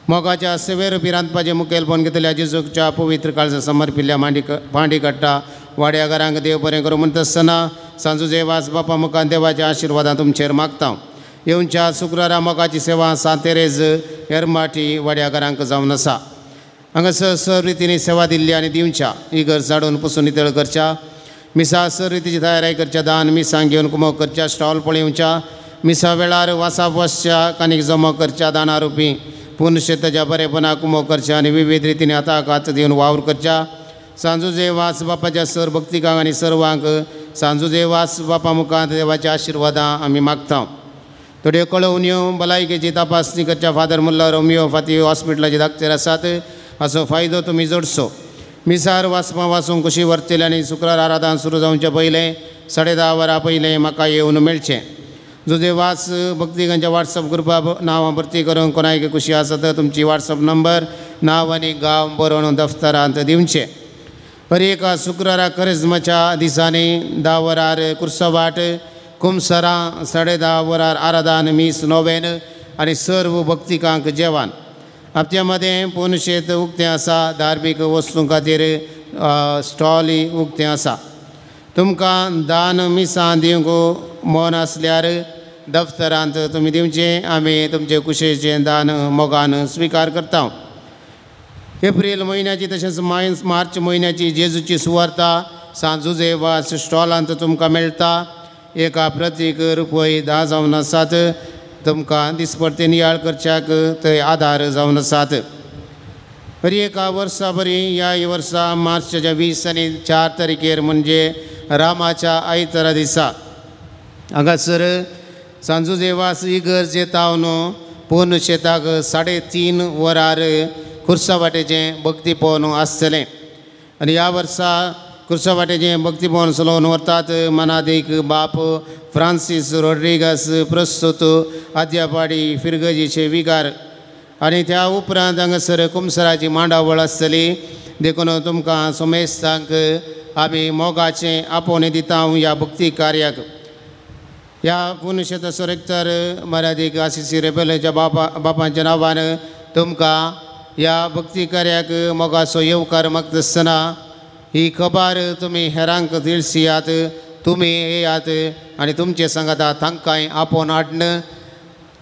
Speaker 3: मोगाच्या सेवेर रांदपाचें मुखेलपण घेतल्या जेजूच्या पवित्र काळजा समर्पिल्ल्या मांडी काडटा वाड्या घरांक देव बरें करूं म्हणटा आसतना सांजू देवास बापा मुखार देवाच्या आशिर्वादान तुमचेर मागता. येवच्या शुक्रारा मोगाची सेवा सांतेरेज एरमाटी वाड्या घरांक जावन आसा. हांगासर सर रितीनी सेवा दिल्ली आनी दिवच्या ही घर झाडून पुसून नितळ करच्या मिसा सर रितीची तयारी करच्या दान मिसां घेवन कुमोक करच्या स्टॉल पळोवच्या मिसा वेळार वासा वसच्या कानीक जमो करच्या दानारुपी पूर्ण शेताच्या बरेपणा कुमोक करच्या आनी विविध रितीने हाताक हात दिवन वावर करच्या. सांजुजे वास बापाच्या सर भक्तिकांक आनी सर्वांक सांजुजे वास बापा मुखार देवाच्या आशिर्वादां आमी मागता. थोड्यो कळोवण्यो भलायकेची तपासणी करच्या फादर मुल्लर होमिओपॅथी हॉस्पिटलाचे धाकतेर आसात हाचो फायदो तुमी जोडचो. मिसार वाचपां वाचूंक कशी व्हरतले आनी शुक्रार आराधन सुरू जावचे पयलें 10:30 वरां पयलें म्हाका येवन मेळचें. जुजे वास भक्तिकांच्या वॉट्सअप ग्रुपा नांवां भरती करूंक कोणाक खुशी आसा तर तुमची वॉट्सअप नंबर नांव आनी गांव बरोवन दफ्तरांत दिवचें. हर एका शुक्रारा करिज्माच्या दिसांनी 10 वरार कुर्सवाट कुमसरां 10:30 वरार आराधन मीस नोवेन आनी सर्व भक्तिकांक जेवण. हप्त्या मदें पुनशेत उक्तें आसा. धार्मीक वस्तूं खातीर स्टॉलय उक्तें आसा. तुमकां दान मिसां दिवंक मन आसल्यार दफ्तरांत तुमी दिवचें. आमी तुमचे कुशेचें दान मोगान स्विकार करता. एप्रील म्हयन्याची तशेंच मार्च म्हयन्याची जेजूची सुवार्ता सांजुजे वास स्टॉलांत तुमकां मेळटा. एका प्रतीक रुपय 10 जावन आसात. तुमकां दिसपडते नियाळ करच्याक थंय आदार जावन आसात. हर एका वर्सा बरी ह्या वर्सा मार्चाच्या 20 आनी 4 तारखेर म्हणजे रामाच्या आयतारा दिसा हांगासर सांजुजेवास इगर्ज येतावन पूर्ण शेताक 3:30 वरार खुर्सावाटेचें भक्तीपवन आसतलें. आनी ह्या वर्सा खुर्सावाटेचें भक्तीपवन चलोवन व्हरतात मनादीक बाप फ्रांसीस रॉड्रिगस प्रस्तुत आद्यापाडी फिरगजीचे विगार. आनी त्या उपरांत हांगासर कुमसराची मांडावळ आसतली. देखून तुमकां सोमेस्तांक आमी मोगाचें आपोवणें दिता ह्या भक्ती कार्याक. ह्या पुनशेताचो रेक्टर मर्यादीक आसिसी रेबेलाच्या बापांच्या नांवान तुमकां ह्या भक्ती कार्याक मोगाचो येवकार मागता आसतना ही खबर तुमी हेरांक तिळसियात. तुमी येयात आनी तुमचे सांगाता तांकांय आपोवन हाडन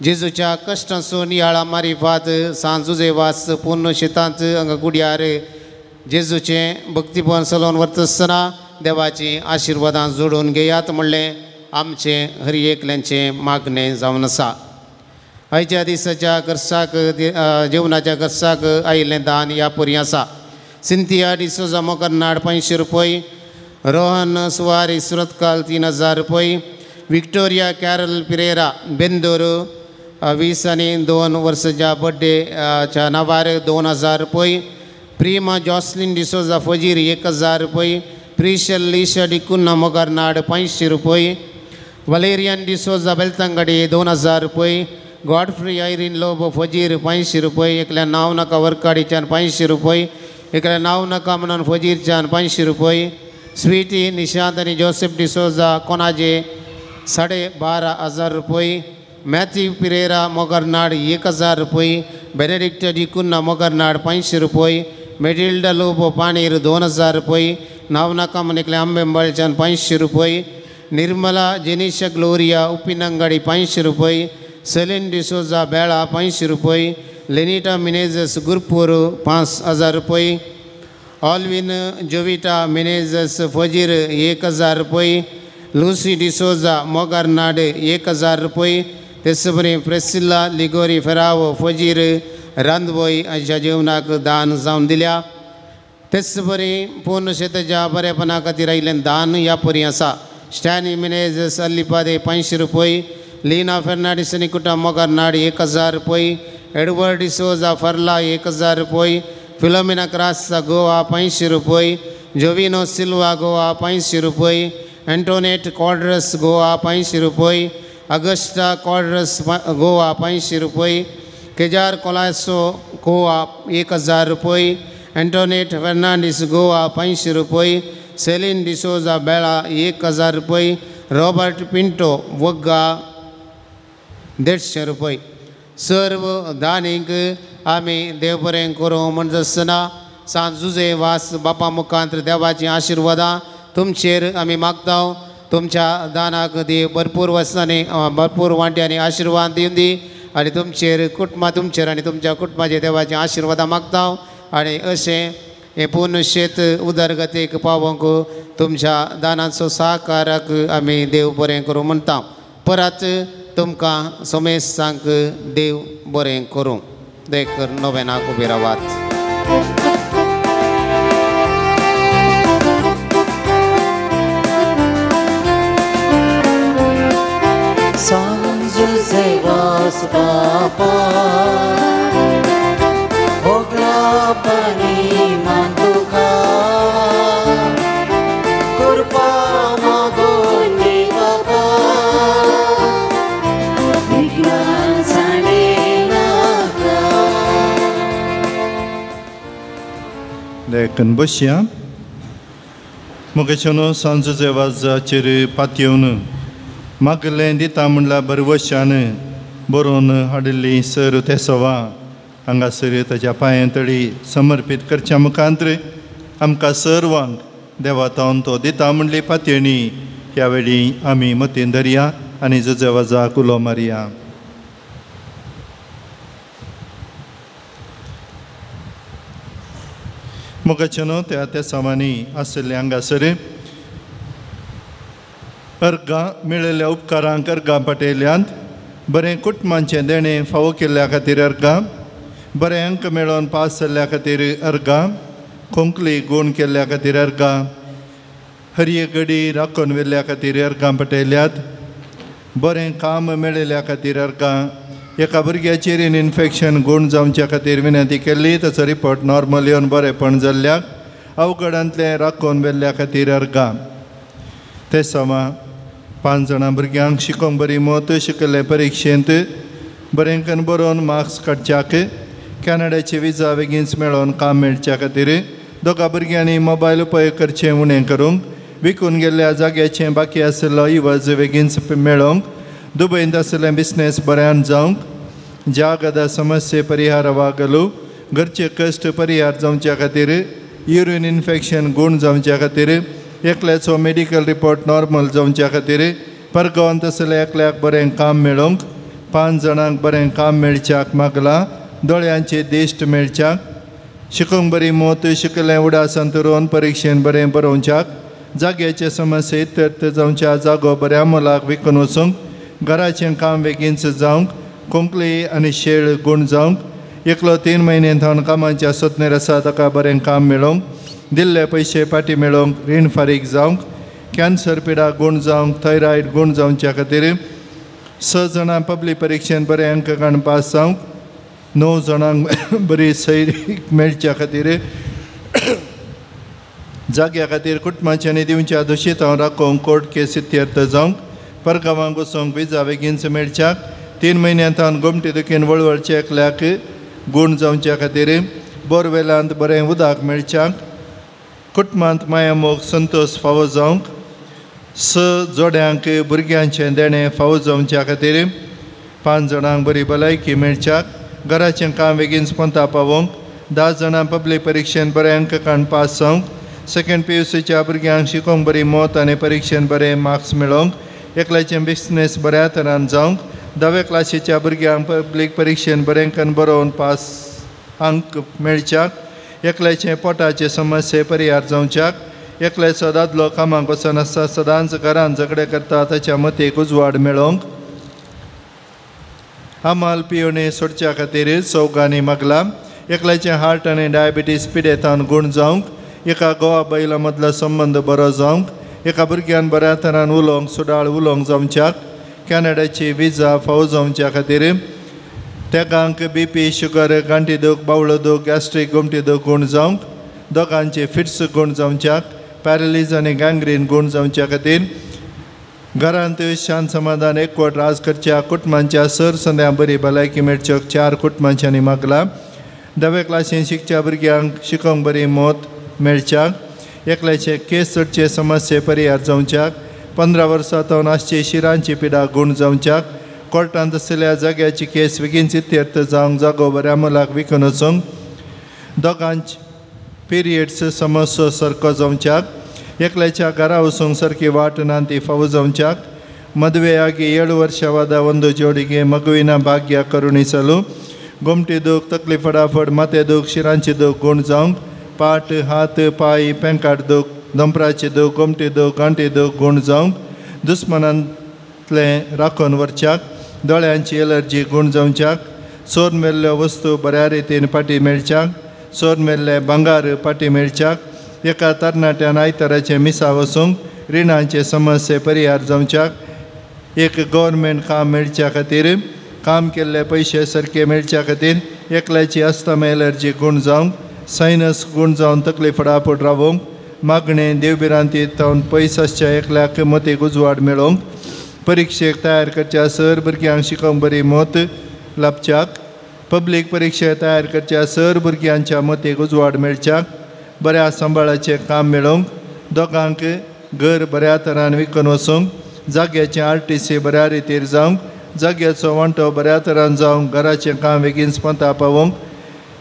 Speaker 3: जेजूच्या कश्टांचो नियाळा मारिफात सांजुजे वास पूर्ण शेतांत हांगा गुड्यार जेजूचें भक्तीपण चलोवन व्हरता आसतना देवाचीं आशिर्वादां जोडून घेयात म्हणलें आमचें हर एकल्यांचें मागणें जावन आसा. आयच्या दिसाच्या खर्चाक जेवणाच्या खर्चाक आयिल्लें दान ह्या परी आसा. सिंथिया डिसोजा मोकरनाड 500 रुपये, रोहन सुवारी सुरतकाल 3000 रुपये, विक्टोरिया कॅरल पिरेरा बेंदूर 20 आनी 2 वर्साच्या बड्डेच्या नांवार 2000 रुपये, प्रिमा जॉसलिन डिसोजा फजीर 1000 रुपये, प्रिशल लिशा डिकुन्ना मोगरनाड 500 रुपये, वलेरियन डिसोजा बेलतंगडी 2000 रुपये, गॉडफ्री आयरीन लोबो फजीर 500 रुपये, एकल्या नांव नाका वर्काडीच्यान 500 रुपये, एकल्या नांव नाका म्हणून फजीरच्यान 500 रुपये, स्वीटी निशांत आनी जोसेफ डिसोजा कोनाजे 12500 रुपये, मॅथ्यू पिरेरा मोगरनाड 1000 रुपये, बेनेडिक्ट डिकुन्ना मोगरनाड 500 रुपये, मेडिल्डा लोबो पाणीर 2000 रुपये, नावनाका म्हणिकले आंबेंबळच्यान 500 रुपये, निर्मला जेनिशा ग्लोरिया उप्पिनंगडी 500 रुपये, सेलिन डिसोजा बेळा 500 रुपये, लेनिटा मिनेजस गुरपूर 5000 रुपये, ऑलविन जोविटा मिनेजस फजीर 1000 रुपये, लुसी डिसोजा मोगरनाड 1000 रुपये, तेसबरी प्रेसिल्ला लिगोरी फेरावो फजीर रांदवय हांच्या जेवणाक दान जावन दिल्या. तेच बरी पूर्ण शेताच्या बरेपणा खातीर आयिल्लें दान ह्या परी आसा. स्टॅनी मिनेजस अल्लिपादे 500 रुपये, लीना फेर्नांडीस आनी कुटुंब मोगरनाड 1000 रुपये, एडवर्ड डिसोजा फर्ला 1000 रुपये, फिलोमिना क्रासा गोवा 500 रुपये, जोविनो सिल्वा गोवा 500 रुपये, एंटोनेट क्वाड्रस गोवा 500 रुपये, अगस्टा क्वाड्रस गोवा 500 रुपये, केजार कोलासो गोवा 1000 रुपये, एंटोनेट फेर्नांडीस गोवा 500 रुपये, सेलिन डिसोजा बेळा 1000 रुपये, रॉबर्ट पिंटो वग्गा 150 रुपये. सर्व दानींक आमी देव बरें करूं म्हण आसतना सांत जुजे वास बापा मुखांत देवाचीं आशिर्वादां तुमचेर आमी मागता. तुमच्या दानाक देव भरपूर वसनांनी भरपूर वांट्यांनी आशिर्वाद दिवन दी आनी तुमचेर कुटुंबा तुमचेर आनी तुमच्या कुटुंबाचेर देवाचीं आशिर्वादां मागता. आनी अशें हें पूर्ण शेत उदरगतीक पावोवंक तुमच्या दानाचो सहकाराक आमी देव बरें करूं म्हणटा. परत तुमकां समेस्तांक देव बरें करूं. देख नोवेनाक उबी रावात.
Speaker 4: सांज जुजे बापा होगला पाणी मान तुका कृपा मागून बाबा विघ्न जाणे नाका.
Speaker 9: देखून बसया मुगेचनो सांजुजे वाजाचेर पातयेवन मागलें दिता म्हणल्यार बरवशान बरोवन हाडिल्ली सर तेसवा हांगासर ताच्या पांयां तडी समर्पीत करच्या मुखांत आमकां सर्वांक देवा तावन तो दिता म्हणली पातयेणी ह्या वेळी आमी मतीन धरया आनी जुजे वाजाक उलो मारया. मोगाचें त्या तेसावांनी आशिल्ले हांगासर अर्गां मेळिल्ल्या उपकारांक अर्गां पाटयल्यांत बरें कुटुंबांचें देणें फावो केल्ल्या खातीर अर्गां, बरें अंक मेळोवन पास जाल्ल्या खातीर अर्गां, खोंकली गूण केल्ल्या खातीर अर्गां, हरये गडी राखून व्हेल्ल्या खातीर अर्गां पटयल्यात, बरें काम मेळिल्ल्या खातीर अर्गां, एका भुरग्याचेर इन्फेक्शन गूण जावच्या खातीर विनंती केल्ली ताचो रिपोर्ट नॉर्मल येवन बरेंपण जाल्ल्याक अवघडांतलें राखून व्हेल्ल्या खातीर अर्गां. ते समा 5 जाणां भुरग्यांक शिकोवंक बरी मत शिकल्ले परिक्षेंत बरें करून बरोवन मार्क्स काडच्याक कॅनडाची विजा बेगीनच मेळोवन काम मेळच्या खातीर दोगा भुरग्यांनी मोबायल उपयोग करचें उणें करूंक विकून गेल्ल्या जाग्याचें बाकी आशिल्लो इवज बेगीनच मेळोवंक दुबयंत आशिल्लें बिजनेस बऱ्यान जावंक जागदा समस्ये परिहार वागलू घरचे कश्ट परिहार जावच्या खातीर युरीन इन्फेक्शन गूण जावच्या खातीर एकल्याचो मेडिकल रिपोर्ट नॉर्मल जावच्या खातीर परगांवांत आशिल्ल्या एकल्याक बरें काम मेळोवंक 5 जाणांक बरें काम मेळच्याक मागलां दोळ्यांची दिश्ट मेळच्याक शिकोवंक बरी मत शिकलें उडासान तरोवन परिक्षेन बरें बरोवच्याक जाग्याचे समस्ये इत्यर्थ जावच्या जागो बऱ्या मोलाक विकून वचूंक घराचें काम बेगीनच जावंक खोंकली आनी शेळ गूण जावंक एकलो 3 म्हयने थावन कामाच्या सोदनेर आसा ताका बरें काम मेळोवंक दिल्ले पयशे फाटीं मेळोवंक रीण फारीक जावंक कॅन्सर पिडा गूण जावंक थायरॉयड गूण जावच्या खातीर 6 जाणां पब्लीक परिक्षेन बरे अंक काडून पास जावंक 9 जाणांक बरी सैरीक मेळच्या खातीर जाग्या खातीर कुटुंबाच्या आनी दिवच्या दुशितां राखोवंक कोर्ट केस इत्यर्थ जावंक परगांवांक वचोंक विजा बेगीनच मेळच्याक 3 म्हयन्यां थावन गोमटी दुखीन वळवळचे एकल्याक गूण जावच्या खातीर बोरवेलांत बरें उदक मेळच्याक कुटुंबांत मायामोग संतोश फावो जावंक 6 जोड्यांक भुरग्यांचें देणें फावो जावच्या खातीर 5 जाणांक बरी भलायकी मेळच्याक घराचें काम बेगीन स्पंता पावोवंक 10 जाणां पब्लीक परिक्षेन बरे अंक काडून पास जावंक सेकंड PUCच्या भुरग्यांक शिकोवंक बरी मत आनी परिक्षेन बरे मार्क्स मेळोवंक एकल्याचें बिजनेस बऱ्या तरान जावंक 10वे क्लासीच्या भुरग्यांक पब्लीक परिक्षेन बरें अंकान बरोवन पास अंक मेळच्याक एकल्याचें पोटाचे समस्ये परिहार जावच्याक एकल्याचो दादलो कामाक वचनासता सदांच घरान झगडे करता ताच्या मतीक उजवाड मेळोवंक हमाल पियोणे सोडच्या खातीर चौगांनी मागला एकल्याचें हार्ट आनी डायबिटीज पिडेतान गूण जावंक एका गोवा बैला मदलो संबंद बरो जावंक एका भुरग्यान बऱ्या तरान उलोवंक सुडाळ उलोवंक जावच्याक कॅनडाची विजा फावो जावच्या खातीर तेगांक BP sugar गांठी दूख बावळो दूख गॅस्ट्रीक गोमटी दूख गूण जावंक दोगांचे फिट्स गूण जावच्याक पॅरलीज आनी गँग्रीन गूण जावच्या खातीर घरांत शांत समाधान एकवट राज करच्या कुटुंबांच्या सर संद्या बरी भलायकी मेळच्यो 4 कुटुंबांच्यांनी मागला 10वे क्लासीन शिकच्या भुरग्यांक शिकोवंक बरी मत मेळच्याक एकल्याचे केस चडचे समस्ये परिहार जावच्याक 15 वर्सां थावन आसची शिरांची पिडा गूण जावच्याक कोर्टांत आशिल्ल्या जाग्याची केस बेगीन इत्यर्थ जावंक जागो बऱ्या मोलाक विकून वचूंक दोगांच पिरियड्स समस्या सारको जावच्याक एकल्याच्या घरा वचूंक सारकी वाट ना ती फावो जावच्याक ಮದುವೆಯಾಗಿ 7 ವರ್ಷವಾದ ಒಂದು ಜೋಡಿಗೆ ಮಗುವಿನ ಭಾಗ್ಯ ಕರುಣಿಸಲು गोमटी दुख तकली फटाफट माथे दुख शिरांची दुख गुण जावंक पाट हात पांय पेंकाट दुख दोंपराची दुख गोमटी दुख गांठी दुख गुण जावंक दुस्मनांतलें राखून व्हरच्याक दोळ्यांची एलर्जी गुण जावच्याक चोर मेल्ल्यो वस्तू बऱ्या रितीन फाटीं मेळच्याक चोर मेल्लें भांगार फाटीं मेळच्याक एका तरणाट्यान आयताराचें मिसा वचूंक रिणांचे समस्ये परिहार जावच्याक एक गव्हर्मेंट काम मेळच्या खातीर काम केल्ले पयशे सारके मेळच्या खातीर एकल्याची अस्थमा एलर्जी गुण जावंक सायनस गुण जावन तकली फटाफट रावोवंक मागणें देवभिरांती जावन पयस आसच्या एकल्याक मतीक उजवाड मेळोवंक परिक्षेक तयार करच्या सर भुरग्यांक शिकोवंक बरी मत लाभच्याक पब्लीक परिक्षे तयार करच्या सर भुरग्यांच्या मतीक उजवाड मेळच्याक बऱ्या सांबाळाचें काम मेळोवंक दोगांक घर बऱ्या तरान विकून वचूंक जाग्याचें RTC बऱ्या रितीर जावंक जाग्याचो वांटो बऱ्या तरान जावंक घराचें काम बेगीन स्पंता पावोवंक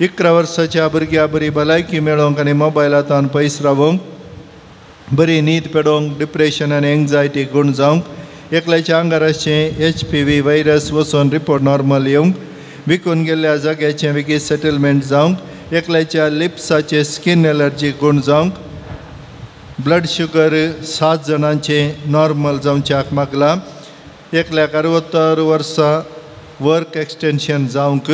Speaker 9: 11 वर्साच्या भुरग्या बरी भलायकी मेळोवंक आनी मोबायलांतल्यान पयस रावोवंक बरी न्हीद पेडोवंक डिप्रेशन आनी एंग्जायटी गुण जावंक एकल्याच्या आंगार आसचें HPV virus वचून रिपोर्ट नॉर्मल येवंक विकून गेल्ल्या जाग्याचें बेगीन सेटलमेंट जावंक एकल्याच्या लिप्साचे स्कीन एलर्जी गुण जावंक ब्लड शुगर 7 जाणांचें नॉर्मल जावच्याक मागलां एकल्याक 69 वर्सां वर्क एक्सटेंशन जावंक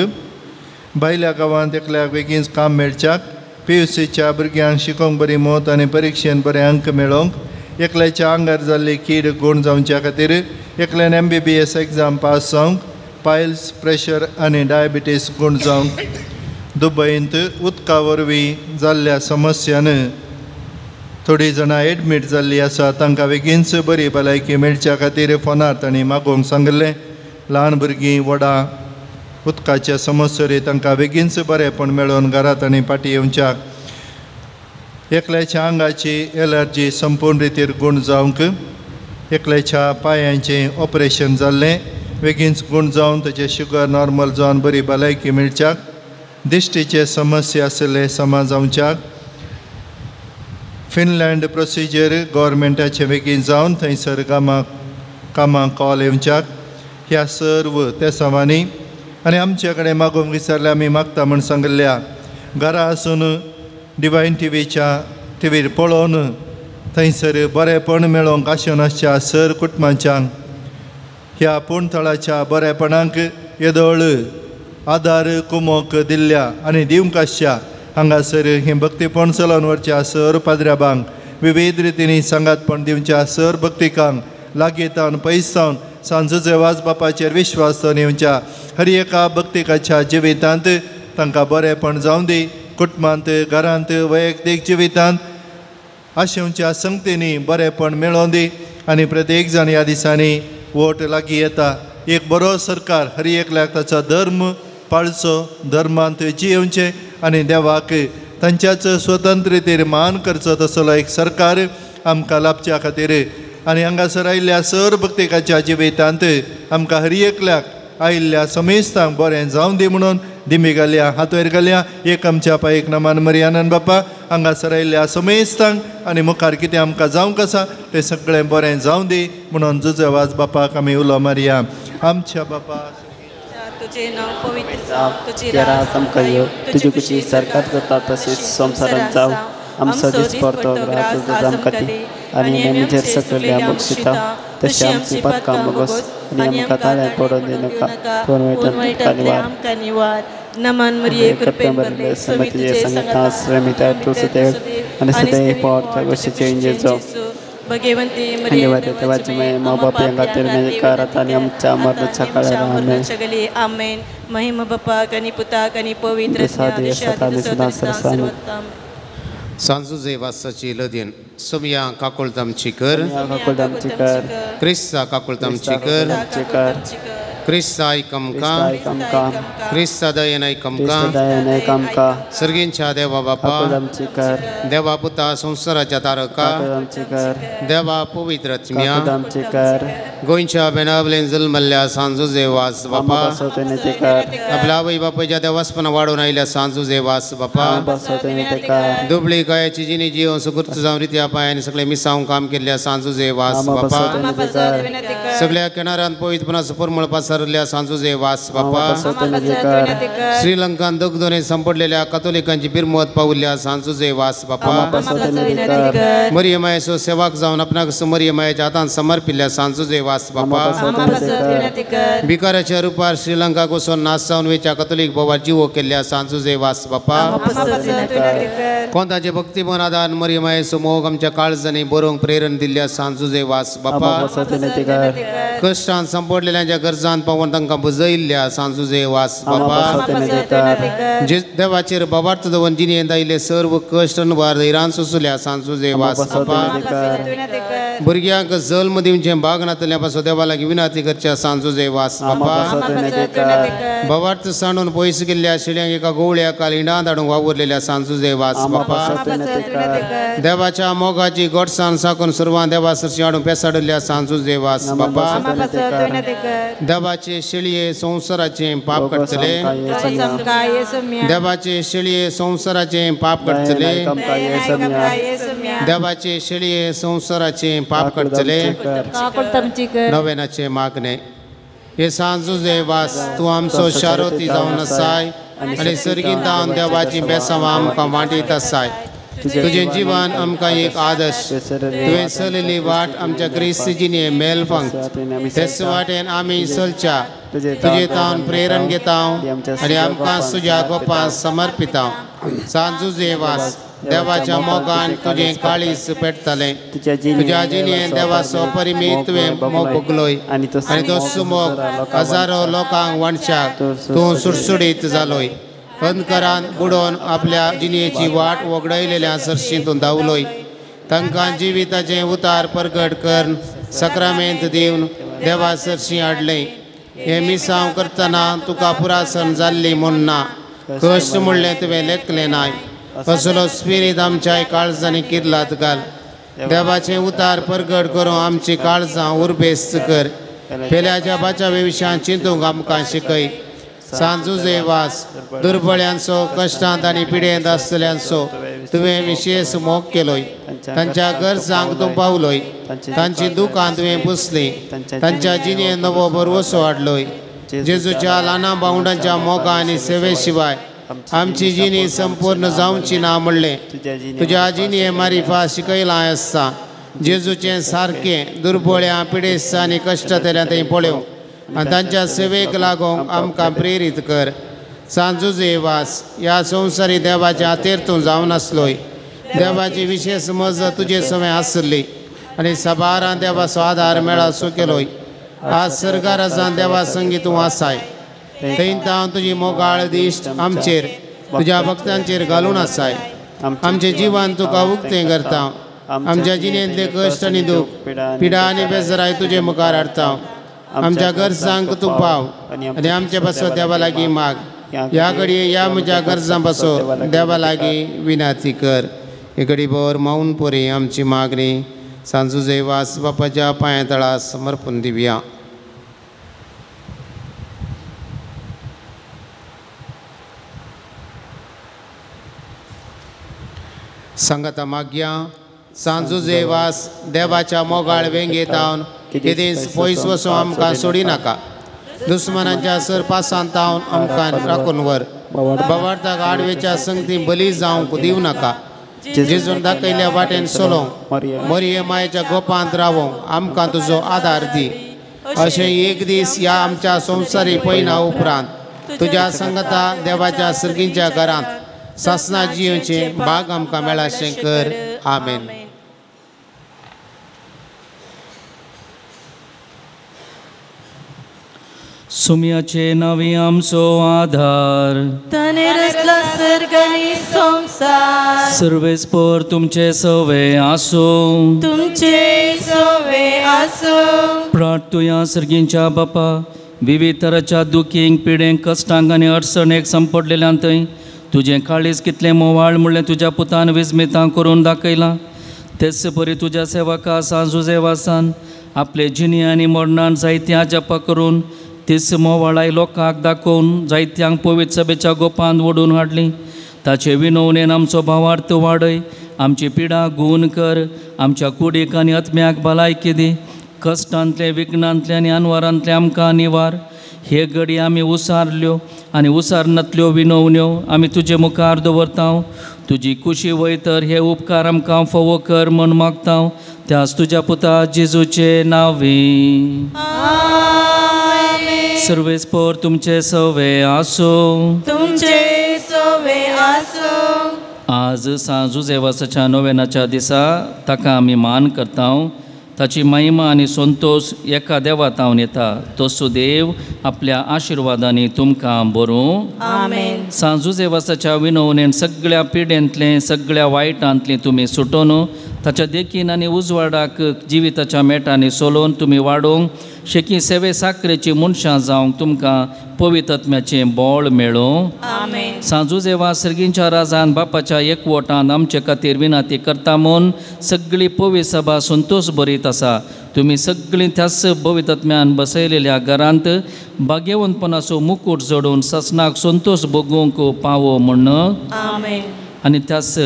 Speaker 9: भायल्या गांवांत एकल्याक बेगीन काम मेळच्याक PUCच्या भुरग्यांक शिकोवंक बरी मत आनी परिक्षेन बरे अंक मेळोवंक एकल्याच्या आंगार जाल्ली कीड गुण जावच्या खातीर एकल्यान MBBS exam pass जावंक पायल्स प्रेशर आनी डायबिटीस गुण जावंक दुबयंत उदका वरवीं जाल्ल्या समस्यान थोडीं जाणां एडमीट जाल्लीं आसा तांकां बेगीनच बरी भलायकी मेळच्या खातीर फोनार तांणी मागोवंक सांगिल्लें ल्हान भुरगीं व्हडां उदकाच्या समस्येर तांकां बेगीनच बरेंपण मेळोवन घरा तांणी फाटीं येवच्याक एकल्याच्या आंगाची एलर्जी संपूर्ण रितीर गुण जावंक एकल्याच्या पांयांचें ऑपरेशन जाल्लें बेगीनच गुण जावन ताचें शुगर नॉर्मल जावन बरी भलायकी मेळच्याक दिश्टीचे समस्या आशिल्ले समा जावच्याक फिनलँड प्रोसिजर गव्हर्मेंटाचे बेगीन जावन थंयसर कामाक कॉल येवच्याक ह्या सर्व त्या सवांनी आनी आमचे कडेन मागूंक विचारलें आमी मागता म्हूण सांगिल्ल्या घरा आसून डिवायन टीव्हीच्या टीव्हीर पळोवन थंयसर बरेंपण मेळोवंक आशेवन आसच्या सर कुटुंबांच्यांक ह्या पूण थळाच्या बरेपणाक येदोळ आदार कुमोक दिल्ल्या आनी दिवंक आसच्या हांगासर हें भक्तीपण चलोवन व्हरच्या सर पाद्र्याबांक विविध रितींनी सांगातपण दिवच्या सर भक्तिकांक लागीं तावन पयस जावन सांजो वाज बापाचेर विश्वास दवरून येवच्या हर एका भक्तिकाच्या जिवितांत तांकां बरेंपण जावं दी. कुटुंबांत घरांत वैयक्तीक जिवितांत आशेवच्या संगतींनी बरेंपण मेळोवन दी आनी प्रत्येक जाण ह्या दिसांनी वोट लागीं येता एक बरो सरकार हर एकल्याक ताचो धर्म पाळचो धर्मांत जियेवचें आनी देवाक तांच्याच स्वतंत्रतेर मान करचो तसलो एक सरकार आमकां लाभच्या खातीर आनी हांगासर आयिल्ल्या सर भक्तिकाच्या जिवितांत आमकां हर एकल्याक आयिल्ल्या समेस्तांक बरें जावं दी म्हणून दिमी घालया हात वयर घालया. एक आमच्या पायक नमान मरियानंद बापा हांगासर आयिल्ल्या समेस्तांक आनी मुखार कितें आमकां जावंक आसा तें सगळें बरें जावं दी म्हणून जुजेवाज बापाक आमी उलो मारया. आमच्या बापा
Speaker 4: तुझे नाव पवित्र जावं, तुझे
Speaker 10: राज आमकां येवं, तुजी खुशी सरकार जाता तशीच संवसारांत जावं. आमचो दिसपडतो ग्रास आज आमकां दी आनी नेमीचेर सगळ्या बक्षिता तशी आमची पातकां भोगोस आनी आमकां ताळ्यान पडोवन दिवनाका पूण वायटांतले
Speaker 4: आमकां निवार. नमन मरिये कृपेन भरले स्वामी तुजे
Speaker 10: सांगाता श्रमिता तूं सदैव आनी सदैव पावत गोश्टीचें जेजू.
Speaker 4: भगवंती मरिये
Speaker 10: देवाची माय बाप खातीर करात आनी आमच्या मरणाच्या काळार. आमेन.
Speaker 4: आमेन. महिमा बापाक आनी पुताक आनी पवित्र
Speaker 3: सांजुजे वासाची लदीन सोमया काकुळतामची कर, क्रिस्ता काकुळतामची कर, क्रिस्ता आयक आमकां, क्रिस्ता दयेन आयक आमकां, सर्गींच्या देवा बापा, देवा पुता संवसाराच्या तारका, देवा पवित्र आत्म्या, गोंयच्या बेनावलेन जल्मल्ल्या सांजुजे वास बापा, आपल्या आवय बापायच्या देवासपणा वाडोवन आयिल्ल्या सांजुजे वास बापा, दुबळी गायाची जिणी जिवन सुकृत जावन रित्या पांयांनी सगळे मिसावून काम केल्ल्या सांजुजे वास बापा, सगळ्या किनाऱ्यान पवित्रपणाचो परमळ पसरल्या सांजुजे वास बापा, श्रीलंकान दगदोने संपडलेल्या कथोलिकांची बिरमत पावल्या सांजुजे वास बापा, मरियमायेचो सेवाक जावन आपणाक मरियमायेच्या हातान समर्पिल्ल्या सांजुजे वास बापा, भिकाऱ्याच्या रुपार श्रीलंकाक वचून नाश जावन वेच्या कथोलीक बोवार जिवो केल्ल्या सांजुजे वास बापा, कोंताचे भक्तीमन आदान मरियमायेचो मोग आमच्या काळजांनी बरोवंक प्रेरण दिल्ल्या सांजुजे वास बापा, कश्टान संपडलेल्यांच्या गरजान पावून तांकां बुजयिल्ल्या सांजुजे वास बापा, देवाचेर बाबार्थ दवरून जिणेंत आयिल्ले सर्व कश्ट अणभार धैर्यान सोंसल्या सांजुजे वास बापा, भुरग्यांक जल्म दिवचें भाग नातल्या पासून देवा लागीं विनंती करच्या सांजुजे वास बापा, भावार्थ सांडून पयस गेल्ल्या शिड्यांक एका गोवळ्या काल हिंडांत हाडूंक वावुरलेल्या सांजुजे वास बापा, देवाच्या मोगाची गोडसाण साकून सर्वां देवा सरशी हाडून पेसाडिल्ल्या सांजुजे वास बापा, देवाचे शेळये संवसाराचें पाप काडटले, देवाचे शेळये संवसाराचें पाप काडटले, देवाचे शेळये संवसाराचें पाप काडटले. नवेनाचें मागणें. हे सांजुजे वास तूं आमचो शारोती जावन आसाय आनी सर्गींत देवाची बेसांवां आमकां वांटीत आसाय. तुजें जीवन आमकां एक आदर्श, तुवें चलयल्ली वाट आमच्या क्रिस्त जिणे मेल फांक, तेच वाटेन आमी चलच्या तुजे तावन प्रेरण घेता आनी आमकां तुज्या गोपां समर्पिता. सांजुजे वास देवाच्या मोगान तुजें काळीज पेटतलें, तुज्या जिणेन देवाचो परिमीत तुवें मोग भोगलोय आनी तो सुमोग हजारो लोकांक वांटच्याक तूं सुडसुडीत जालोय. अंधकारान बुडोवन आपल्या जिणेची वाट वगडायलेल्या सरशी तूं धांवलोय. तांकां जिविताचें उतार परगट करून सक्रामेंत दिवन देवा सरशी हाडलें. हें मिसांव करतना तुका पुरासन जाल्ली म्हूण ना, कश्ट म्हणलें तुवें लेखलें नाय. असलो स्पिरीत आमच्या काळजांनी किर्लात घाल. देवाचें उतार परगट करून आमची काळजां उर्बेस्त कर. पेल्याच्या बाचावे विशयान चिंतूंक आमकां शिकय. सांजुजे वास दुर्बळ्यांचो कश्टांत आनी पिडेंत आसतल्यांचो तुवें विशेश मोग केलोय. तांच्या गरजांक तूं पावलोय, तांची दुकां तुवें पुसलीं, तांच्या जिणेंत नवो भरवसो हाडलोय. जेजूच्या ल्हाना भावंडांच्या मोगा आनी सेवे शिवाय आमची जिणी संपूर्ण जावची ना म्हणलें तुज्या जिणें मारिफा शिकयलां आसता. जेजूचें सारकें दुर्बळ्यां पिडेस्तां आनी कश्टांतल्यान थंय पळोवं आनी तांच्या सेवेक लागूंक आमकां प्रेरीत कर. सांजुजे वास ह्या संवसारी देवाच्या हातेर तूं जावन आसलोय. देवाची विशेष मजत तुजे सवें आसली आनी सबारां देवाचो आदार मेळासो केलोय. आज सरकारासान देवा संगी तूं आसाय. थंय हांव तुजी मोगाळ दिश्ट आमचेर तुज्या भक्तांचेर घालून आसाय. आमचें जिवन तुका उक्तें करता. आमच्या जिणेंतले कश्ट आनी दूख पिडा आनी बेजराय तुजे मुखार हाडता. आमच्या गरजांक तूं पाव आनी आमचे पासो देवा लागीं माग. ह्या घडये ह्या म्हज्या गरजां पासो देवा लागीं विनाती कर. हे घडी भर मौन पुरी आमची मागणी सांजुजे वास बापाच्या पांया तळा समर्पण दिवया. सांगता मागया सांजुजे वास देवाच्या मोगाळ वेंगेतावन केदींच पयस वचूं आमकां सोडिनाका. दुस्मनांच्या सरपासांत तावन आमकां राखून व्हर. बवार्थाक आडवेच्या संगती बली जावंक दिवं नाका. जेजून दाखयल्ल्या वाटेन चलोवंक मरिये मायेच्या गोपांत रावोंक आमकां तुजो आदार दी. अशें एक दीस ह्या आमच्या संवसारी पयना उपरांत तुज्या संगता देवाच्या सर्गींच्या घरांत सासना जियेवचें भाग आमकां मेळाशें कर. आमेन.
Speaker 2: सुम्याचे नावी आमचो आधार
Speaker 4: ताणे रचला सर्ग आनी संवसार.
Speaker 2: सर्वेस्पर तुमचे सवे आसूं.
Speaker 4: तुमचे सवे आसूं.
Speaker 2: प्रार्थुया सर्गींच्या बापा विविध तराच्या दुखींक पिडेंक कश्टांक आनी अडचणेक संपडलेल्यान थंय तुजें काळीज कितलें मोवाळ म्हणलें तुज्या पुतान विस्मितां करून दाखयलां. तेच परी तुज्या सेवका सांजुजे वासान आपले जिणे आनी मरणान जायत्या जपा करून तीच मोवाळाय लोकांक दाखोवन जायत्यांक पवित्र सभेच्या गोपांत ओडून हाडली. ताचे विनवणेन आमचो भावार्थ वाडय. आमची पिडा गूण कर. आमच्या कुडीक आनी आत्म्याक भलायकी दी. कश्टांतले विघ्नांतले आनी अनवारांतले आमकां निवार. हे घडी आमी उसारल्यो आनी उसारनातल्यो विनवण्यो आमी तुजे मुखार दवरता. तुजी कुशी वय तर हे उपकार आमकां फावो कर म्हूण मागता. त्याच तुज्या पुता जेजूचे नांवे. सर्वेस्पर तुमचे सवे आसूं.
Speaker 4: तुमचे सवे आसूं.
Speaker 2: आज सांजुजेवासाच्या नोवेनाच्या दिसा ताका आमी मान करता. ताची महिमा आनी संतोश एका देवा तावन येता. तो सुदेव आपल्या आशिर्वादांनी तुमकां बरूं.
Speaker 4: आमेन.
Speaker 2: सांजुजेवासाच्या विनवणेन सगळ्या पिडेंतलें सगळ्या वायटांतलें तुमी सुटोवन ताच्या देखीन आनी उजवाडाक जिविताच्या मेटांनी सोलोवन तुमी वाडोवंक शेकी सेवे साकरेची मनशां जावंक तुमकां पवित्र आत्म्याचें बळ मेळूं.
Speaker 4: आमेन.
Speaker 2: सांजुजेवा सर्गींच्या राजान बापाच्या एकवटान आमचे खातीर विनंती करता म्हूण सगळी पवित्र सभा संतोश भरीत आसा. तुमी सगळीं त्याच पवित्र आत्म्यान बसयलेल्या घरांत भाग्यवंतपणाचो मुकूट जोडून ससनाक संतोश भोगूंक पावो म्हूण.
Speaker 4: आमेन.
Speaker 2: आनी त्याच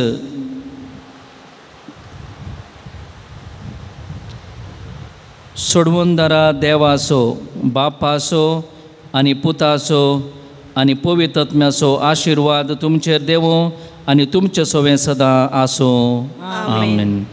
Speaker 2: सोडवणदारा देवाचो बापाचो आनी पुताचो आनी पवित्र आत्म्याचो आशिर्वाद तुमचेर देवो आनी तुमचे सवें सदां आसूं. आमेन.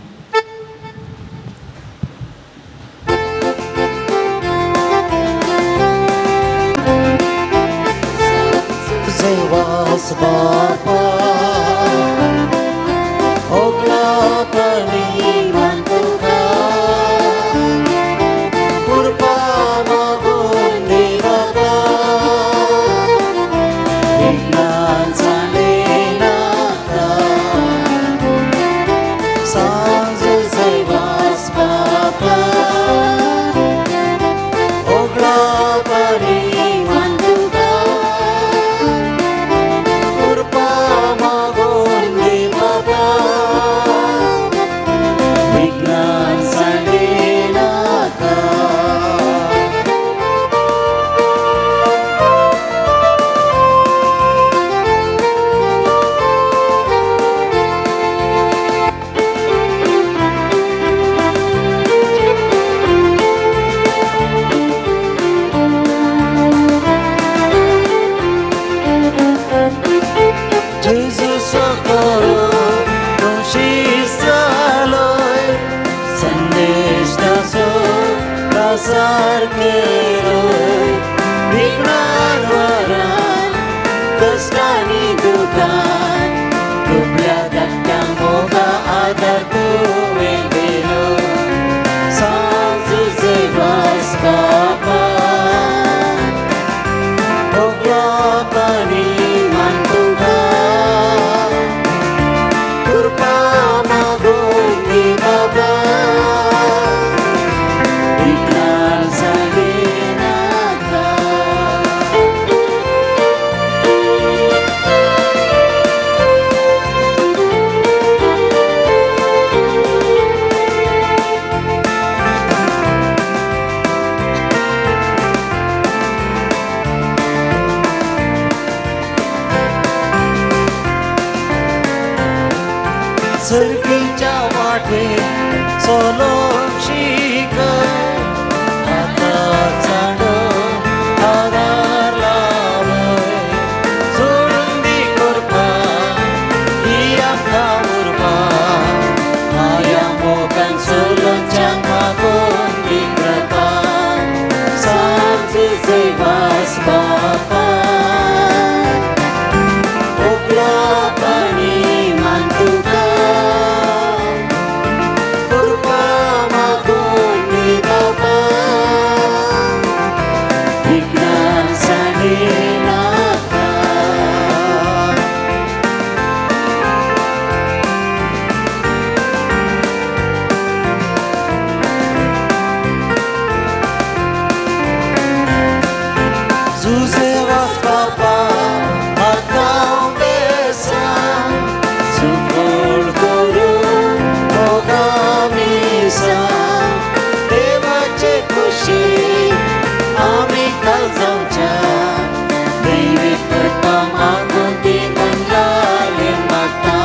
Speaker 1: Sarkero.
Speaker 4: विघ्नान वरान कश्टांनी दुखान दुबळ्या धाकट्यांक मोगा आदार तुवें दिलो सांत जुझे वास बापा मोगलापणी मान तुका कृपा मागून दी बाबा विघ्नार सांडिनाका.
Speaker 1: सर्गीच्या वाटे चलोवंक शिकय हाताक सांडून आदार लावय सोडून दी कृपा ही आमकां उर्बा माया मोगान चलोवच्याक मागून दी कृपा सांत जुझे वास बापा मोगलापणी मान तुका कृपा मागून दी बाबा विघ्नार सांडिनाका. जुझे वास बापा मागता बेसां सुफळ करूं मोगा मिसां देवाचे खुशी आमी काल जावच्या दैवी कृपा मागून ती मनलाले मागता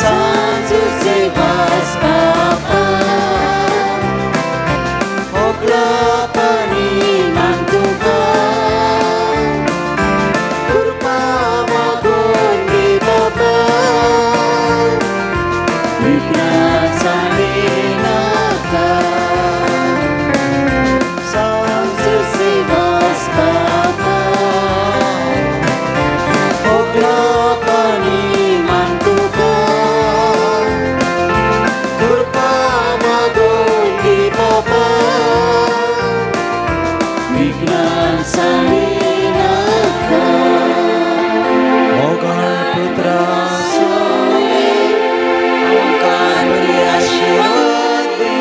Speaker 1: सांत जुझे वास बापा मोगलापणी मान तुका कृपा मागून दी बाबा विघ्नार सांडिनाका सांत जुझे वास बापा मोगलापणी मान तुका कृपा मागून दी बाबा विघ्नार सांडिनाका.
Speaker 11: मोगाळ पुत्रा आमकां बरी आशिर्वाद दी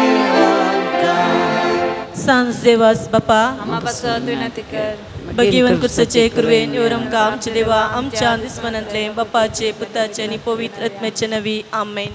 Speaker 11: आमकां.
Speaker 12: सांत देवास बापा
Speaker 5: आमा पासत विनंती कर.
Speaker 12: भगीवन कुर्साचे कृपेन येवन आमच्या देवा आमच्या दुस्मनांतले बापाचे पुताचे आनी पवित्र आत्म्याचे नवी. आमेन.